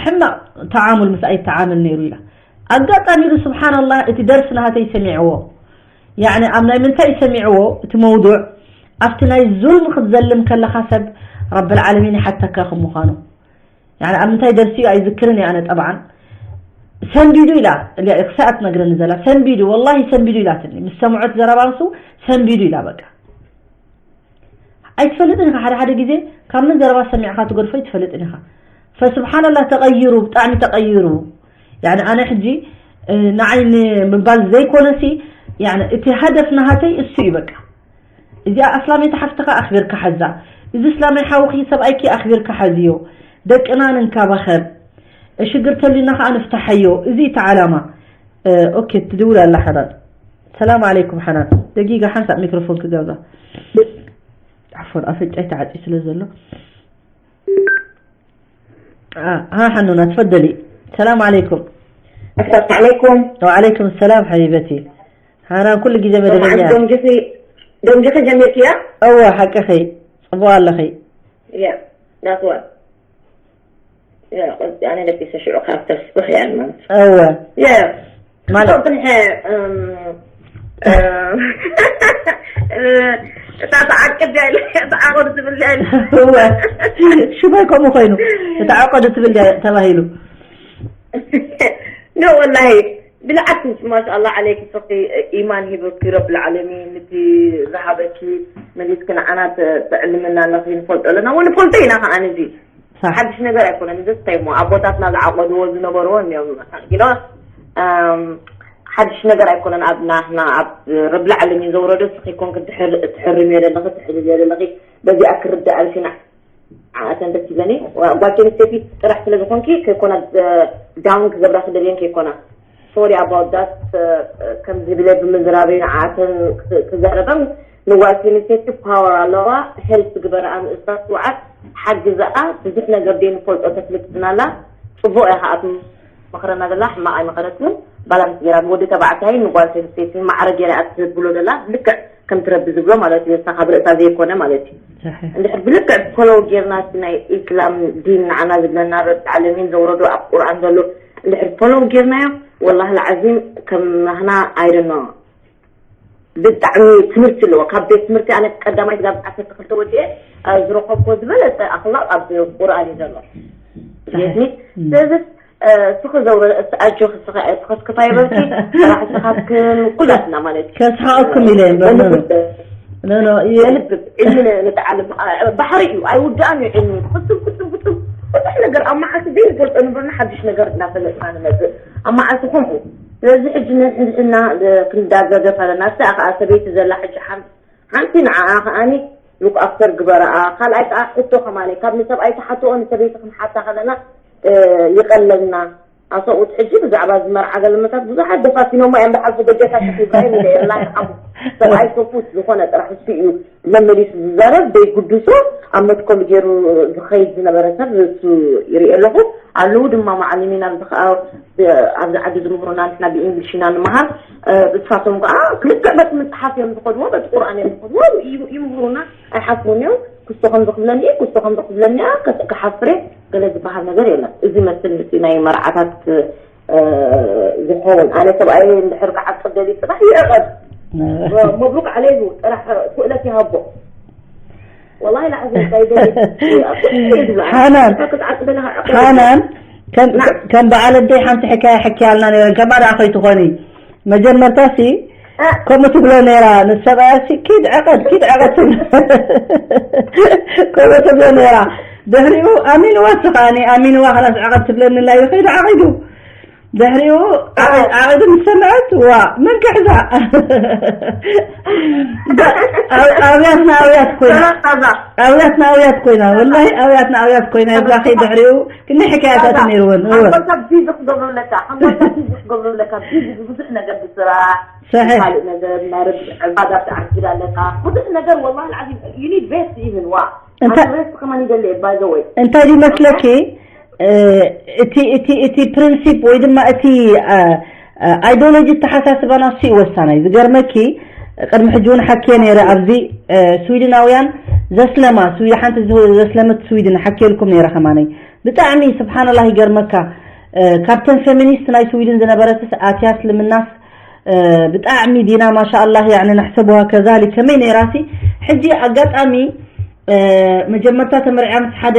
ሕማቕ ተዓሙል ምስኣ ይተዓመል ነይሩ ኢላ። ኣጋጣሚ ኢሉ ስብሓንላህ እቲ ደርሲ ናሃተይ ሰሚዕዎ። ያዕኒ ኣብ ናይ ምንታይ ሰሚዕዎ እቲ መውዱዕ? ኣብቲ ናይ ዙልም ክትዘልም ከለኻ ሰብ ረብል ዓለሚን ይሓተካ ከም ምዃኑ። ያዕኒ ኣብ ምንታይ ደርሲ እዩ ኣይዝክርን እየ ኣነ ጠብዓን። ሰንቢዱ ኢላ፣ ክሳኣ ትነግረኒ ዘላ ሰንቢዱ፣ ወላሂ ሰንቢዱ ኢላትኒ። ምስ ሰምዖት ዘረባ ንሱ ሰንቢዱ ኢላ በቃ። ኣይትፈልጥን ኢኻ፣ ሓደ ሓደ ግዜ ካብ መን ዘረባ ሰሚዕካ ትገድፎ ኣይትፈልጥን ኢኻ። ፈስብሓንላህ ተቐይሩ፣ ብጣዕሚ ተቐይሩ። ያዕኒ ኣነ ሕጂ ንዓይ ንምባል ዘይኮነሲ፣ ያዕኒ እቲ ሃደፍ ናሃተይ እሱ እዩ በቃ። እዚኣ ኣስላመይቲ ሓፍትኻ ኣኽቢርካ ሓዛ። እዚ እስላማይ ሓውኺ ሰብኣይኪ ኣኽቢርካ ሓዝዮ። ደቅና ንንካባኸብ። ሽግር ተልዩና ከኣ ንፍታሓዮ። እዚ እቲ ዓላማ። ኦኬ፣ ትድውል ኣላ ሓናን። ሰላም ዓለይኩም ሓናን። ደጊጋ ሓንሳእ ሚክሮፎን ክገብራ። ዓፎን ኣፍንጫይ ተዓጽዩ ስለ ዘሎ። ሃ ሓኑና ትፈደሊ። ሰላም ዓለይኩም። السلام عليكم. ወዓለይኩም ሰላም ሓቢበቲ። ሓናን ኩሉ ግዜ መደበኛ። ደምጅኺ ደምጅኺ ጀሚርክያ? እወ ሓቅኺ። ጽቡቕ ኣለኺ። ያ that's what. ያ ኣነ ደቂሰ ሽዑ ካብ ተስብኽ ያ ማለት። እወ ያ ማለት ጽንሐ እታ ተዓቅብ ያለ ተዓቆር ትብል ያለ እወ ሽመይ ከምኡ ኮይኑ እታ ዓቆድ ትብል እያ ተባሂሉ። ኖ ወላሂ ብልዓክስ ማሻኣላ ዓለይኪ ፍቅሪ ኢማን ሂብኪ ረብል ዓለሚን ነቲ ዝሃበኪ መሊስኪ ንዓና ተዕልምና ኣለኺ ንፈልጦ ኣለና ወንፈልጦ ኢና ከዓ ነዚ ሓድሽ ነገር ኣይኮነን እዚ ስታይ እሞ ኣቦታትና ዝዓቆድዎ ዝነበርዎ እዮም ኢሎ ሓድሽ ነገር ኣይኮነን ኣብ ናህና ኣብ ረብል ዓለሚን ዘውረዶ ስኺ ኮንክ ትሕርምዮ ዘለኺ ትሕልልዮ ዘለኺ በዚኣ ክርዳእ ኣልኪ ንዓኣተን ደስ ይብለኒ ጓል ኣንስተይቲ ጥራሕ ስለ ዝኾንኪ ከይኮና ዳውን ክገብራ ክደልየን ከይኮና sorry about that ከም ዝብለ ብምዝራበይ ንዓኣተን ክዛረበን ንጓል ኣንስተይቲ power ኣለዋ help ግበረኣ ንእስታ ትውዓል ሓግዘኣ ብዙሕ ነገር ደይንፈልጦ ተፍልጥና ኣላ ጽቡቕ እያ ከኣ ትመኽረና ዘላ ሕማቕ ኣይመኸረትንን balance ገይራ ንወዲ ተባዕታይ ንጓል ኣንስተይቲ ማዕረ ገይራ እያ ትብሎ ዘላ ልክዕ ከምቲ ረቢ ዝብሎ ማለት እዩ እሳ ካብ ርእሳ ዘይኮነ ማለት እዩ እንድሕር ብልክዕ ፎሎው ጌርና እቲ ናይ ኢስላም ዲን ንዓና ዝብለና ረቢ ዓለሚን ዘውረዶ ኣብ ቁርኣን ዘሎ እንድሕር ፎሎው ጌርናዮ ወላሂ ልዓዚም ከም ናህና ኣይደኖ ብጣዕሚ ትምህርቲ ኣለዎ ካብ ቤት ትምህርቲ ኣነ ቀዳማይ ጋብ ዓሰርተ ክልተ ወዲኤ ዝረኸብኮ ዝበለፀ ኣክላቅ ኣብ ቁርኣን እዩ ዘሎ ቤትኒ ስለዚ ስኺ ዘውረ ኣጆኺ ስኺ ኣይትኸስክፋ ይበልኪ ስራሕትኻትክን ኩላትና ማለት እዩ ከስሓቅኩም ኢለ እምበር ኖ ኖ ኖ ኖ የ- የልብብ ዕልሚ ን- ንተዓልም አ- ባሕሪ እዩ ኣይውዳእን እዩ ዕልሚ ክፅብ ክፅብ ክፅብ ብዙሕ ነገር ኣብ መዓልቲ ዘይንፈልጦ ንብርና ሓድሽ ነገር እናፈለጥና ንመፅእ ኣብ መዓልቲ ከምኡ ስለዚ ሕጂ ንሕድሕድና ክንዳገገፍ ኣለና እሳ ከዓ ሰበይቲ ዘላ ሕጂ ሓንቲ ሓንቲ ንዓኣ ከዓኒ ሉክ ኣፍተር ግበረኣ ካልኣይ ከዓ ሕቶ ከማኒ ካብ ንሰብኣይ ተሓትኦ ንሰበይቲ ክንሓታ ከለና ይቐለልና ኣሰብኡት ሕጂ ብዛዕባ እዚ መርዓ ገለመታት ብዙሓት ደፋፊኖሞ እዮም ብሓልፊ ደገታት ኢብራሂም ኢለ የላ ይሓሙ ሰብኣይ ሰፉት ዝኾነ ጥራሕ እሱ እዩ መመሊሱ ዝዛረብ ዘይጉድሶ ኣብ መትከሉ ገይሩ ዝኸይድ ዝነበረ ሰብ እሱ ይርኢ ኣለኹ ኣለዉ ድማ መዓልሚን ኣብዚ ከዓ ኣብዚ ዓዲ ዝምህሩና ንሕና ብእንግሊሽ ኢና ንምሃር ብስፋቶም ከዓ ክልክዕ በቲ መፅሓፍ እዮም ዝኸድዎ በቲ ቁርኣን እዮም ዝኸድዎ ይምህሩና ኣይሓፍሩን እዮም ክስቶ ከምዚ ክብለኒ እየ ክስቶ ከምዚ ክብለኒ እያ ክሓፍር እየ ገለ ዝበሃል ነገር የለን። እዚ መስል ምስ ናይ መርዓታት ዝኸውን ኣነ ሰብኣየ እንድሕር ክዓቅብ ደልዩ ፅባሕ ይዕቐብ። መብሩክ ዓለይሁ ጥራሕ ክእለት ይሃቦ። ወላሂ ላዕዚ እንታይ ደልዩ ሓናን ሓናን ከም በዓል ኣደይ ሓንቲ ሕካያ ሕክያልና ነይረን ከማ ደኣ ከይትኾኒ መጀመርታ ሲ ከምኡ ትብሎ ነይራ ንሰብኣያ ሲ ኪድ ዕቐድ ኪድ ዕቐድ ትብሎ ከምኡ ትብሎ ነይራ ድሕሪኡ ኣሚንዋ ስኻኒ ኣሚንዋ ኸላስ ዕቐድ ትብለኒ ላ ይኸይድ ዓቒዱ ድሕሪኡ ዓቒዱ ምስ ሰምዐት ዋ መን ክሕዛ ኣብያትና ኣብያት ኮይና ኣብያትና ኣብያት ኮይና ወላሂ ኣብያትና ኣብያት ኮይና ይብላኺ ድሕሪኡ ክንደይ ሕካያታት ነይርወን እወ ሓንጎልካ ቢዚ ክገብሩለካ ሓንጎልካ ቢዚ ክገብሩለካ ቢዚ ብዙሕ ነገር ብስራሕ صحيح ካልእ ነገር ናይ ረቢ ዕባዳ ትዓግድ ኣለካ ብዙሕ ነገር ወላሂ العظيم you need rest even ዋ እንታይ ኣነ rest ከማን ይደሊ እየ by the way እንታይ ድዩ መስለኪ እቲ እቲ እቲ ፕሪንሲፕ ወይ ድማ እቲ ኣይዲዮሎጂ ተሓሳስባና እሱ እዩ ወሳናይ ዝገርመኪ ቅድሚ ሕጂ እውን ሓኪየ ነይረ ኣብዚ ስዊድናውያን ዘስለማ ስዊድ ሓንቲ ዘስለመት ስዊድን ሓኪየልኩም ነይረ ከማነይ። ብጣዕሚ ስብሓንላህ ይገርመካ። ካብተን ፌሚኒስት ናይ ስዊድን ዝነበረትስ ኣትያ እስልምናስ ብጣዕሚ ዲና ማሻኣላህ ያኒ ነሕሰቡሃ ከዛሊክ ከመይ ነይራሲ። ሕጂ ኣጋጣሚ መጀመርታ ተመርዕያ ምስ ሓደ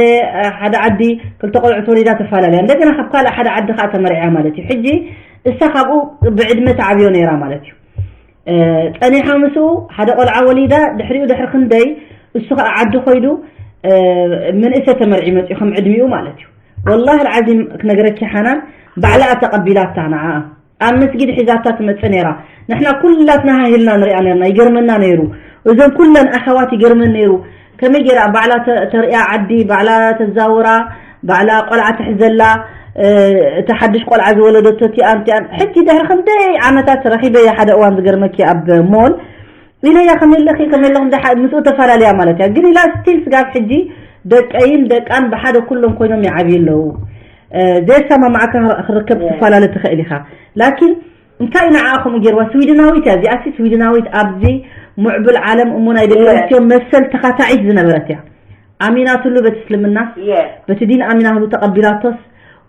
ሓደ ዓዲ ክልተ ቆልዑ ተወሊዳ ተፈላለያ፣ እንደገና ካብ ካልእ ሓደ ዓዲ ከዓ ተመርዕያ ማለት እዩ። ሕጂ እሳ ካብኡ ብዕድመ ተዓብዮ ነይራ ማለት እዩ። ፀኒሓ ምስኡ ሓደ ቆልዓ ወሊዳ ድሕሪኡ ድሕሪ ክንደይ እሱ ከዓ ዓዲ ኮይዱ ምንእሰ ተመርዒ መፅኡ ከም ዕድሚኡ ማለት እዩ። ወላሂ ልዓዚም ክነገረኪ ሓናን ባዕላ ተቐቢላታ ንዓ ኣብ መስጊድ ሒዛታ ትመፅእ ነይራ። ንሕና ኩላትና ሃሂልና ንሪኣ ነርና፣ ይገርመና ነይሩ። እዞም ኩለን ኣኸዋት ይገርመን ነይሩ። ከመይ ገይራ ባዕላ ተሪያ ዓዲ ባዕላ ተዛውራ፣ ባዕላ ቆልዓ ትሕዘላ። እቲ ሓድሽ ቆልዓ ዝወለደቶ እቲኣን እቲኣን ሕጂ ድሕሪ ክንደይ ዓመታት ረኺበያ ሓደ እዋን ዝገርመኪ ኣብ ሞል ኢለያ ከመይ ኣለኺ ከመይ ኣለኹም ደሓ ምስኡ ተፈላለያ ማለት እያ። ግን ኢላ ስቲል ስጋብ ሕጂ ደቀይን ደቃን ብሓደ ኩሎም ኮይኖም ይዓብዩ ኣለዉ። ዘየሰማማዓካ ክርከብ ትፈላለ ትኽእል ኢኻ። ላኪን እንታይ ንዓኣ ከምኡ ገይርዋ? ስዊድናዊት እያ እዚኣሲ። ስዊድናዊት ኣብዚ ምዕቡል ዓለም እሞ ናይ ደቂ ኣንስትዮ መሰል ተኻታዒት ዝነበረት እያ። ኣሚናትሉ በቲ እስልምናስ በቲ ዲን ኣሚናትሉ ተቐቢላቶስ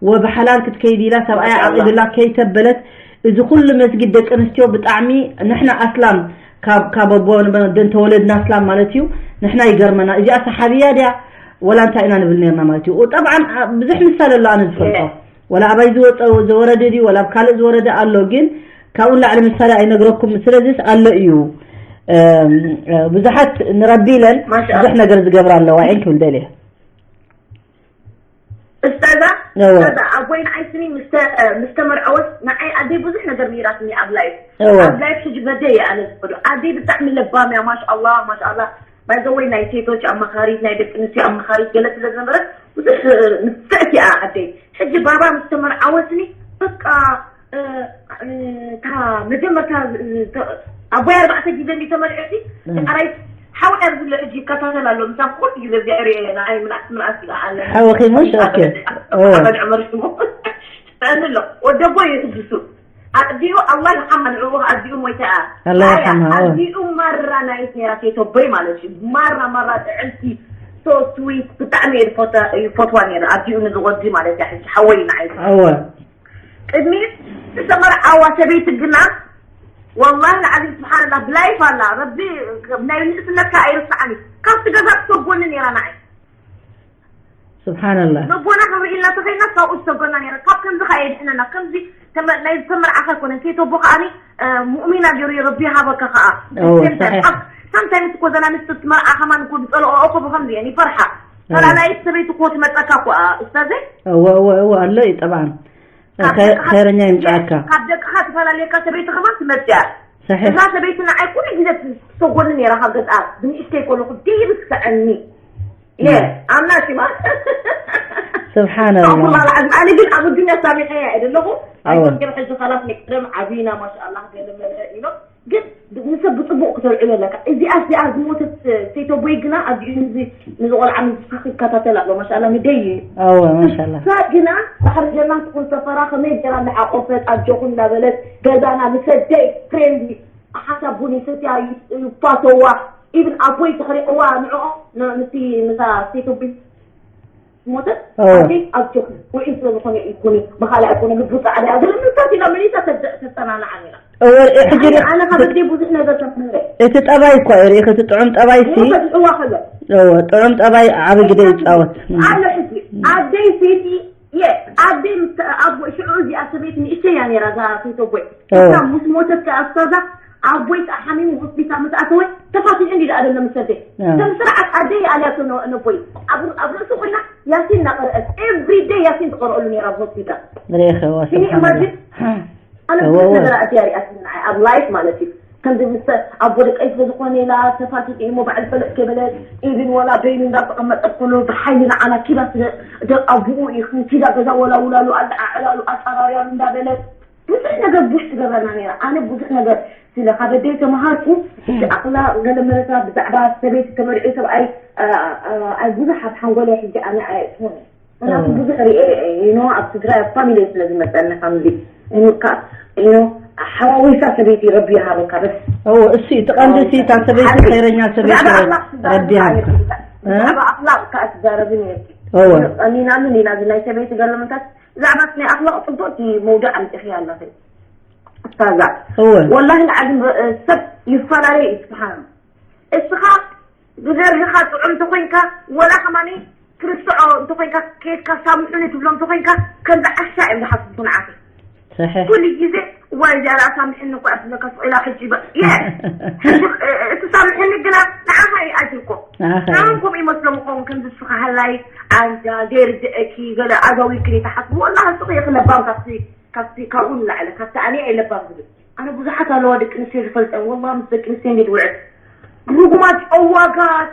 ወብሓላል ክትከይድ ኢላ ሰብኣያ ዓቒዱላ ከይተበለት እዚ ኩሉ መስጊድ ደቂ ኣንስትዮ ብጣዕሚ ንሕና ኣስላም ካብ ካብ ኣቦ ደን ተወለድና ኣስላም ማለት እዩ። ንሕና ይገርመና እዚኣ ሰሓብያ ድያ ወላ እንታይ ኢና ንብል ነርና ማለት እዩ። ጠብዓን ብዙሕ ምሳሌ ኣሎ ኣነ ዝፈልጦ ወላ ኣባይ ዝወረደ ድዩ ወላ ኣብ ካልእ ዝወረደ ኣሎ ግን ካብኡ ንላዕሊ ምሳሌ ኣይነግረኩም። ስለዚስ ኣሎ እዩ። ብዙሓት ንረቢ ኢለን ብዙሕ ነገር ዝገብራ ኣለዋ እየን ክብል ደልየ። እስታዛ እስታዛ ኣቦይ ንዓይ ስኒ ምስ ተመርዐወት ንዓይ ኣደይ ብዙሕ ነገር ነይራትኒ ኣብ ላይፍ ኣብ ላይፍ ሕጂ በደይ እየ ኣነ ዝፈዶ ኣደይ ብጣዕሚ ለባም እያ ማሻኣላ ማሻኣላ። ባይዘወይ ናይ ሴቶች ኣማኻሪት ናይ ደቂ ኣንስትዮ ኣማኻሪት ገለ ስለ ዝነበረት ብዙሕ ንፍዕቲ እያ ኣደይ። ሕጂ ባባ ምስ ተመርዓወትኒ በቃ እታ መጀመርታ ኣቦይ ኣርባዕተ ግዜ እንዲ ተመርዕቲ ዳሕራይ ሓውያ ዝብሎ ሕጂ ይከታተል ኣሎ ምሳብ ኩሉ ግዜ እዚኣ ሪኦ ንዓይ ምንኣስ ምንኣስ ይበሃል ሓወኺ ሙሽ ኦኬ ሓመድ ዕመር ሽሙ ስጠኒ ኣሎ ወደቦ የትብሱ ኣዲኡ ኣላህ ይሓማ ንዕኡ ኣዲኡ ሞይታ እያ ኣላህ ይሓማ ኣዲኡ ማራ ናይት ነራ ሴቶቦይ ማለት እዩ ማራ ማራ ጥዕምቲ so sweet ብጣዕሚ እየ ዝፈትዋ ነረ ኣዲኡ ንዝወዲ ማለት እያ ሕጂ ሓወይ ንዓይ እወ ቅድሚ ዝተመርዓዋ ሰበይቲ ግና ወላሂ ልዓዚም ስብሓንላ ብላይፍ ኣላ ረቢ ናይ ንእስነትካ ኣይርስዓኒ ካብቲ ገዛ ትሰጎኒ ነራ ንዓይ ስብሓንላ ነቦና ክንርኢ ኢልና ተኸይና ካብኡ ዝሰጎና ነራ ካብ ከምዚ ከዓ የድሕነና ከምዚ ናይ ዝተመርዓኻ ኣይኮነን ከይተቦ ከዓኒ ሙእሚና ገይሩ ረቢ ሃበካ ከዓ ሳምታይምስ እኮ ዘና ምስ ትመርዓ ከማን እኮ ዝፀልኦ እኮ ብከምዚ እየን ይፈርሓ ፈላላይት ሰበይቲ እኮ ትመፀካ እኮ እስታዘይ እወ እወ እወ ኣሎ እዩ ጠብዓን ኸይረኛ ይምፅኣካ ካብ ደቅኻ ትፈላለየካ ሰበይቲ ከማን ትመፅያ ሰሒሕ እዛ ሰበይቲ ንዓይ ኩሉ ግዜ ትሰጎኒ ነይራ ካብ ገዝኣ ብንእሽተይ ከለኹ ደይብ ትስዕኒ የ ኣምና ሽማ ስብሓንላ ኣነ ግን ኣብ ዱንያ ሳሚሐያ እየ ዘለኹ ኣይኮንክን ሕጂ ካላት ናይ ቀደም ዓብይና ማሻኣላ ገለመለ ኢሎም ግን ንሰብ ብፅቡቅ ክተልዕሎ ኣለካ እዚኣ እዚኣ ዝሞተት ሴቶቦይ ግና ኣዚኡ ንዚ ንዝቆልዓ ምንስኻ ይከታተል ኣሎ ማሻላ ንደይ እዩ ኣወ ማሻላ እሳ ግና ባሕሪ ጀና ትኹን ሰፈራ ከመይ ገራ እንዳሓቆፈት ኣጆኹ እንዳበለት ገዛና ምሰደይ ፍሬንድሊ ሓሳብ ቡን ይሰትያ ይፋተዋ ኢብን ኣቦይ ተኽሪዕዋ ንዕኦ ምስቲ ምሳ ሴቶቦይ ሞተት ኣደይ ኣብጆኹ ውዒ ስለ ዝኾነ ይኩኒ ብኻልእ ኣይኮነ ልቡ ፃዕዳ እያ ገለ ምንታት ኢላ መሊሳ ተሰናናዓ ነራ ሕጂ ኣነ ካብ ኣደይ ብዙሕ ነገር ተምህረ እቲ ጠባይ እኳ እዩ ርኢኺ እቲ ጥዑም ጠባይ ሲ ፈትሕዋ ከሎ ጥዑም ጠባይ ዓቢ ግደ ይፃወት ኣሎ ሕጂ ኣደይ ሴቲ የ ኣደይ ኣብ ሽዑ እዚኣ ሰበይቲ ንእሽተይ እያ ነራ እዛ ሴቶቦይ እሳ ምስ ሞተት ከኣ እስታዛ ኣቦይ ከኣ ሓሚሙ ሆስፒታል ምስ ኣተወ ተፋቲሑ እንዲ ደኣ ደሎ ምስ ኣደይ ከም ስርዓት ኣደይ ኣልያቶ ነቦይ ኣብ ርእሱ ኮይና ያሲን እናቐረአት ኤቭሪ ደይ ያሲን ትቐርአሉ ነራ ኣብ ሆስፒታል ርኢኺ Can you imagine? ኣነ ብዙሕ ነገር ኣእትያ ሪኣትኒ ንዓይ ኣብ ላይፍ ማለት እዩ ከምዚ ምስ ኣቦ ደቀይ ስለ ዝኾነ ኢላ ተፋቲሑ እሞ ባዕል በለጥ ከይበለት ኢቭን ወላ በይኑ እንዳተቐመጠ ኩሉ ብሓይሊ ንዓና ኪዳ ስለ ደቃ ብኡ እዩ ኪዳ ገዛ ወላውላሉ ኣለዓዕላሉ ኣጣራርያሉ እንዳበለት ብዙሕ ነገር ቡሽ ትገብረና ነራ ኣነ ብዙሕ ነገር ስለ ካብ ኣደይ ተመሃርኩ እቲ ኣቕላ ገለ መለሳ ብዛዕባ ሰበይቲ ተመርዒ ሰብኣይ ኣይ ብዙሕ ኣብ ሓንጎለይ ሕጂ ኣነ ኣየእትዎን ምክንያቱ ብዙሕ ሪኤ ኢኖ ኣብ ትግራይ ኣብ ፋሚሊ ስለ ዝመፀኒ ከምዚ ኢኖ ሓዋዊሳ ሰበይቲ ረቢ ይሃበካ። በስ እዎ እሱ እቲ ቀንዲ እሱ እታ ሰበይቲ ሓቂ። ኸይረኛ ሰበይቲ ብዛዕባ ኣኽላቕ ትዛረብ ረቢ ይሃብካ። እ? ብዛዕባ ኣኽላቕ ከኣ ትዛረብን እየ። እዎ ቀኒና ምን ኢና እዚ ናይ ሰበይቲ ገለመታት ብዛዕባ ናይ ኣኽላቕ ጽቡቕቲ መውድእ ኣምጺኺ ኣለኺ። እስታዛ እዎ ወላሂ ንዓለም ሰብ ይፈላለ እዩ። ስብሓን እስኻ ብዘርህኻ ጥዑም እንተኾይንካ ወላ ከማኒ ክርስዖ እንተኾይንካ ኬድካ ሳምሑኒ ትብሎ እንተኾይንካ ከምዚ ዓሻ እዮም ዝሓስቡ ንዓኺ። ሰሒሕ ኩሉ ግዜ እዋይ እዚኣ ደኣ ሳምሕኒ እኮ እያ ትብለካ ስቕ ኢላ ሕጂ በ- የ- ሕጂ እ- እቲ ሳምሕኒ ግና ንዓኻ እዩ ኣጅልኮ ንዓኻ እዩ። ንዓኹም ይመስሎም ይኸውን ከምዚ ንስኻ ሃላይ ኣንጃ ዘይርድአኪ ገለ ኣዛዊርክኒ ትሓስቡ ወላ ንስኺ ኢኺ ለባም ካብቲ ካብቲ ካብኡ ንላዕሊ ካብቲ ኣነ እየ ለባም ዝብል ኣነ ብዙሓት ኣለዋ ደቂ ኣንስትዮ ዝፈልጠን ወላ ምስ ደቂ ኣንስትዮ እንዴት ውዕል ርጉማት ጨዋጋት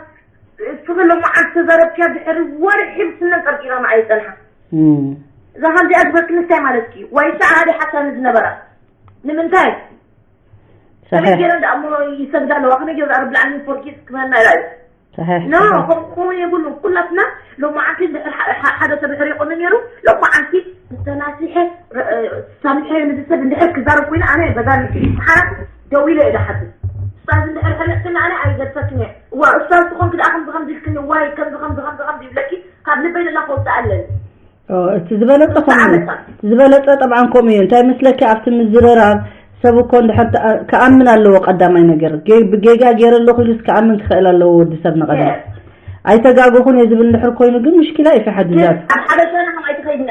ስኺ ሎማዓንቲ ተዛረብክያ ድሕሪ ወርሒ ብስነን ጠርጢራ ንዓይ ይጸንሓ እም። እዛ ከምዚኣ ዝበልክኒ እንታይ ማለት እዩ? ዋይታ ሓደ ሓሳኒ ዝነበራ ንምንታይ? ከመይ ሰሒሕ ገይረን ደኣ እሞ ይሰግዳ ኣለዋ? ከመይ ገይሩ ደኣ ረቢ ዓለሚን ፎርጊቭ ክበና ኢላ እዩ? ሰሒሕ ኖ ሰሒሕ። ከምኡ ክኸውን የብሉን። ኩላትና ሎማዓንቲ እንድሕር ሓ- ሓ- ሓደ ሰብ ድሕር ይቆመ ነይሩ ሎማዓንቲ ዝተናሲሐ ረ- እ፣ ሳሚሐ ንዚ ሰብ እንድሕር ክዛረብ ኮይኑ ኣነ በዛ ሓራት ደው ኢለ እየ ዝሓትት። ስታዝ እንድሕር ሕርቅክኒ ኣነ ኣይገድፈክን እየ። እዋ እስታዝ ዝኾንኪ ደኣ ከምዚ ከምዚ ኢልክኒ ዋይ ከምዚ ከምዚ ከምዚ ከምዚ ይብለኪ ካብ ልበይ ንላ ከውፅእ ኣለኒ። ኦ፣ እቲ ዝበለጸ ከምኡ እዩ። እቲ ዝበለጸ ጠብዓን ከምኡ እዩ። እንታይ መስለኪ ኣብቲ ምዝርራብ ሰብ እኮ እንድሕር ተኣ- ክኣምን ኣለዎ ቀዳማይ ነገር። ጌ- ብጌጋ ገይረ ኣለኹ ኢሉስ ክኣምን ክኽእል ኣለዎ ወዲ ሰብ ንቐድሚ። ኣይተጋገኹን እየ ዝብል እንድሕር ኮይኑ ግን ምሽኪላ እዩ ፊ ሓድዛት። ኣብ ሓበሻና ከም ኣይትኸይድና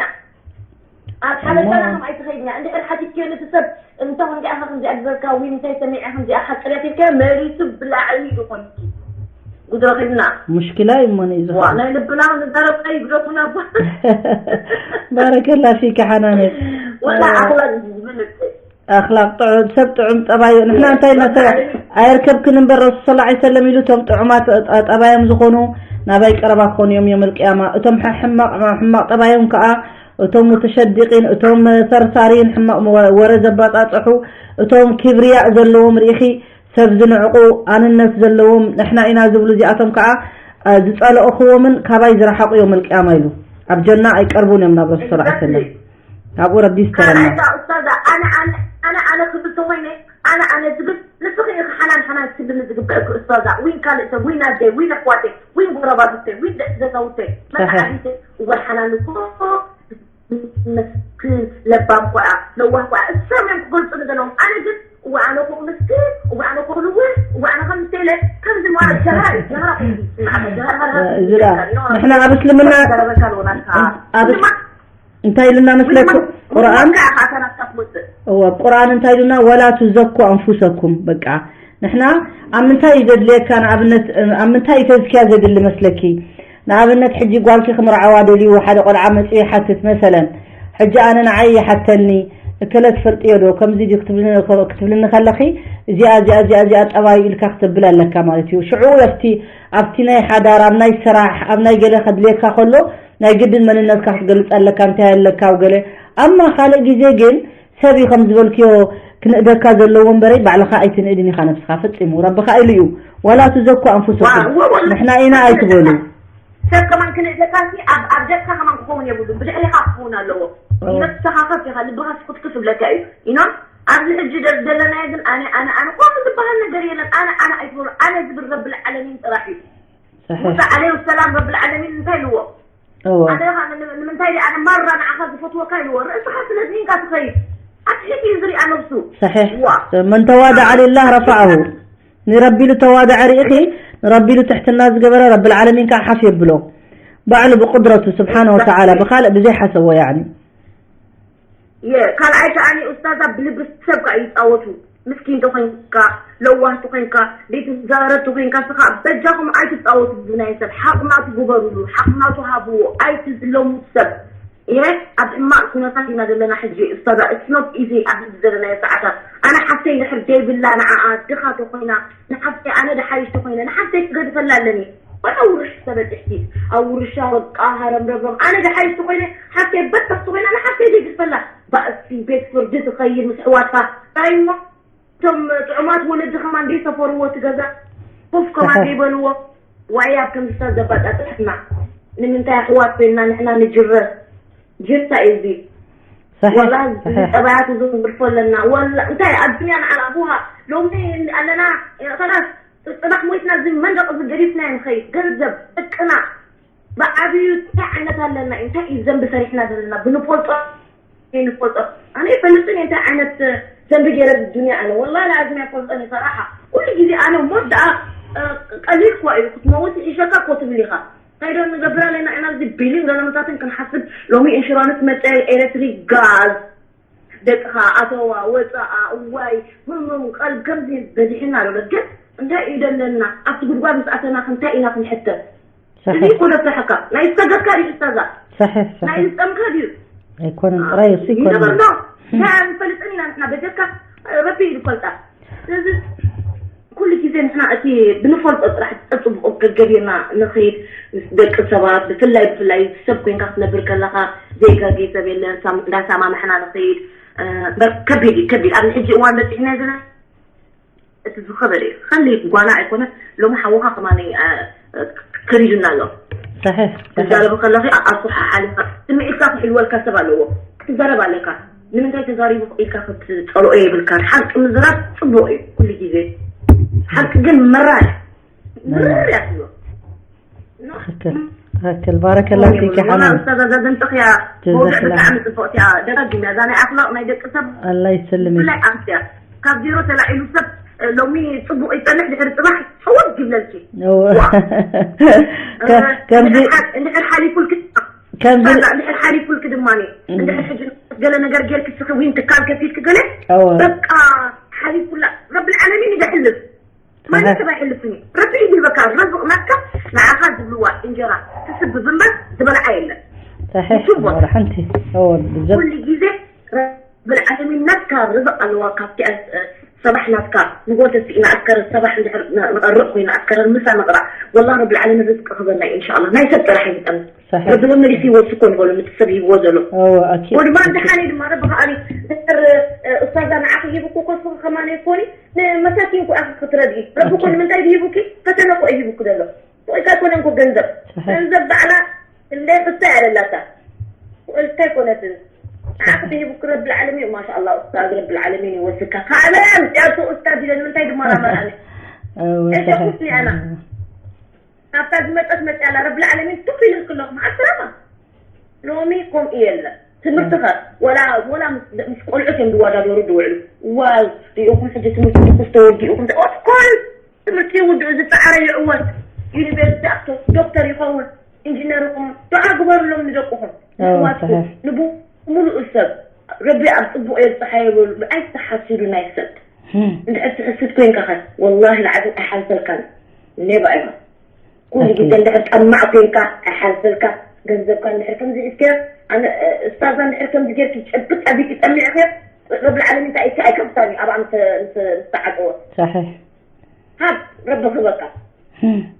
ኣብ ሓበሻና ከም ኣይትኸይድና እንድሕር ሓቲትዮ ነቲ ሰብ እንታይ ከምዚኣ ኢኻ ከምዚኣ ዝበልካ ወይ እንታይ ሰሚዐ ከምዚኣ ሓቅርያ ኢልካ መሪቱ ብላዕሊ ዝኾን ጉድረኺልና ሙሽኪላ እዩ እሞ ነይ ዋ ዝኾነ ናይ ልብና ንዛረብ ከይግደፉና እባ ባረከላ ፊኪ ሓናነ ወላ ኣኽላቅ ዝብል ኣኽላቕ ጥዑም ሰብ ጥዑም ጠባዩ ንሕና እንታይ ኢልና ሰብ ኣየርከብክን እምበር ረሱል ሰለላሁ ዐለይሂ ወሰለም ኢሉ እቶም ጥዑማት ጠ- ጠባዮም ዝኾኑ ናባይ ቀረባ ክኾኑ እዮም የውመል ቅያማ እቶም ሐ- ሕማቕ ሕማቕ ጠባዮም ከዓ እቶም ሙተሸዲቂን እቶም ሰርሳሪን ሕማቕ ወ- ወረ ዘባጻጽሑ እቶም ኪብርያእ ዘለዎም ርኢኺ ሰብ ዝንዕቑ ኣንነት ዘለዎም ንሕና ኢና ዝብሉ እዚኣቶም ከዓ አ፣ ዝጸለእኽዎምን ካባይ ዝረሓቑ የውመል ቅያማ ኢሉ ኣብ ጀና ኣይቀርቡን እዮም ናብ ረሱል ሰለላሁ ዐለይሂ ወሰለም ካብኡ ረቢ ይስተረና ካልኣይታ ኡስታዛ ኣነ ኣነ ኣነ ኣነ ክብል ተኮይነ ኣነ ኣነ ዝብል ንስኺ ኢኺ ሓላል ሓላል ክትብልኒ ዝግበእኪ ኡስታዛ ዊን ካልእ ሰብ ዊን ኣደይ ዊን ኣሕዋተይ ዊን ጎረባብተይ ዊን ደቂ ገዛውተይ ሰሒሕ። መተዓቢተይ እዋይ ሓላል እኮ መስክን ለባም ኳ ለዋህ ኳ እሶም እዮም ክገልፁ ንዘለዎም ኣነ ግን እዋ ኣነ ኮ ምስክን እዋ ኣነ ኮ ልውህ እዋ ኣነ ከም ቴለ ከምዚ ማለት ጀሃር ጀሃር ኮይኑ ይስማዕ ጀሃር ሃር ሃር እዚ ደኣ ንሕና ኣብ እስልምና ዘረበካ ለወናካ ኣብ እንታይ ኢሉና መስለኩም ቁርኣን እወ ኣብ ቁርኣን እንታይ ኢሉና ወላ ትዘኩ ኣንፉሰኩም በቃ ንሕና ኣብ ምንታይ እዩ ዘድልየካ ንኣብነት ኣብ ምንታይ እዩ ተዝኪያ ዘድሊ መስለኪ ንኣብነት ሕጂ ጓልኪ ክምርዓዋ ደልዩ ሓደ ቆልዓ መፅኡ ይሓትት መሰለን ሕጂ ኣነ ንዓይ ይሓተኒ እከለ ትፈልጥዮ ዶ ከምዚ ድዩ ክትብልኒ ክትብልኒ ከለኺ እዚኣ እዚኣ እዚኣ እዚኣ ጠባዩ ኢልካ ክተብል ኣለካ ማለት እዩ ሽዑ ኣብቲ ኣብቲ ናይ ሓዳር ኣብ ናይ ስራሕ ኣብ ናይ ገለ ከድልየካ ከሎ ናይ ግድን መንነትካ ክትገልፅ ኣለካ እንታይ ኣለካ ኣብ ገለ ኣማ ካልእ ግዜ ግን ሰብ እዩ ከም ዝበልክዮ ክንእደካ ዘለዎ እምበረይ ባዕልኻ ኣይትንእድን ኢኻ ነብስኻ ፈፂሙ ረብኻ ኢሉ እዩ ዋላ ትዘኩ ኣንፉሰኩም ንሕና ኢና ኣይትበሉ ሰብ ከማን ክንእደካ ሲ ኣብ ኣብ ገጽካ ከማን ክኸውን የብሉን ብድሕሪኻ ክኸውን ኣለዎ ነብስኻ ከፍ ኢኻ ልብኻ ስክትክት ይብለካ እዩ ኢኖም ኣብዚ ሕጂ ዘለናዮ ግን ኣነ ኣነ ኣነ ከምኡ ዝበሃል ነገር የለን ኣነ ኣነ ኣይትበሉ ኣነ ዝብል ረብል ዓለሚን ጥራሕ እዩ ሙሳ ዓለይሂ ሰላም ረብል ዓለሚን እንታይ ኢልዎ ኣነ ንምንታይ ኣነ ማራ ንዓኻ ዝፈትወካ ኢልዎ ርእስኻ ስለ ዝሂንካ ትኸይድ ኣትሒት እዩ ዝሪኣ ነብሱ صحيح من تواضع لله رفعه ንረቢ ኢሉ ተዋድዐ ርኢኺ ንረቢ ኢሉ ትሕትና ዝገበረ ረብል ዓለሚን ከዓ ሓፍ የብሎ ባዕሉ ብቁድረቱ ስብሓነ ወተዓላ ብኻልእ ብዘይሓሰቦ ያዕኒ ካልኣይ ከዓኒ ኡስታዛ ብልቢ ሰብ ከዓ ይፃወቱ ምስኪን ተኮይንካ ለዋህ ተኮይንካ ዘይትዛረብ ተኮይንካ ስኻ በጃኹም ኣይትፃወቱ ብናይ ሰብ ሓቕናቱ ግበሩሉ ሓቕናቱ ሃብዎ ኣይትዝለሙ ሰብ እየ ኣብ ሕማቕ ኩነታት ኢና ዘለና ሕጂ ኡስታዛ it's not easy ኣብዚ ዘለናዮ ሰዓታት ኣነ ሓፍተይ ድሕር ዘይብላ ንዓኣ ድኻ ተኮይና ንሓፍተይ ኣነ ድሓይሽ ተኮይነ ንሓፍተይ ክገድፈላ ኣለኒ ወላ ውርሽ ተበፅሕቲ ኣብ ውርሻ በቃ ሃረምረምረም ኣነ ድሓይሽ ተኮይነ ሓፍተይ በተኽ ተኮይና ንሓፍተይ ዘይግድፈላ ባእሲ ቤት ፍርዲ ትኸይድ ምስ ኣሕዋትካ ራይሞ እቶም ጥዑማት ወለዲ ከማን ዘይሰፈርዎ እቲ ገዛ ኮፍ ከማን ዘይበልዎ ዋይ ኣብ ከምዚ ሰብ ዘባጣጥሕና ንምንታይ ኣሕዋት ኮይንና ንሕና ንጅረስ ጅርታ እዩ እዚ ወላ እዚ ጠባያት እዚ ክንገድፎ ኣለና። ወላ እንታይ ኣዱንያ ንዓል ኣቡሃ ሎሚ ኣለና። ከላስ ጽባሕ ሞይትና እዚ መንደቕ እዚ ገዲፍና ንኸይድ። ገንዘብ ደቅና ብዓብዩ እንታይ ዓይነት ኣለና እዩ? እንታይ እዩ ዘንቢ ሰሪሕና ዘለና? ብንፈልጦ ንፈልጦ ኣነ ይፈልጥን እንታይ ዓይነት ዘንቢ ገይረ ዱንያ ኣነ ወላ ንኣዝምያ ፈልጠን ይፈራሓ። ኩሉ ግዜ ኣነ ሞት ደኣ ቀሊል እኳ እዩ ክትመውት ይሕሸካ እኮ ትብል ኢኻ። እንታይ ዶ ንገብር ኣለና ኢና? እዚ ቢልን ገለመታትን ክንሓስብ ሎሚ ኢንሹራንስ መፀ፣ ኤሌክትሪክ፣ ጋዝ፣ ደቅኻ ኣተዋ ወፃኣ፣ እዋይ፣ ህሙም ቀልብ ከምዚ በዚሕና ኣሎ። ግን እንታይ እዩ ደለና? ኣብቲ ጉድጓድ ምስ ኣተና እንታይ ኢና ክንሕተት? እዚ እኮ ደፍረሐካ ናይ ዝሰገድካ ድዩ ስታዛ? ናይ ዝፀምካ ድዩ? ኣይኮነን ጥራይ እሱ ይኮነን። ንፈልጥን ኢና ንሕና በጀካ ረቢ እዩ ዝፈልጣ። ስለዚ ኩሉ ግዜ ንሕና እቲ ብንፈልጦ ጥራሕ ጸጽቡቕ ገገቢርና ንኸይድ ምስ ደቂ ሰባት ብፍላይ ብፍላይ ሰብ ኮይንካ ክትነብር ከለኻ ዘይጋጌ ሰብ የለን። እንዳሰማማሕና ንኸይድ ከቢድ እዩ ከቢድ ኣብዚ ሕጂ እዋን በፂሕና ዘለና እቲ ዝኸበደ እዩ። ከሊት ጓና ኣይኮነ ሎሚ ሓወኻ ከማኒ ከሪዱና ኣሎ። ትዛረብ ከለኺ ኣፉ ሓሓሊኻ ስምዒትካ ክሕልወልካ ሰብ ኣለዎ። ክትዛረብ ኣለካ። ንምንታይ ተዛሪቡ ኢልካ ክትፀልኦ የብልካን። ሓቂ ምዝራብ ፅቡቕ እዩ ኩሉ ግዜ። ሓቂ ግን መራር እዩ። ምርር እያ ትብሎ። ትኽክል ትኽክል። ባረከላ ፊኪ ሓናን። ኡስታዛ ዘንጥኽያ መውዱዕ ብጣዕሚ ፅቡቕ እያ። ደጋጊምያ እዛ ናይ ኣኽላቕ ናይ ደቂ ሰብ ኣላ ይስልም። ብፍላይ ኣንስትያ ካብ ዜሮ ተላዒሉ ሰብ ሎሚ ፅቡቕ ይፀንሕ ድሕሪ ፅባሕ ፀወግ ይብለልኪ። ከምዚ እንድሕር ሓሊፉልኪ ከምዚ እንድሕር ሓሊፉልኪ ድማ እንድሕር ሕጂ ገለ ነገር ጌርኪ ስኺ ዊን ትካል ከፊትኪ ገለ በቃ ሓሊፉላ ረቢ ልዓለሚን ይደሕልፍ። ማንም ሰብ ኣይሕልፍን እዩ። ረቢ እዩ ዝህበካ ረዝቕ ናትካ ንዓኻ ዝብልዋ እንጀራ ትስብብ እምበር ዝበልዓ የለን። صحيح ወላ ሓንቲ እወ ብዘብ ኩሉ ግዜ ረቢ ልዓለሚን ናትካ ርዝቕ ኣለዋ ካብቲ ሰባሕ ናትካ ንጎተ ስኢና ኣስከረ ሰባሕ እንድሕር ንቐርእ ኮይና ኣስከረ ምሳ ንቕራ ወላ ረቢ ልዓለሚን ርዝቂ ክህበና እዩ ኢንሻኣላህ። ናይ ሰብ ጥራሕ ይምጠን። صحيح ረቢ መመሊሱ ይወስኮ ንበሎ ምቲ ሰብ ሂብዎ ዘሎ እወ ኣኪድ ወድማ እንድሓኒ ድማ ረቢ ከኣኒ ድሕር ኡስታዛ ንዓኺ ሂብኩ ኮስኹ ከማነ ይኮኒ ንመሳኪን ኩ ኣኺ ክትረድኢ ረቢ ኮ ንምንታይ ድሂቡኪ ፈተነ ኮ ሂቡኪ ዘሎ ውዒልካ ኣይኮነን ኮ ገንዘብ ገንዘብ ባዕላ እንደ ክስታይ ኣለላታ ውዕልታ ኣይኮነትን ንዓኺ ድሂቡኪ ረቢ ልዓለሚን ማሻ ኣላ ኡስታዝ ረቢ ልዓለሚን ይወስካ ካዕበያ ምፅያቱ ኡስታዝ ኢለ ንምንታይ ድማ ራመርኣኒ እሸ ኩስኒ ኣና ካብታ ዝመፀት መፅያ ኣላ ረቢ ልዓለሚን ትኽ ኢልልኪ ኣለኹ መዓልቲ ረባ ሎሚ ከምኡ የለን ትምህርቲ ከ ወላ ወላ ምስ ምስ ቆልዑት እዮም ዝወዳደሩ ዝውዕሉ ዋይ ሪኢኹም ሕጂ ትምህርቲ ድኩስ ተወዲእኹም of course ትምህርቲ ይውድኡ ዝፀዓረ ይዕወት ዩኒቨርሲቲ ኣቶ ዶክተር ይኸውን ኢንጂነር ይኹም ዱዓ ግበሩሎም ንደቅኹም ንዋትኩም ንብሙሉኡ ሰብ ረቢ ኣብ ፅቡቕ የብፅሓ የበሉ ኣይተሓስዱ ናይ ሰብ እንድሕር ትሕስድ ኮይንካ ከ ወላሂ ልዓዚም ኣይሓልፈልካን ኔባ ኢኻ ኩሉ ግዜ እንድሕር ጠማዕ ኮይንካ ኣይሓልፈልካ ገንዘብካ እንድሕር ከምዚ ኢልከ ኣነ እስታዛ እንድሕር ከምዚ ጌርኪ ጨብጥ ኣቢልኪ ጠሚዕከ ረብ ልዓለሚን እንታይ ኢልካ ኣይከፍታን እዩ ኣብኣ ምስ ምስ ተዓፀወ صحيح ሃብ ረቢ ክህበካ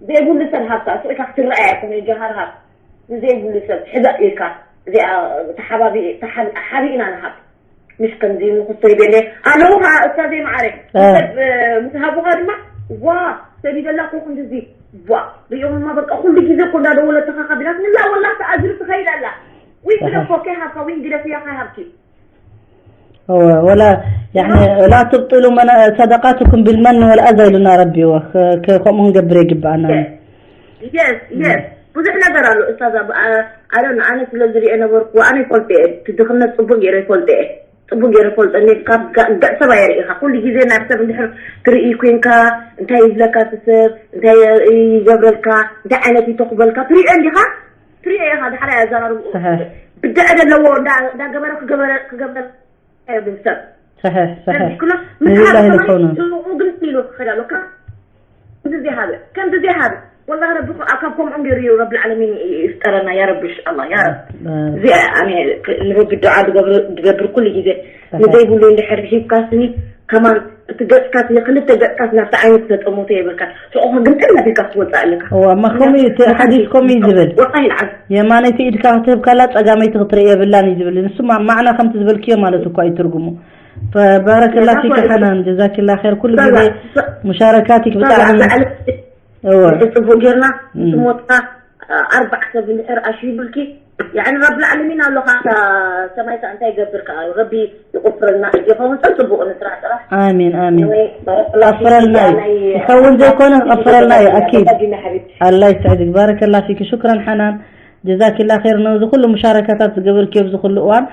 ዘይብሉ ሰብ ሃብካ ስቕ ኢልካ ክትረኣይ ኣይኮነ ጀሃር ሃብ ንዘይብሉ ሰብ ሕዘእ ኢልካ እዚኣ ተሓባቢ ሓቢእና ንሃብ ምሽ ከምዚ ንክሰይ ቤለ ኣለዉ ከዓ እሳ ዘይመዓረ ሰብ ምስ ሃቡካ ድማ ዋ ሰቢደላ ኮ ክንድዚ ዋ ሪኦም ድማ በቃ ኩሉ ግዜ እኮ እንዳደወለት ተኻኻቢላት ንላ ወላ ተኣዝሪ ትኸይድ ኣላ ዊን ግደፎ ከይሃብካ ዊን ግደፍያ ከይሃብኪ هو ولا يعني لا تبطلوا من صدقاتكم بالمن والأذى ኢሉና ረቢ ከምኡ ክንገብር ይግባኣና yes yes ብዙሕ ነገር ኣሎ እስታዛ ኣረን ኣነ ስለ ዝሪኦ ነበርኩ ኣነ ይፈልጦ እየ እቲ ድኽነት ፅቡቅ ገይረ ይፈልጦ እየ ፅቡቅ ገይረ ይፈልጦ እየ ካብ ገዕ ሰብ ኣየርኢኻ ኩሉ ግዜ ናብ ሰብ እንድሕር ትርኢ ኮይንካ እንታይ ይብለካ እቲ ሰብ እንታይ ይገብረልካ እንታይ ዓይነት ይተኽበልካ ትሪኦ እንዲኻ ትሪኦ ኢኻ ዳሕራይ ኣዘራርብኡ ብድዐ ዘለዎ እንዳገበረ ክገበረ ክገብረ ኣይብልን ሰብ صحيح صحيح ንብላሂ ዝኾኑ ግን ኢሉ ክኸዳ ኣሎ ከምዚ ዘይሃበ ከምዚ ዘይሃበ ወላሂ ረቢ ካብ ከምኦም ገይሩ እዩ ረቢ ዓለሚን ይፍጠረና ያ ረቢ ኢንሻአላህ ያ ረቢ እዚኣ ኣነ ንረቢ ዱዓ ዝገብር ኩሉ ግዜ ንዘይብሉ እንድሕር ሂብካ ስኒ ከማን እቲ ገጽካ ስኒ ክልተ ገጽካ ናብቲ ዓይነት ዝተጠሞተ የብልካ ሽዑ ግምጥል ኣቢልካ ክትወፅእ ኣለካ እዋ እማ ከምኡ እዩ እቲ ሓዲስ ከምኡ እዩ ዝብል ወላሂ ልዓል የማነይቲ ኢድካ ክትህብ ካላ ጸጋመይቲ ክትርኢ የብላን እዩ ዝብል ንሱ ማዕና ከምቲ ዝበልክዮ ማለት እኳ እዩ ትርጉሙ ባረከላ ፊኪ ሓናን ጀዛኪላ ኸይር ኩሉ ግዜ ሙሻረካቲክ ብጣዕሚ እወ ጽቡቅ ጌርና ስሞትካ ኣርባዕ ሰብ እንድሕር ኣሽሂብልኪ ያዕኒ ረብል ዓለሚን ኣሎ ከኣ ሰማይ ከኣ እንታይ ይገብር ከኣ እዩ። ረቢ ይቁፍረልና ይኸውን። ጸ ጽቡቕ ንስራሕ ጥራሕ። ኣሜን ኣሜን። ወይ ባረከላሁ ፊክ ቀፍረልና እዩ። ናይ ይኸውን ዘይኮነ ቀፍረልና እዩ ኣኪድ። ዳጊና ሓቢብቲ። ኣላህ ይስዕድክ። ባረከላ ፊክ። ሹክራን ሓናን። ጀዛኪላ ኸይር። ነዚ ኩሉ ሙሻረካታት ዝገበርክዮ ኣብዚ ኩሉ እዋን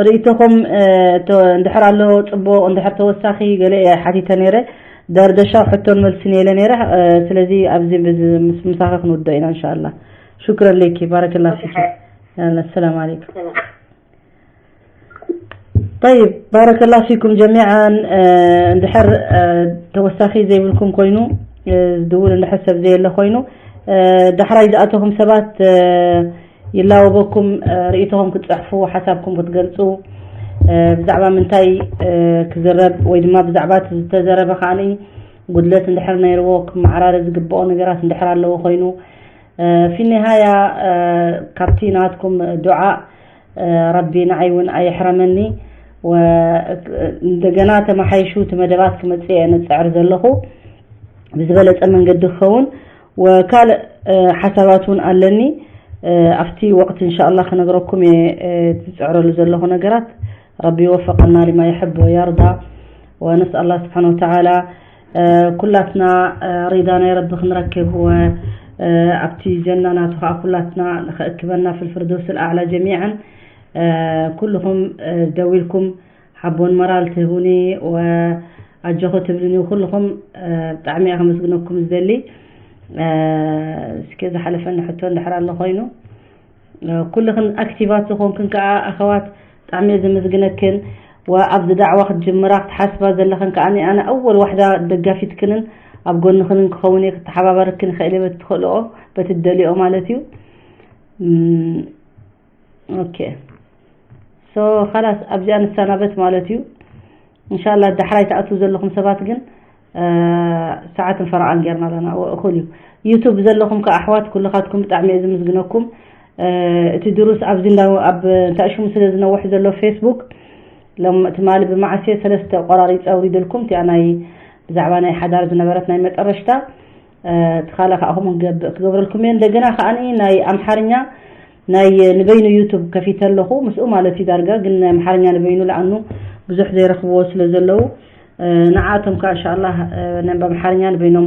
ርእይቶኹም፣ እ፣ እቶ እንድሕር ኣሎ ጽቡቕ፣ እንድሕር ተወሳኺ ገለ እየ ሓቲተ ነይረ። ደርደሻው ሕቶን መልስን የለ ነይረ። እ፣ ስለዚ ኣብዚ ብዚ ምስ ምሳኺ ክንውዶ ኢና እንሻላ። ሹክረን ለኪ። ባረከላ ፊክ። ያላ፣ ሰላም ዓለይኩም። ጠይብ፣ ባረከላሁ ፊኩም ጀሚዓን። እ፣ እንድሕር፣ እ፣ ተወሳኺ ዘይብልኩም ኮይኑ፣ እ፣ ዝድውል እንድሕር ሰብ ዘየለ ኮይኑ፣ እ፣ ዳሕራይ ዝኣተኹም ሰባት፣ እ፣ ይላወበኩም፣ እ፣ ርእይቶኹም ክትጽሕፉ፣ ሓሳብኩም ክትገልጹ፣ እ፣ ብዛዕባ ምንታይ፣ እ፣ ክዝረብ ወይ ድማ ብዛዕባ እቲ ዝተዘረበ ከኣኒ ጉድለት እንድሕር ነይርዎ፣ ክመዓራረ ዝግብኦ ነገራት እንድሕር ኣለዎ ኮይኑ፣ እ፣ ፊ ኒሃያ፣ እ፣ ካብቲ ናትኩም ዱዓ፣ እ፣ ረቢ ንዓይ እውን ኣይሕረመኒ። ወ-፣ እንደገና ተመሓይሹ እቲ መደባት ክመጽእ እየ ንጽዕር ዘለኹ። ብዝበለጸ መንገዲ ክኸውን። ወካልእ፣ እ፣ ሓሳባት እውን ኣለኒ። እ፣ ኣብቲ ወቕቲ እንሻ ኣላህ ክነግረኩም እየ፣ እ፣ ዝጽዕረሉ ዘለኹ ነገራት። ረቢ ይወፈቀና ሊማ ይሕብ ወየርዳ። ወነስኣል ኣላህ ስብሓን ወተዓላ፣ እ፣ ኩላትና፣ እ፣ ሪዳ ናይ ረቢ ክንረክብ ወ-፣ እ፣ ኣብቲ ጀና ናቱ ከዓ ኩላትና ንኸእክበና ፊል ፍርደውስ ኣልኣዕላ ጀሚዓን። እ፣ ኩልኹም፣ እ፣ ደዊልኩም ሓቦን መራል ትህቡኒ ወኣጆኹ ትብልኒ ኩልኹም፣ እ፣ ብጣዕሚ እየ ከመስግነኩም ዝደሊ። እ፣ እስኪ ዝሓለፈኒ ሕቶ እንድሕር ኣሎ ኮይኑ፣ እ፣ ኩልኽን ኣክቲቫት ዝኾንክን ከዓ ኣኸዋት ብጣዕሚ እየ ዘመስግነክን። ወኣብዚ ዳዕዋ ክትጅምራ ክትሓስባ ዘለኽን ከዓ ኣነ ኣወል ዋሕዳ ደጋፊትክንን ኣብ ጎንኽንን ክኸውን እየ፣ ክተሓባበርክን ይኽእል እየ በቲ ትኽእልኦ፣ በቲ ትደልዮ ማለት እዩ። እም፣ ኦኬ። ሶ፣ ኻላስ ኣብዚኣ ንሰናበት ማለት እዩ። እንሻላ ዳሕራይ ትኣትዉ ዘለኹም ሰባት ግን፣ እ፣ ሰዓትን ፈረቓን ጌርና ኣለና። ወ-፣ እኹል እዩ። ዩቱብ ዘለኹም ከኣ ኣሕዋት ኩልኻትኩም ብጣዕሚ እየ ዝምስግነኩም። እ፣ እቲ ድሩስ ኣብዚ እንዳ-፣ ኣብ እንታይ ሽሙ ስለ ዝነውሕ ዘሎ ፌስቡክ፣ ሎም-፣ ትማሊ ብመዓስ እየ ሰለስተ ቆራሪፀ ኣውሪደልኩም፣ እቲኣ ናይ ብዛዕባ ናይ ሓዳር ዝነበረት ናይ መጠረሽታ፣ እ፣ እቲ ካልእ ከኣ ከምኡ ክገብ-፣ ክገብረልኩም እየ። እንደገና ከኣ ናይ ኣምሓርኛ ናይ ንበይኑ ዩቱብ ከፊተ ኣለኹ፣ ምስኡ ማለት እዩ ዳርጋ፣ ግን ናይ ኣምሓርኛ ንበይኑ ለኣኑ ብዙሕ ዘይረኽብዎ ስለ ዘለዉ፣ እ፣ ንዓቶም ከኣ እንሻኣላህ፣ እ፣ ናይ ኣምሓርኛ ንበይኖም፣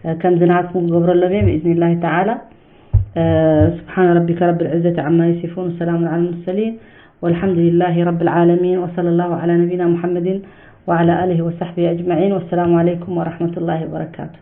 እ፣ ከምዚ ናትኩም ክገብረሎም እየ ብኢዝኒላሂ ተዓላ። እ፣ سبحان ربك رب العزة عما يصفون وسلام على المرسلين والحمد لله رب العالمين وصلى الله على نبينا محمد وعلى آله وصحبه أجمعين والسلام عليكم ورحمة الله وبركاته.